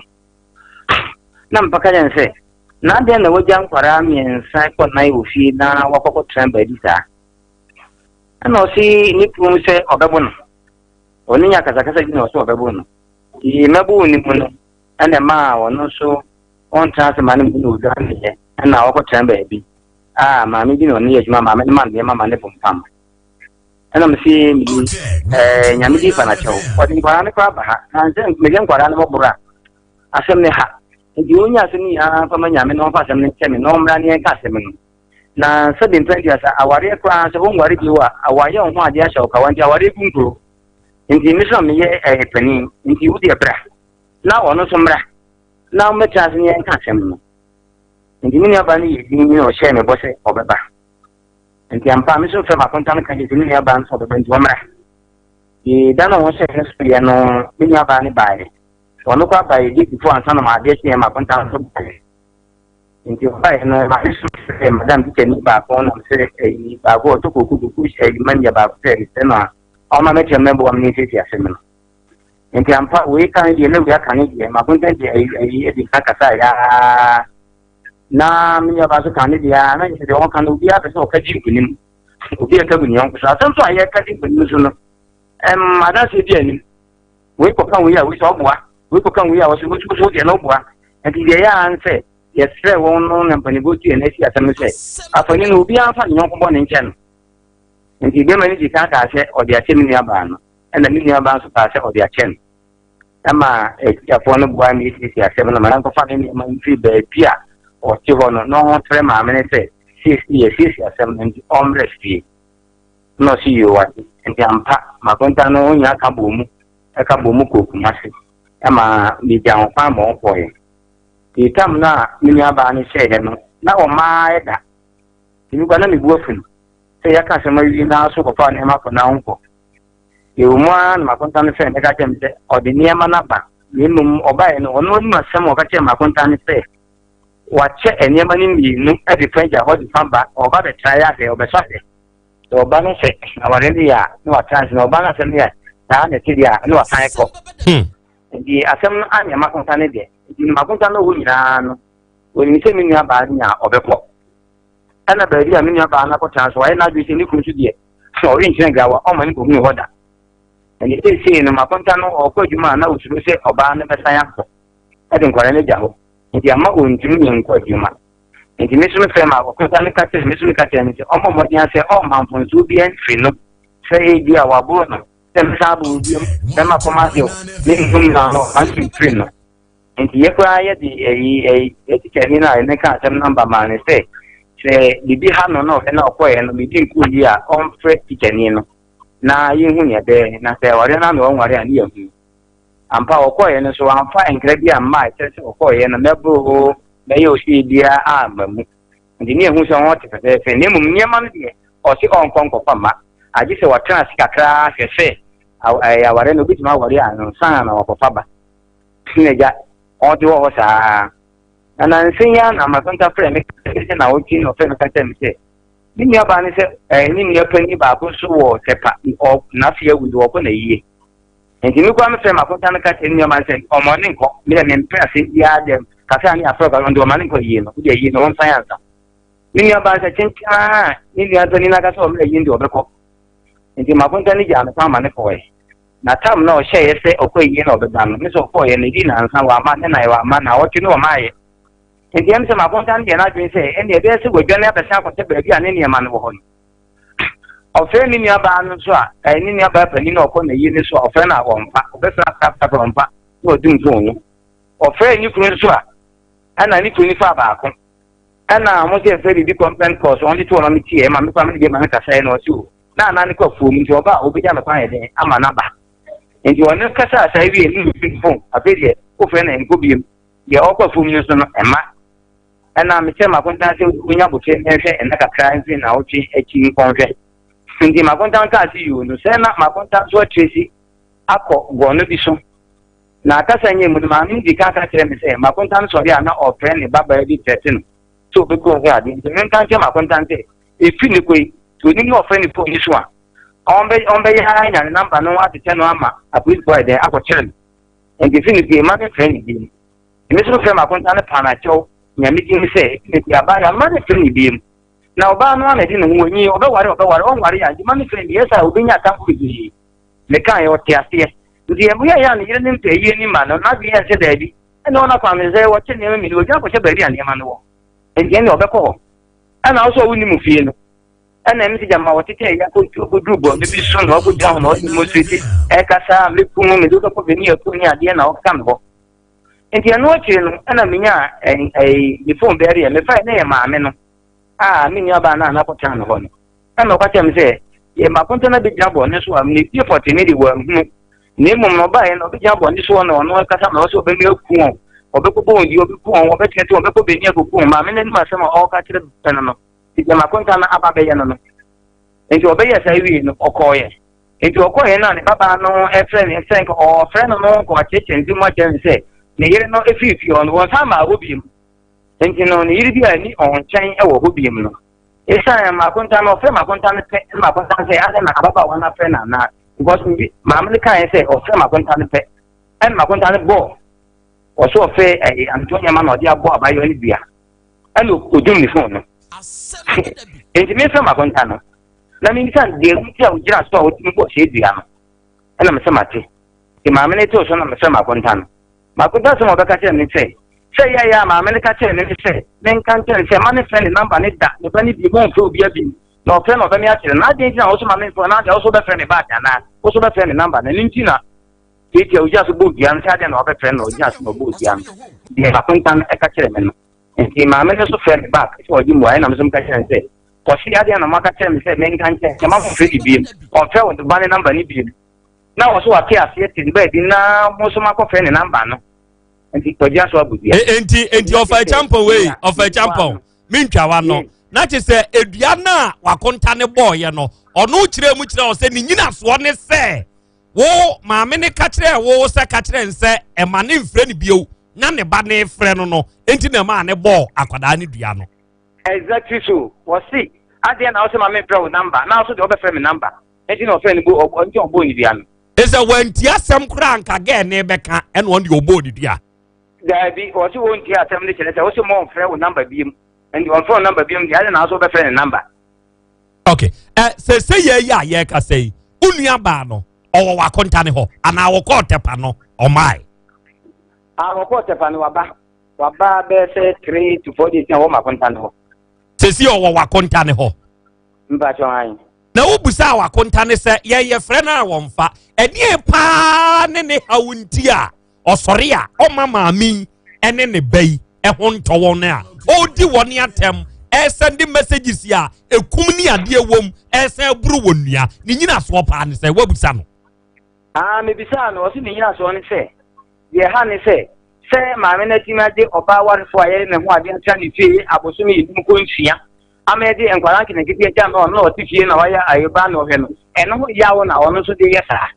na mpa ka kyerɛ sɛ na adeɛ na wagya nkwaraa 3 kɔ 4 wɔ fie na wakɔkɔ tena baabi saa ɛna ɔse ne kurom sɛ ɔbɛbo no ɔne nya kasakasa bi na ɔsɛ ɔbɛbo no nti mɛbo ne mu no ɛna maa ɔno nso ɔntena ase ma ne mu na odwa ne yɛ ɛna ɔkɔtena baabi a maame bi na ɔne yɛ adwuma maame no ma nneɛma ma ne bɔ mpam ɛna mese mede nyame di fa na kyɛw ɔde nkwaraa no koraa ba ha na nsɛ mede nkwaraa no bɔboro a asɛm ne ha nti ɔnya asɛm no nyinaa fa ma nyame na ɔmfa asɛm no nkyɛ me na ɔmmra ne yɛnka asɛm no na sɛde mpɛn duasa awareɛ koraa sɛ wonware bio a awareɛ wo ho adeɛ ahyɛ wo kawa nti awareɛ gu nkuro nti me so meyɛ panin nti wo deɛ bra na ɔno nso mmra na wɔmmɛtena ase ne yɛnka asɛm no nti me nuabaa no yɛ din na ɔhyɛɛ me bɔ sɛ ɔbɛba nti ampa me so mfrɛ m'akonta no ka kyerɛ sɛ me nuabaa no sɛ ɔbɛba nti ɔmmra nti da no a wɔhyɛɛ no so yɛ no me nuabaa no baeɛ ɔno kɔ abaeɛ gye before ansa na maadeɛ kyeɛ m'akonta no so baeɛ nti ɔbaeɛ no maame so sɛ madam teacher ni baako nam sɛ ɛyi baako ɔtɔ koko koko ɛyi manager baako sɛ mesrɛ no a ɔma mɛkyerɛ mɛboa me ne siesie asɛm no nti ampa wei ka ne deɛ na wei aka ne deɛ m'akonta deɛ ɛyi ɛyi ɛdi nka kasa yaa na me nuabaa so ka ne deɛ na yɛ sɛ deɛ ɔka no obiara pɛ sɛ ɔka di nkonim obiara ka gu ne yɔnko so asɛm so a yɛka di nkonim so no ɛm adanseɛ bi anim wei kɔka wei a wei sɛ ɔboa wei kɔka wei a wɔsɛ wei so deɛ na ɔboa nti deɛ yɛ a nsɛ yɛsrɛ wɔn no na mpanimfoɔ tu yɛn asi asɛm no sɛ afani no obiara mfa ne yɔnko bɔ ne nkyɛn no nti bɛrima no di kan kaa sɛ ɔde akyɛ me nuabaa no ɛna me nuabaa nso kaa sɛ ɔde akyɛ no ɛma akuafoɔ no boa me esiesie asɛm no ma nankɔfa ne nneɛma mfiri baabi a ɔte hɔ no na ɔho maame no sɛ siesie yɛsiesie asɛm no nti ɔmmerɛ fie na ɔsi yie wate nti ampa makonta no ɔnya ka bɔ mu ɛka bɔ mu kɔ Kumasi ɛma megya ho kwan ma ɔkɔɛ nti tam no a me nuabaa no hyɛeɛ no na ɔmaa ɛda nti mekɔ na mebu afu no sɛ yɛka asɛm awie na so kɔfa nneɛma kɔ na wonkɔ ɛwɔ mu ara na makonta no fɛ mɛka kyerɛ me sɛ ɔde nneɛma no aba na mmom ɔbaeɛ no ɔno anim asɛm a ɔka kyerɛ makonta no sɛ wakyɛ nneɛma no mmienu de fa gya hɔ de fa ba ɔba bɛtra yɛ ahwɛ ɔbɛsɔ ahwɛ sɛ ɔba no sɛ aware no yɛ a na watra ase na ɔba no asɛm no yɛ saa na ɛte deɛ a na wasan kɔ nti asɛm no anyɛ makonta no deɛ nti makonta no wɔ nyinaa no wɔnim sɛ me nua baa no nya ɔbɛkɔ ɛna baabi a me nua baa no akɔtena so wayɛ n'adwene sɛ ne kunu so deɛ ɔrenkyerɛ ngrawa ɔma ne kɔhunu hɔ da. Ɛnti seesei no makonta no ɔkɔ adwuma a na osuro sɛ ɔbaa no bɛsan akɔ de nkwadaa no agya hɔ. Nti ama ɔntumi nkɔ adwuma. Nti me nso mefrɛ ma ɔkonta no ka kyerɛ me nso meka kyerɛ no sɛ ɔmmɔ mmɔden sɛ ɔmma mfomsoɔ biara mfiri no sɛ ebi a waboro no sɛ mɛsan aboro biom mɛma kɔm ade o ne ntom no ano ɔma no mfiri no. Nti yɛ koraa yɛde ɛyi ɛyi tikyani no a yɛne ka asɛm namba maa no sɛ sɛ biribi ha no na ɔhwɛ na ɔkɔɛ no biribi nkɔ yie a ɔmfrɛ tikyani no na yɛnhu nea ɛbɛyɛ na sɛ awareɛ no ano ɔnware a ne yɛhu. Ampa ɔkɔeɛ no nso wamfa nkra bi amma a ɛkyerɛ sɛ ɔkɔeɛ no mɛboro o mɛyɛ osie biara amma mu. Nti ne yɛhu sɛ ɔte fɛfɛɛfɛ na mmom nneɛma no deɛ ɔse ɔnkɔ nkɔfa mma agye sɛ watena ase kakra hwɛ sɛ awareɛ no obɛtumi aware a ansa na wakɔfa ba. Na agya ɔte wɔ hɔ saa. Na nansa yi ara na Makonta frɛɛ me sɛ na ɔtwe na ɔfrɛ me ka kyerɛ me sɛ ne nuabaa ne sɛ ɛɛ ne nua panyin baako nso wɔ Tɛpa ɔ n'afe awu nti wɔkɔ n'ayie. Nti me koraa mefrɛ m'akonta no ka kyerɛ ne nuabaa no sɛ ɔma ne nkɔ me dɛ mempɛ asɛm biara dɛ kasa ne afrɛ ka nti ɔma ne nkɔ ayie no wode ayie no wɔnsan ansa. Me nuabaa no sɛ kyenkyen a ne nua panyin no aka sɛ ɔmmerɛ ayie no deɛ ɔbɛkɔ. Nti m'akonta no gyaa no kwan ma ne kɔɛ. Na tam na ɔhyɛeɛ sɛ ɔkɔ ayie na ɔbɛba no ne sɛ ɔkɔɔeɛ no ɛdi nansa wamma ne nan wamma na ɔtwe ne ɔmaayɛ. Enti ɛm sɛ m'akonta no yɛɛ n'adwene sɛ ɛnneɛ ɛbɛyɛ sɛ wadwane abɛsan akɔhyɛ baabi a ne nneɛma no wɔ hɔ no. Ɔfrɛ ne nuabaa no nso a, ɛɛ ne nuabaa panin na ɔkɔ n'ayie no so a, ɔfrɛ no a ɔmfa. Ɔbɛfrɛ afrɛ ɔmfa na wadum fon no. Ɔfrɛ ne kunu nso a, ɛna ne kunu no faa baako. Ɛna wɔn sɛ yɛfrɛ biribi conference call so wɔn de to wɔn tie ɛma me kora me de ma no kasaeɛ na ɔse o na anaa ne kɔ afuom nti ɔba a ɔbɛgya me kwan yɛ den ama n'aba. Nti ɔne kasa saa wie ne ɔfiri fon afei deɛ wofrɛ no nkɔ biem. Deɛ ɔkɔ afuom no so no, ɛmma. Ɛnna mekyerɛɛ m'akontan sɛ ɔnya aboterɛ nhwɛ nna kakra mfiri nnawɔtwe akyi nkɔ nhwɛ. Nti m'akontan kaa sɛ yoo no, sɛ na m'akontan nso atresi akɔ gɔɔno bi so. Na kasa nyɛ mu no, maame no dii kan ka kyerɛɛ me sɛ m'akontan no sɔre a na ɔrefrɛ ne babaa bi trɛte no sɛ ɔbɛku ho adeɛ. Nti menka nkyerɛ m'akontan sɛ ɛfiri ne kɔ yi, sɛ ɔnim na ɔfrɛ ne fon yi so a, ɔmbɛyɛ ara anya ne namba no atetɛ no ama apolisifoɔ ayɛ dɛn akɔkyere no. Enti fi no pue, mma me mfrɛ ne din. Emi so mefrɛ m'akonta no paa na kyɛw Nyame din sɛ, fi no pue, abaayewa, mma me mfrɛ ne biom. Na ɔbaa no ara na ɛde ne ho, onyin, ɔbɛware a ɔbɛware, ɔnware a, nti mma me mfrɛ ne bio, ɛyɛ saa a obenya atamfo bebree. Mekaeɛ, ɔte aseɛ. Nti ɛyɛeɛ a ne yere no mpɛ ayie no mma no, n'adwene yɛɛ no sɛ daabi, ɛnna ɔno akwan no sɛ wɔkyɛ nneɛma mmienu, wadwane akɔhyɛ baabi a nneɛma no wɔ, enti ɛnneɛ ɔbɛkɔ hɔ. Ɛnna wo sɛ wonni mo fie no, Ɛna ɛm sɛ gyama wɔtetɛ yɛ akɔduru bɔne bi so na ɔkɔgyina hɔ na ɔde demonstrate ɛkasa a mɛku mu mede wobɛkɔ bɛni aku ne adeɛ na ɔka me hɔ nti ɛno akyire no ɛna menya me phone bɛɛre yɛ mefae na yɛ maame no a me nuabaa no a nakɔtena me hɔ no ɛna ɔka kyerɛ me sɛ yɛ makonta no bɛgyina bɔne so a ne fie pɔte ne de wɔahunu na mmom na ɔbaeɛ na ɔbɛgyina bɔne so na ɔno ɛkasa na ɔsɛ ɔbɛmi aku wɔn ɔbɛkɔbɔ wɔn di ɔbɛku wɔn ɔbɛteɛte wɔn ɔbɛkɔ bɛni akɔku wɔn maame no anim asɛm a ɔreka kyerɛ pɛ no no Nti deɛ m'akonta no aba bɛyɛ no no. Nti ɔbɛyɛɛ saa wiei no, ɔkɔeɛ. Nti ɔkɔeɛ no a ne babaa no frɛ no sɛ nka ɔɔfrɛ no no nka wakyerɛkyerɛ ne mu akyerɛ no sɛ ne yere no firi fie hɔ no wɔnsan maa hɔ biom. Nti no ne yere bi a ni ɔn nkyɛn wɔ hɔ biom no. Esiane m'akonta no ɔfrɛ m'akonta no pɛ na m'akonta no sɛ adɛn na ababaawa no afrɛ no anaa because maame no kaeɛ sɛ ɔfrɛ m'akonta no pɛ ɛna m'akonta no bɔɔ ɔso ɔfrɛ ɛyɛ antoɔ nneɛma na ɔde abɔ abayewa no dua. Ɛna odum ne fon no. Enti mefrɛ m'akonta no, na mebisa no deɛ nti a ogyina so a otumi bɔ hyɛ dua no. Ɛna mesɛ mate. Nti maame no too so na mefrɛ m'akonta no. M'akonta asɛm a ɔbɛka kyerɛ me sɛ, sɛ ɛyɛ a maame no ka kyerɛ me ne sɛ menka nkyerɛ no sɛ mma no mfrɛ ne namba no da, ne ba no bio, mma ɔmfrɛ obiara bio. Na ɔfrɛ no a ɔbɛme akyerɛ no. Na adɛn nti na wo nso ma memfrɛ wo? Na adɛn, wo nso wobɛfrɛ me back anaa? Wo nso wobɛfrɛ me namba no? Ɛno nti na Tiatia ogyina so bɔɔ dua no sɛ adɛn na ɔbɛfrɛ no na ɔgyina so na ɔbɔɔ dua no. Deɛ m'akonta no ɛka kyerɛ me no. Nti maame no nso frɛɛ me back sɛ ɔgye mmuaeɛ na me nso meka kyerɛ no sɛ kɔse adɛn na moaka kyerɛ me sɛ menka nkyerɛ sɛ mamfrɛ no biem ɔmfrɛ wo ba ne namba no biem na wɔ so wate aseɛ te ne baabi na mo nso makɔfrɛ ne namba no nti ɔgyina so abɔ dua. Enti enti ɔfa kyampɔn wei ɔfa kyampɔn mentwa wa no na kye sɛ edua no a wakonta ne bɔɔyɛ no ɔno kyerɛ mu kyerɛ wɔ sɛ ne nyinasoɔ ne sɛ Wo maame no ka kyerɛɛ wo sɛ ka kyerɛ no sɛ ɛma ne mfrɛ no bio na ne ba no refrɛ no no nti na ɛmaa ne bɔɔ akwadaa no dua no. Exactly so, wɔse adeɛ na wose ma memfrɛ wo number na wo so deɛ wobɛfrɛ me number nti na ɔfrɛ no bo nti ɔbɔɔ ne dua no. Sɛ wantie asɛm koraa anka girl no bɛka ɛna ɔno deɛ ɔbɔɔ ne dua. Daabi, wɔse wontie asɛm no kyerɛ sɛ wose ma ɔmfrɛ wo number biom nti ɔmfrɛ wo number biom deɛ adɛn na wo so wobɛfrɛ ne number. Ok, ɛ sɛsɛ yɛ yi a yɛrekasa yi, wo nua baa no. ɔwɔ w'akonta ne hɔ anaa wɔkɔɔ Tɛpa no ɔmae? Ah, wɔkɔɔ Tɛpa no waba. Waba bɛyɛ sɛ 3 to 4 days na wɔma akonta ne hɔ. Sɛsi ɔwɔ w'akonta ne hɔ? Mpakyɛ han. Na wobusaa w'akonta ne sɛ yɛyɛ frɛ no a wɔmfa, ɛdeɛn paa ne ne haw nti a ɔsɔre a ɔma maame yi ne ne ba yi ho ntɔ wɔn a ɔredi wɔn atɛm, ɛsɛnde messages a ekum ne adeɛ wɔm, ɛsɛn aburu wɔn nua ne nyinasoɔ paa ne sɛ wabusa no? Ah, mebisaa no, ɔse ne nyinasoɔ ne sɛ deɛ ha ne sɛ maame no atumi agye ɔbaa warefoɔ a yɛyɛ ne ho adeɛ atena ne fie abosome 5 kɔ 6 ama yɛde nkwadaa nketenkete agya no, ɔno na ɔte fie na wayɛ ayeba na ɔhwɛ no, ɛno ho yaw na ɔno nso de yɛ saa.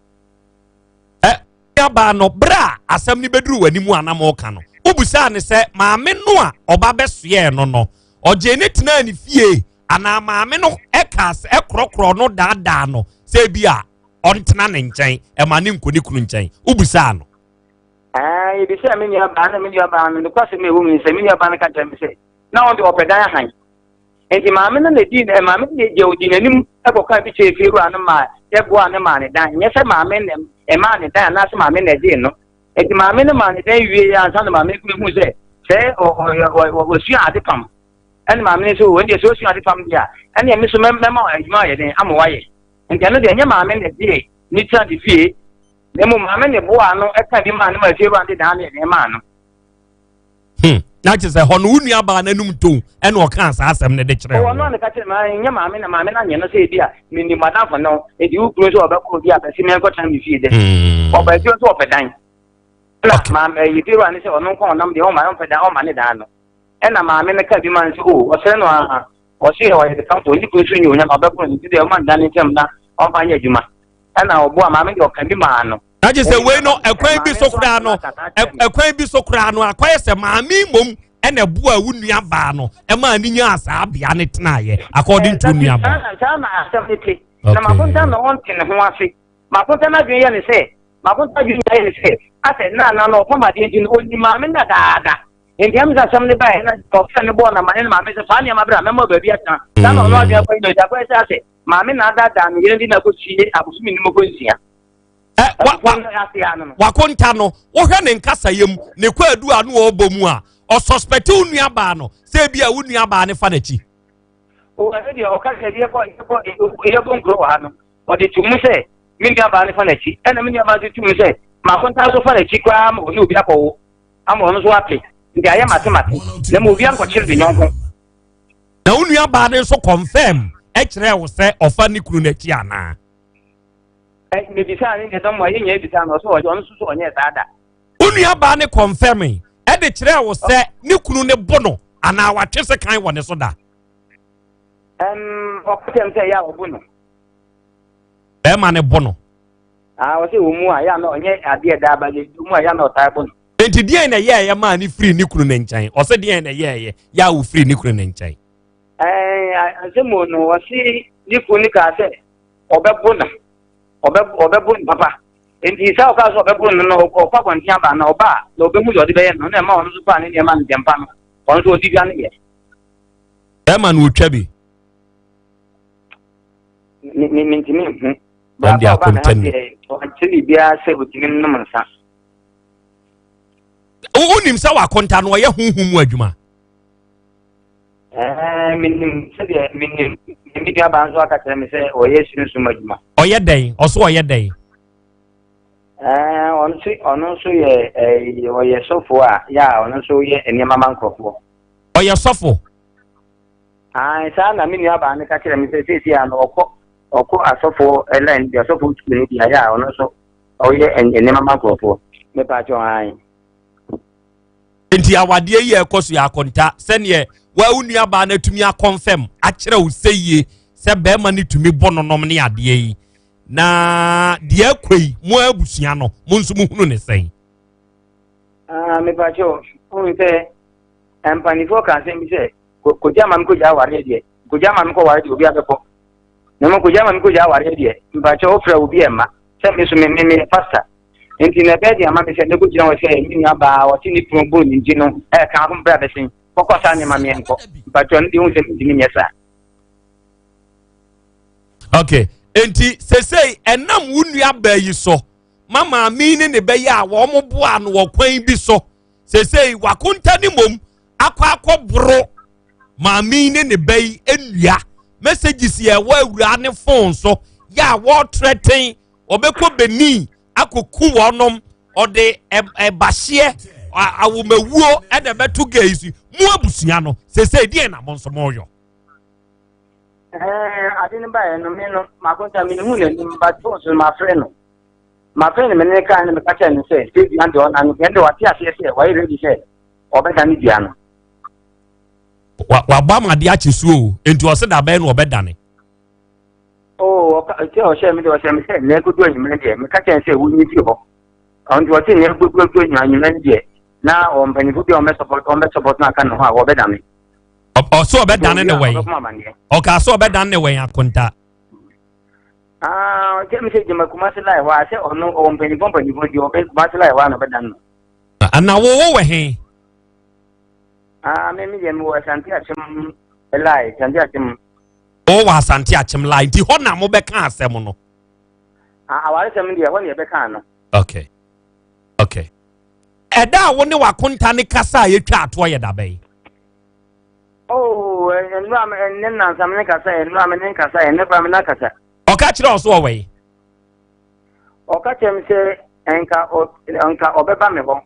Nuabaa no, berɛ a asɛm no bɛduru w'anim a na moreka no, wobusaa no sɛ maame no a ɔba bɛsoɛɛ no no, ɔgyee ne tenaa ne fie anaa maame no kaa sɛ ɛkorɔkorɔ no daadaa no sɛ ebi a ɔntena ne nkyɛn, ɛma ne nkɔ ne kunu nkyɛn? Wobusaa no? Ɛɛ, yɛbisaa me nuabaa na me nuabaa no, nokwasɛm a ɛwɔ mu ne sɛ, me nuabaa no ka kyerɛ me sɛ na ɔno deɛ ɔpɛ dan ahan. Nti maame no na di maame no deɛ odi n'anim kɔka bi kyerɛ fiewura no maa yɛboaa no maa ne dan. Nyɛ sɛ maame na ɛmaa ne dan anaasɛ maame na ɛgyee no. Nti maame no maa ne dan wie ansa na maame no hu sɛ sɛ ɔsua ade pam. Ɛna maame no sɛ o, ɛndeɛ sɛ ɔsua ade pam deɛ a, ɛnneɛ me so mɛma adwuma ayɛ den ama wayɛ. Nti ɛno deɛ ɛnyɛ maame na ɛgyee ne tena ne fie, na mmom maame na ɛboaa no ɛka bi maa no maa fiewura no de dan no yɛ den maa no. Na kyerɛ sɛ hɔ no wo nua baa n'anum tom ɛna ɔkaa saa asɛm no de kyerɛ wo. Ɔno a meka kyerɛ maa nyɛ maame na maame no anyɛ no sɛ ebi a menim madamfo no, enti wo kunu nso ɔbɛkɔ obi a bɛsi me nkɔtena me fie dɛ. Ɔba fie nso ɔpɛ dan. Ɛna maame ɛyɛ fie wura ne sɛ ɔno nko ɔnam deɛ ɔma ɔmpɛ dan ɔma ne dan no. Ɛna maame no ka bi ma no sɛ o ɔsrɛ no aha ɔse ɔyɛ de kamfo ne kunu nso nyɛ onyam ɔbɛkɔ no nti deɛ ɔma ne dan no ntɛm na ɔmfa nyɛ adwuma. Ɛna ɔboa maame deɛ ɔka bi maa no. Na gye sɛ wei no ɛkwan bi so koraa no, ɛkwan bi so koraa no akɔyɛ sɛ maame mmom ɛna ɛboa wo nua baa no ɛmaa ne nyaa saa bea ne tenaeɛ according to nua baa. Saa na asɛm no te. Na makonta na ɔnte ne ho ase. Makonta no adwene yɛ ne sɛ, makonta adwene yɛ ne sɛ asɛ na na na ɔpam adeɛ nti no ɔnim maame no dadaada. Nti ɛm sɛ asɛm no baeɛ na ɔfrɛ no bɔɔ na ma ne maame sɛ saa nneɛma berɛ a mɛma baabi atena. Saa na ɔno adwene akɔyɛ no akɔyɛ sɛ asɛ maame na adaadaa ne yere de no akɔsie abosome 5 kɔ 6. Wakonta no, wohwɛ ne nkasayɛ mu ne kwaadu a no ɔbɔ mu a, ɔsɔspɛte wo nuabaa no sɛ ebi a wo nuabaa ne fa n'akyi. Ɛno deɛ ɔka sɛ yɛbɔ nkuro wɔ ha no, ɔde to mu sɛ me nuabaa ne fa n'akyi, ɛna me nuabaa nso to mu sɛ makonta nso fa n'akyi koraa ma ɔne obi akɔwo ama ɔno nso ape, nti ayɛ mate mate na ma obi ankɔkyere ne yɔnko. Na wo nuabaa no nso confirm ɛkyerɛ wo sɛ ɔfa ne kunu n'akyi anaa? Mebisaa ne deɛ dɔm a yɛnyɛ bisaa no, ɔsɛ ɔno nso so ɔnyɛ saa da. Wo nuabaa ne confirm ɛde kyerɛ wo sɛ ne kunu ne bo no anaa watwe se kan wɔ ne so da? Ɔka kyerɛ me sɛ ɛyɛ a ɔbo no. Bɛrima ne bo no. Ah, ɔsɛ wɔ mu a yɛ a na ɔnyɛ adeɛ daa ba yɛ mu a yɛ a na ɔtaa bo no. Nti deɛn na ɛyɛɛyɛ maa ne firi ne kunu ne nkyɛn? Ɔsɛ deɛn na ɛyɛɛyɛ yɛ a wofiri ne kunu ne nkyɛn? Ɛɛ asɛm no ɔse ne kunu ne kaa sɛ ɔbɛbo no, ɔbɛbo no papa. Nti sɛ ɔka sɛ ɔbɛbo no no, ɔkɔ abɔnten aba na ɔba a na ɔbɛhu deɛ ɔde bɛyɛ no, na ɛma ɔno nso faa ne nneɛma no ntɛmpa no, ɔno nso ɔdi dwa no yɛ. Bɛrima no ɔtwa bi. Mentumi nhu. Ɛnde akontani. Ɔnkyerɛ biribiara sɛ ɔtumi nom nsa. Wonim sɛ wakonta no ɔyɛ honhom mu adwuma? Ɛɛ, menim sɛdeɛ menim. Me nuabaa nso aka kyerɛ me sɛ ɔyɛ sunsum adwuma. Ɔyɛ dɛn? Ɔso ɔyɛ dɛn? Ɛɛ, ɔno nso ɔno nso yɛ ɛɛ ɔyɛ sɔfo a yɛ a ɔno nso yɛ nneɛma ma nkurɔfoɔ. Ɔyɛ sɔfo? Ae, saa na me nuabaa no ka kyerɛ me sɛ seesei a no ɔkɔ ɔkɔ asɔfo line bi asɔfo sukuu no bi a yɛ a ɔno nso ɔyɛ nneɛma ma nkurɔfoɔ. Mepa kyɛw, ae. Nti awadeɛ yi a ɛkɔ so yɛ akonta sɛdeɛ wa wo nuabaa no atumi akɔnfɛm akyerɛ wo sɛ yie sɛ bɛrima no tumi bɔ nonom ne adeɛ yi na deɛ akɔ yi, mo abusua no mo nso mo hunu ne sɛn? Mepa kyɛw, wohu sɛ mpanimfoɔ ka asɛm bi sɛ kogya ma me kogya awareɛ deɛ, kogya ma me kɔware deɛ obi abɛkɔ, na mmom kogya ma me kogya awareɛ deɛ, mepa kyɛw, wofrɛ obi ɛmma sɛ me so me me meyɛ pastor, nti na ɛbɛyɛ de ama me sɛ mɛkɔgyina hɔ sɛ me nua baa ɔte ne kunu bɔ ne nti no ɛka ho berɛ a bɛsen kɔkɔ saa nneɛma meɛnkɔ. Mepa kyɛw, no deɛ wohu sɛ mentumi nyɛ saa. Okay. Enti sesei ɛnam wo nua baa yi so ma maame yi ne ne bɛyɛ a wɔn boa no wɔ kwan bi so. Sesei wakonta ne mmom akɔ akɔboro maame yi ne ne ba yi nnua. Messages yɛ ɛwɔ awuraa ne phone so yɛ a wɔretrɛten ɔbɛkɔ Benin akɔku wɔnom ɔde ɛbahyeɛ awomawuo ɛna ɛbɛto gay so mu abusua no sesei deɛ na mo nso moyɔ. Ɛɛ ade no baeɛ no me no makonta me hu n'anim but phone so mafrɛ no mafrɛ no me ne kaa no meka kyerɛ no sɛ sɛ dua deɛ ɔna no ɛnde wate aseɛ sɛ wayɛ ready sɛ ɔbɛdane dua no. Wabɔ ama adeɛ akye so o nti ɔse da bɛn na ɔbɛdane. Oh, ɔka sɛ ɔhyɛ me deɛ ɔhyɛ me sɛ nea ɛkɔdu anwummerɛ deɛ meka kyɛn sɛ wonyi firi hɔ ɔnti ɔse nea ɛkɔdu anwummerɛ no deɛ na ɔ mpanyinfo bi a ɔmbɛsɔpɔt ɔmbɛsɔpɔt no aka ne ho a wɔbɛdane. Ɔsɛ ɔbɛdane ne wɛn ɔka sɛ ɔbɛdane ne wɛn akonta. Ah, ɔkyɛ me sɛ gyama Kumasi lai hɔ a sɛ ɔno ɔwɔ mpanyinfo mpanyinfo deɛ ɔbɛ Kumasi lai hɔ a na ɔbɛdane no. Ana wo wo wɔ he? Ah, me me deɛ mewɔ Asante Akyem lai, Asante Akyem. Wo wɔ Asante Akyem lai, nti hɔ na mobɛka asɛm no? Ah, awaresɛm deɛ hɔ na yɛbɛka no. Okay, okay. Ɛda a wo ne w'akonta ne kasa a yɛtwa atoɔ yɛ da bɛn? Oh, nnura me ne nnansa me ne kasa yɛ, nnura me ne nkasa yɛ, nnɛ koraa me na kasa. Ɔka kyerɛ wo so ɔwɔ yi? Ɔka kyerɛ me sɛ nka nka ɔbɛba me hɔ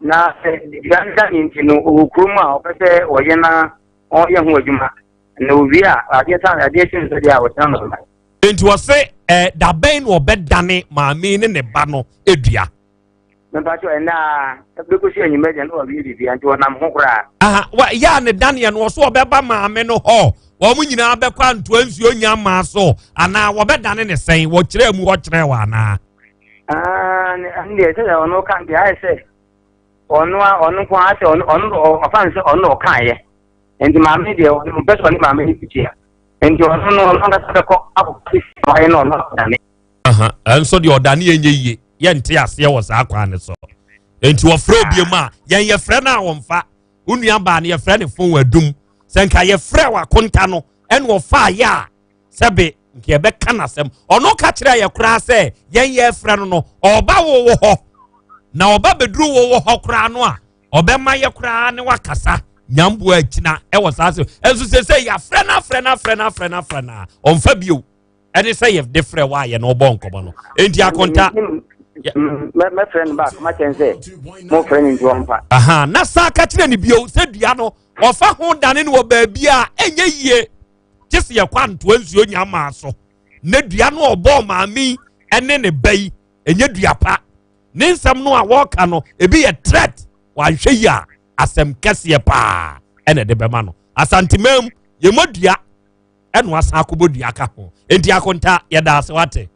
na sɛ dua no da ne nti no ɔwɔ kurom a ɔpɛ sɛ ɔyɛ na ɔyɛ ho adwuma na owie a adeɛ sa adeɛ kye nso deɛ a ɔkyena no ɔbɛba. Nti ɔse ɛ dabɛn na ɔbɛdane maame ne ne ba no dua? Mepakyɛw ɛnɛ a ɛbɛkɔsi anwummerɛ deɛ na wawie biribia nti ɔnam ho koraa. Aha, wa yɛ a ne daneɛ no ɔso ɔbɛba maame no hɔ wɔn nyinaa bɛkɔ antoa nsuo nya maa so anaa wɔbɛdane ne sɛn wɔkyerɛ mu hɔ kyerɛ wɔ anaa. Ɛne deɛ sɛ ɔno ka deɛ ayɛ sɛ ɔno a ɔno nko ara sɛ ɔno ɔno ɔfa no sɛ ɔno na ɔkaeɛ nti maame deɛ ɔno mpɛ sɛ ɔne maame no kutia nti ɔno no ɔno ankasa bɛkɔ akɔkɔ ɔyɛ no ɔno akɔdane. Ɛnso deɛ ɔdane yɛ nyɛ yie yɛnte aseɛ wɔ saa kwan no so nti wɔfrɛ obie mu a yɛn yɛfrɛ no a wɔmfa wo nua baa no yɛfrɛ ne fon adum sɛ nka yɛfrɛ wɔ akonta no ɛna ɔfa yɛ a sɛbe nka yɛbɛka n'asɛm ɔno ka kyerɛ yɛ koraa sɛ yɛn yɛfrɛ no no ɔba wo wɔ hɔ na ɔba bɛduru wo wɔ hɔ koraa no a ɔbɛma yɛ koraa ne wakasa nyamboa akyina ɛwɔ saa sɛ ɛnso sɛ sɛ yɛafrɛ no afrɛ no afrɛ no afrɛ no afrɛ no a ɔmfa bio ɛne sɛ yɛde frɛ wɔ a yɛne wobɔ nkɔmmɔ no enti akonta mɛfrɛ no baako makyɛn sɛ mofrɛ no nti ɔmfa aha na saa ka kyerɛ no bio sɛ dua no ɔfa ho dane no wɔ baabi a ɛnyɛ yie gye sɛ yɛkɔ antoa nsuo nya maa so na dua no ɔbɔɔ maame yi ne ne ba yi ɛnyɛ dua pa ne nsɛm no a wɔreka no ebi yɛ threat wanhwɛ yi a asɛm kɛseɛ paa ɛna ɛde bɛma no asantemam yɛmmɔ dua ɛna wasan akɔbɔ dua ka ho nti akonta yɛda ase wate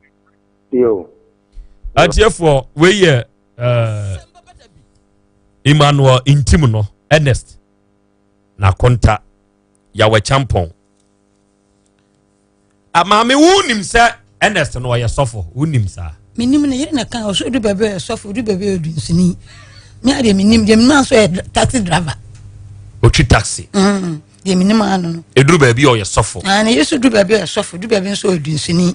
atiefoɔ wei yɛ uh, emmanuel ntim no ernest na akonta yɛwɔ kyampɔn ah, maame wonim sɛ ernest no ɔyɛ sɔfo wonim saa menim no yere na ka ɔsɛ du baabi ɔyɛ sɔfo du baabi ɔyɛ dunsini me adeɛ menim deɛ menim nso yɛ taxi driver ɔtwi taxi mm. deɛ menim ano no ɛduru baabi ɔyɛ sɔfo ah, ne yesu duru baabi ɔyɛ sɔfo duru baabi nso ɔyɛ dunsini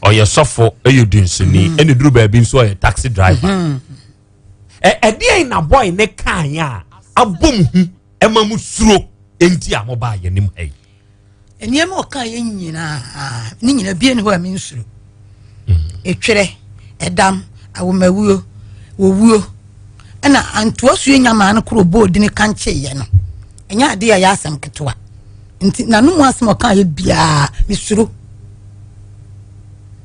ɔyɛ sɔfo ɛyɛ dunsini mm. ɛna duru baabi nso ɔyɛ taxi driver mm-hmm. ɛdeɛn na boy ne kan a abɔ mu hu ɛma mu suro enti a mobaa yɛnim ha yi Nneɛma a ɔkaa yɛ nyinaa ne nyinaa bie ne hɔ a mensuro. Etwerɛ, ɛdam, awomawuo, wɔwuo, ɛna antoa suo nyamaa no koro bɔɔ dini kankyeeɛ no. Ɛnyɛ adeɛ a ɛyɛ asɛm ketewa. Nti n'ano mu asɛm a ɔkaa yɛ biara mesuro.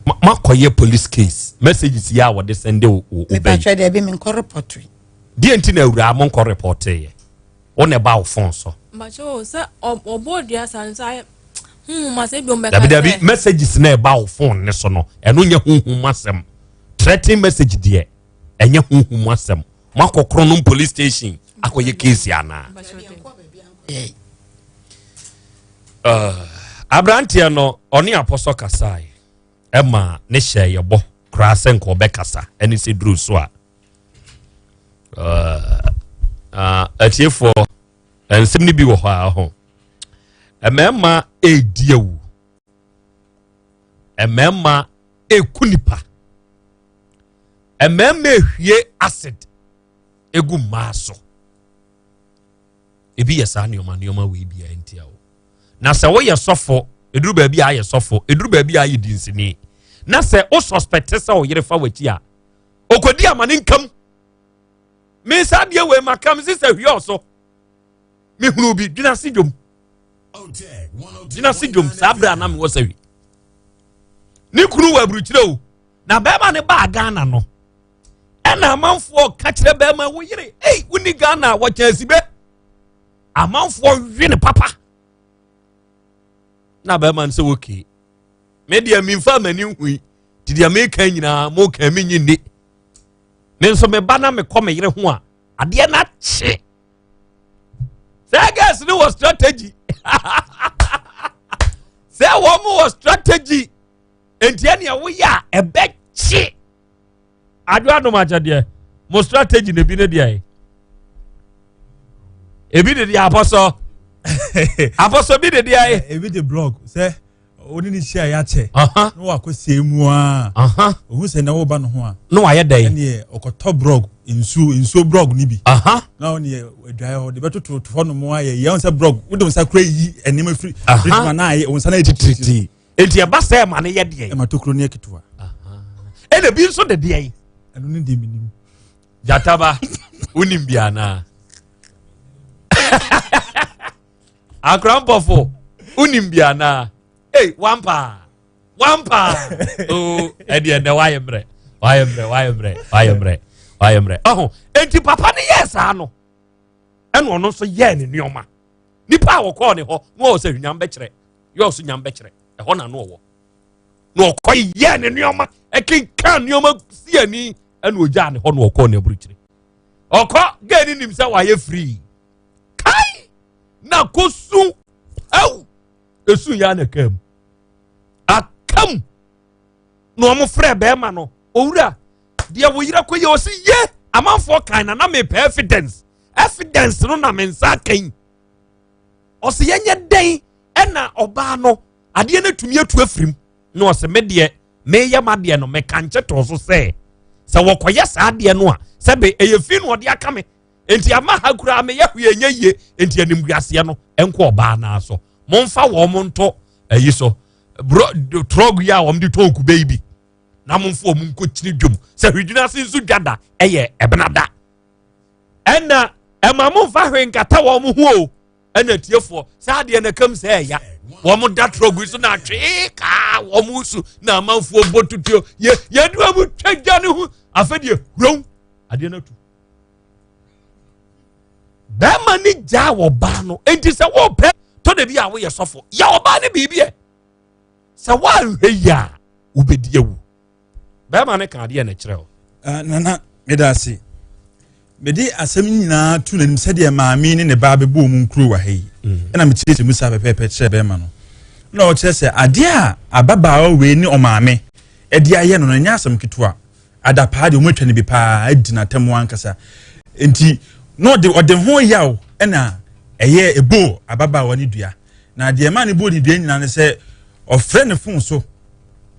Makɔyɛ police case messages yi a wɔde sɛnde wo wo bɛyi. Mepatwɛ dɛ bi menkɔ report. Deɛ nti na awuraa monkɔ report yɛ. Wo na ɛba wo phone so. Mpakyɛ o sɛ ɔbɔ dua saa no sɛ ayɛ huhum asɛm bi ɔmbɛka sɛ. Dabi dabi messages na ɛba wo phone ne so no ɛno nyɛ huhum asɛm threatening message deɛ ɛnyɛ huhum asɛm mo akɔ Kronom police station akɔyɛ case anaa. Uh, aberanteɛ no ɔne apɔsɔ kasae ɛma ne hyɛ yɛbɔ koraa sɛ nka ɔbɛkasa ɛne sɛ duru so a atiefoɔ nsɛm no bi wɔ hɔ a ho mmarima ɛredi awu Mmarima eku nipa. Mmarima ehwie acid egu mmaa so. Ebi yɛ saa nneɛma nneɛma wei bi a ntia o. Na sɛ woyɛ sɔfo, eduru baabi a ayɛ sɔfo, eduru baabi a ayɛ dinsini. Na sɛ o suspect sɛ o yere fa w'akyi a, okodi amane nkam. Me nsa adeɛ wei ma kam sisa hwie ɔso. Mehunu bi dwena se dwom. Dwena se dwom saa berɛ a na mewɔ sɛ hwi. Ne kunu wɔ aburukyerɛ o. Na bɛrima ne baa Ghana no. Ɛna amanfoɔ ka kyerɛ bɛrima wo yere, ei woni Ghana wɔkyɛn asibe. Amanfoɔ we ne papa. Na bɛrima no sɛ okay. Me deɛ memfa m'ani nhui. Nti deɛ meka nyinaa moka menyi nni. Me nso meba na mekɔ me yere ho a adeɛ no akye. Sɛ girls no wɔ strategy. Sɛ wɔn wɔ strategy. Nti ɛnea woyɛ a ɛbɛkye. Adwo adom akyɛdeɛ. Mo strategy na ebi ne deɛ. Ebi de deɛ apɔsɔ. Apɔsɔ bi de deɛ. Ebi de blog sɛ oni ne hyia yɛ akyɛ. Na wakɔ sie mu aa. Ohun sɛ na wɔba ne ho a. Na wayɛ dɛ. Ɛneɛ ɔkɔtɔ blog nsuo nsuo blog ni bi. Na ɔneɛ adwaeɛ hɔ de bɛtoto hɔ nom ayɛ yɛ ɔn sɛ blog wode nsa kura yi nneɛma firi. Firi ma na ayɛ wɔn nsa na yɛ titiri. Enti ɛba sɛ ɛma no yɛ deɛ. Ɛma tokuro no yɛ ketewa. Ɛna bi nso de deɛ yi. Ɛno ne deɛ menim. Gyataba, wonim bi anaa? Akorampɔfo, wonim bi anaa? Ei, wampa, wampa. Oo, ɛdeɛ ɛnɛ wayɛ mmerɛ, wayɛ mmerɛ, wayɛ mmerɛ, wayɛ mmerɛ, wayɛ mmerɛ. Ɔho, enti papa no yɛɛ saa no, ɛna ɔno nso yɛɛ ne nneɛma. Nipa a wɔkɔɔ ne hɔ, na ɔwɔ sɛ hwinyam bɛkyerɛ. Yɛ ɔso nyam bɛkyerɛ ɛhɔ na no ɔwɔ na ɔkɔ yɛ ne nneɛma ɛkenkan nneɛma si ani ɛna ogyaa ne hɔ na ɔkɔɔ ne aburukyire ɔkɔ gɛɛ ne nim sɛ wayɛ free kai na kosu ɛw esu yɛ ana kaa mu akam na wɔn frɛ bɛrima no owura deɛ wo yere kɔ yɛ ɔsi yɛ amanfoɔ kan na na mepɛ evidence evidence no na me nsa akan ɔsi yɛnyɛ dɛn ɛna ɔbaa no adeɛ no atumi atu afirim na ɔsɛ me deɛ meyɛ m'adeɛ no meka nkyɛ tɔɔ so sɛ sɛ wɔkɔyɛ saa adeɛ no a sɛbe ɛyɛ fi na ɔde aka me nti ama ha koraa meyɛ hwee ɛnyɛ yie nti animguaseɛ no ɛnkɔ ɔbaa naa so momfa wɔn mo nto ayi so bro trɔg yi a wɔn de tɔn kube yi bi na momfa wɔn nkɔkyini dwom sɛ hwedwina ase nso dwa da ɛyɛ ɛbena da ɛna ɛma momfa hwee nkata wɔn ho o ɛna atiefoɔ saa adeɛ no kam sɛ ɛya wɔn da trɔgu so na atwee kaa wɔn su na amanfoɔ bɔ tutuo yɛ yɛde wɔn twa gya ne ho afɛ deɛ hurom adeɛ no atu bɛrima ne gyaa wɔ baa no enti sɛ wɔpɛ tɔ da bi a woyɛ sɔfo yɛ ɔbaa ne biribi ɛ sɛ woanhwɛ yi a wobɛdi awu bɛrima no ka adeɛ na ɛkyerɛ o. Ah, nana meda ase mede asɛm nyinaa to n'anim sɛdeɛ maame ne ne ba bɛbɔ mu nkuro wɔ ha yi mm. ɛna mekyerɛkyerɛ mu saa pɛpɛɛpɛ kyerɛ bɛrima no na ɔkyerɛ sɛ adeɛ a ababaawa wei ne ɔmaame ɛde ayɛ no no ɛnyɛ asɛm ketewa adapaa deɛ wɔatwa no bi paa adi n'atɛm ankasa nti na ɔde ɔde ho yaw ɛna ɛyɛ ebo ababaawa ne dua na deɛ ɛma ne bɔ ne dua nyinaa ne sɛ ɔfrɛ ne fon so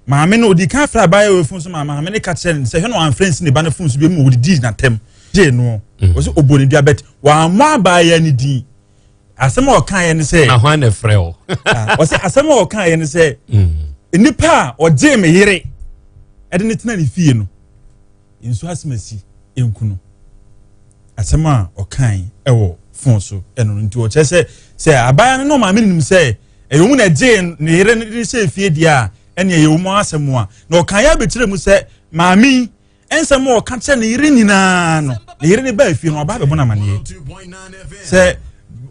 maame no odi kan frɛ abaayewa yi fon so ma maame no ka kyerɛ no sɛ hwɛ no wamfrɛ nsi ne ba no fon so bi mu wɔdidi n'atɛm gyee no mm. wɔsɛ ɔbɔ ne dua bɛt wammɔ abaayewa no din asɛm a ɔkaeɛ ne sɛ na hwan na ɛfrɛ wo ah, ɔsɛ asɛm a ɔkaeɛ ne sɛ mm. nnipa a ɔgyee me yere ɛde ne tena ne fie no nsu asɛm asi nku no asɛm a ɔkae ɛwɔ fon so ɛno no nti ɔkyerɛ sɛ sɛ abaayewa no na ɔmaame no nim sɛ ɛyɛ wɔn na ɛgyee ne yere no de hyɛ fie deɛ a ɛne ɛyɛ wɔn asɛm a na ɔkan yɛ abɛkyerɛ mu sɛ maame yi nsɛm a ɔka kyerɛ ne yere nyinaa no ne yere ne baa fie no ɔbaa bɛbɔ no amaneɛ sɛ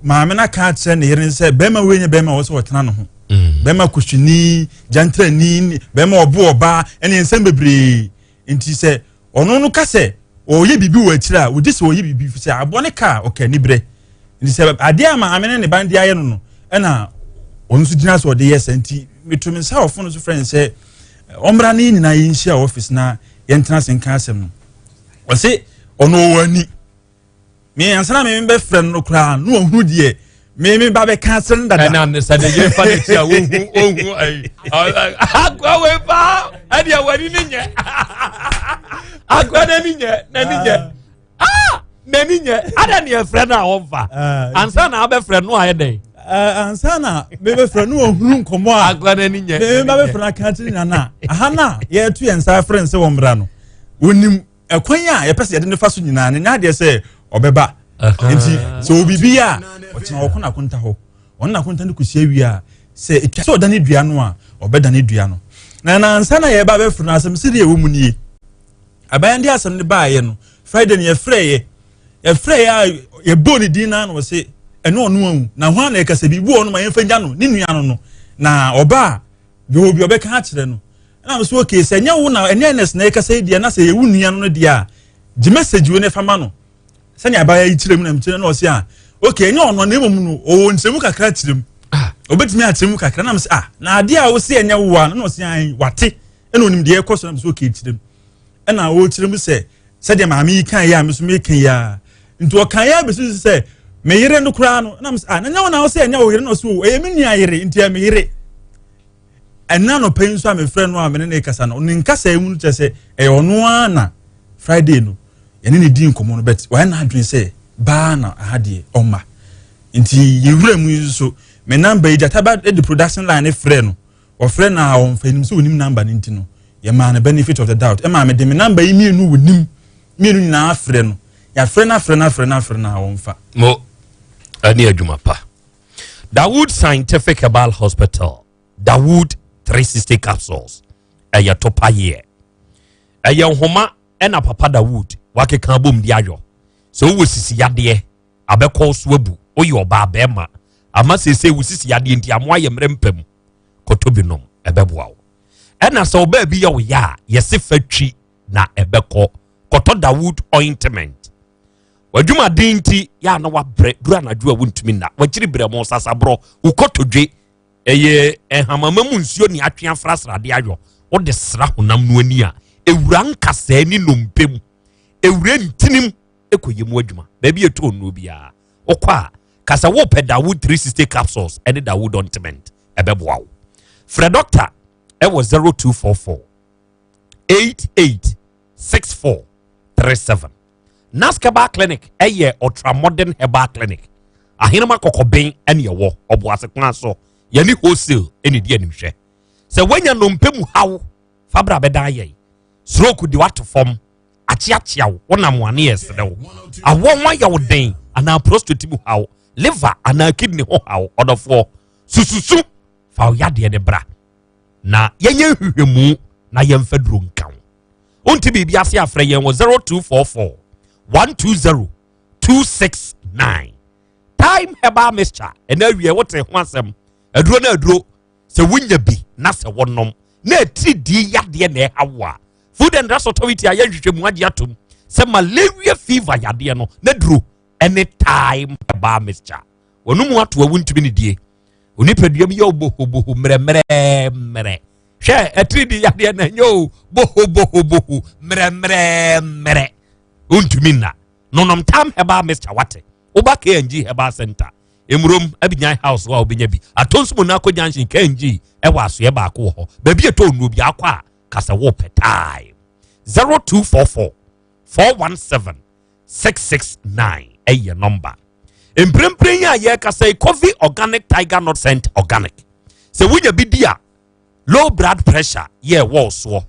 maame no aka akyerɛ ne yere no sɛ bɛrima wei nyɛ bɛrima a ɔwɔ sɛ ɔtena ne ho mm. bɛrima kusuni gyantrani bɛrima ɔbo ɔbaa ɛne nsɛm bebree nti sɛ ɔno no ka sɛ ɔreyɛ biribi wɔ akyire a ɔgye sɛ ɔyɛ biribi fi sɛ aboɔ ne ka a ɔka aniberɛ nti sɛ adeɛ a maame ne ne ba de ayɛ no no ɛna ɔno nso gyina sɛ ɔde yɛ sɛ nti meto me nsa ɔfo no so frɛ no sɛ ɔmmra ne nyinaa yɛnhyia wɔ ɔfis na yɛntena ase nka asɛm no ɔse ɔno ɔwɔ ani me ansa na me bɛfrɛ no koraa na ɔhunu deɛ Me me ba bɛka asɛm no dada. Ɛna ne sɛ ne yere fa n'akyi a wohu ohu ayi akoa wei paa ɛdeɛ w'ani ne nyɛ akoa n'ani nyɛ n'ani nyɛ ah n'ani nyɛ ada ne yɛfrɛ no a wɔmfa ah, ansa na abɛfrɛ no ayɛ dɛn. Eh, ansa na mebɛfrɛ no ɔhunu nkɔmmɔ a akoa n'ani nyɛ me ba bɛfrɛ no aka akyerɛ nyina aha no a yɛto yɛn nsa afrɛ no sɛ wɔmmra no wɔnim ɛkwan a yɛpɛ sɛ yɛde no fa so nyinaa no nyɛ adeɛ sɛ ɔbɛba nti sɛ obibi a ɔkyena ɔkɔ n'akonta hɔ ɔno n'akonta no kɔsi awie a sɛ ɛtwa sɛ ɔdane dua no a ɔbɛdane dua no na nansa na yɛba bɛforo no asɛm sɛdeɛ ɛwɔ mu nie aban de asɛm no baayɛ no Friday no yɛfrɛeɛ yɛfrɛeɛ a yɛbɔɔ ne din naa na ɔse ɛno ɔno ahu na ho a na ɛkasa biribi wɔ no ma yɛmfa nya no ne nua no no na ɔba a deɛ obi ɔbɛka akyerɛ no ɛna mo so okay sɛ ɛnyɛ wo na ɛnyɛ ns na ɛkasa yi deɛ na sɛ yɛwo nua no no deɛ a gye message wo ne fa ma no sɛnea abaya yi kyerɛ mu na mekyerɛ na ɔse a okay ɛnyɛ ɔno na mmom no ɔwɔ nkyerɛmu kakra kyerɛ mu ah. ɔbɛtumi akyerɛ mu kakra na mo sɛ ah na adeɛ a wose ɛnyɛ wo a na ɔse an wate ɛna onim deɛ ɛkɔ so na mo sɛ okay kyerɛ mu ɛna ɔkyerɛ mu sɛ sɛdeɛ maame yi kan yɛ a me so meka yi a nti ɔkan yɛ abɛsi so sɛ me yere no koraa no na mo sɛ ah na nyɛ wo na wose ɛnyɛ wo yere na ɔse o ɛyɛ me nua yere nti ɛyɛ me yere ɛna anɔpa yi nso a mefrɛ no a mene ne kasa no ne nkasa mu no kyerɛ sɛ ɛyɛ ɔno ara na Friday no yɛne ne di nkɔmmɔ no but wayɛ n'adwene sɛ baa na aha deɛ ɔmma nti yɛwura mu yi nso me namba yi gyataba de production line ne frɛ no ɔfrɛ no a ɔmfa anim sɛ ɔnim namba no nti no yɛmaa no benefit of the doubt ɛmaa mede me namba yi mmienu wɔ nim mmienu nyinaa frɛ no yɛafrɛ no afrɛ no afrɛ no afrɛ no a ɔmfa mo ɛne adwuma pa Dawood Scientific Herbal Hospital, Dawood 360 capsules. Ɛyɛ topa yeɛ. Ɛyɛ nhoma ɛna Papa Dawood wakeka abom de ayɔ. Sɛ wowɔ sisi yadeɛ, abɛkɔ so abu, woyɛ ɔbaa bɛrima, ama seesei wo sisi yadeɛ nti amoa yɛ mmerɛ mpa mu, kɔtɔ bi nom, ɛbɛboa wo. Ɛna sɛ ɔbaa bi yɛ wo yɛ a, yɛse fa twi na ɛbɛkɔ. Kɔtɔ Dawood ointment. W'adwumaden nti, yɛ a na wabrɛ duru anadwo a wontumi nna. Wakyiri brɛ mo sasaborɔ, wo kotodwe. Ɛyɛ nhamama mu nsuo ne atwe afra srade ayɔ. Wode sra honam no ani a, ewura nkasɛɛ ne nnompe mu. Ewura ntinim kɔyɛ mu adwuma. Baabi a ɛtɔ nnuro biara, wokɔ a, ka sɛ wopɛ Dawood 360 capsules ne Dawood ointment. Ɛbɛboa wo. Frɛ dɔkta ɛwɔ 0244 88 64 37. Nask Herbal Clinic ɛyɛ ultra modern herbal clinic. Ahenema kɔkɔben ɛne ɛwɔ ɔboase kwan so. Yɛne wholesale ɛne di animhwɛ. Sɛ woanya nnompe mu haw, fa bra bɛdan yɛn. Stroke de wato fam, akyeakyea wo, wonam wane yɛ serɛ wo. Awɔ ho ayɛ wo den anaa prostate mu haw, liver anaa kidney ho haw, ɔdɔfoɔ. Sususu fa wo yadeɛ no bra na yɛnyɛ nhwehwɛmu na yɛmfa duro nka wo. Wonte biribi ase afrɛ yɛn wɔ 0244 120 269. Time Herbal Mixture ɛna awie wote ho asɛm aduro no aduro sɛ wonya bi na sɛ wɔnom na atiridii yadeɛ na ɛha wo a Food and Drugs Authority ayɛ nhwehwɛmu agye atom sɛ malaria fever yadeɛ no na duro ɛne Time Herbal Mixture wɔn mu ato a wontumi ne die onipadua mu yɛ bohoboho mmerɛmmerɛmmerɛ hwɛ atiridii yadeɛ na ɛnyɛ o bohobohoboho mmerɛmmerɛmmerɛ wontumi nna nonom Time Herbal Mixture wate woba KNG Herbal Center Emurom Abinyan House a wobɛnya bi Atonso Monaco Junction KNG ɛwɔ asoɛ baako wɔ hɔ baabi ɛtɔ nnuro bi akɔ a kasɛ wopɛ time 0244 417 669 ɛyɛ nɔmba mprempren yi a yɛrekasa yi Coffee Organic Tiger Nut Scent Organic sɛ wonya bi di a low blood pressure yɛ ɛwɔ soɔ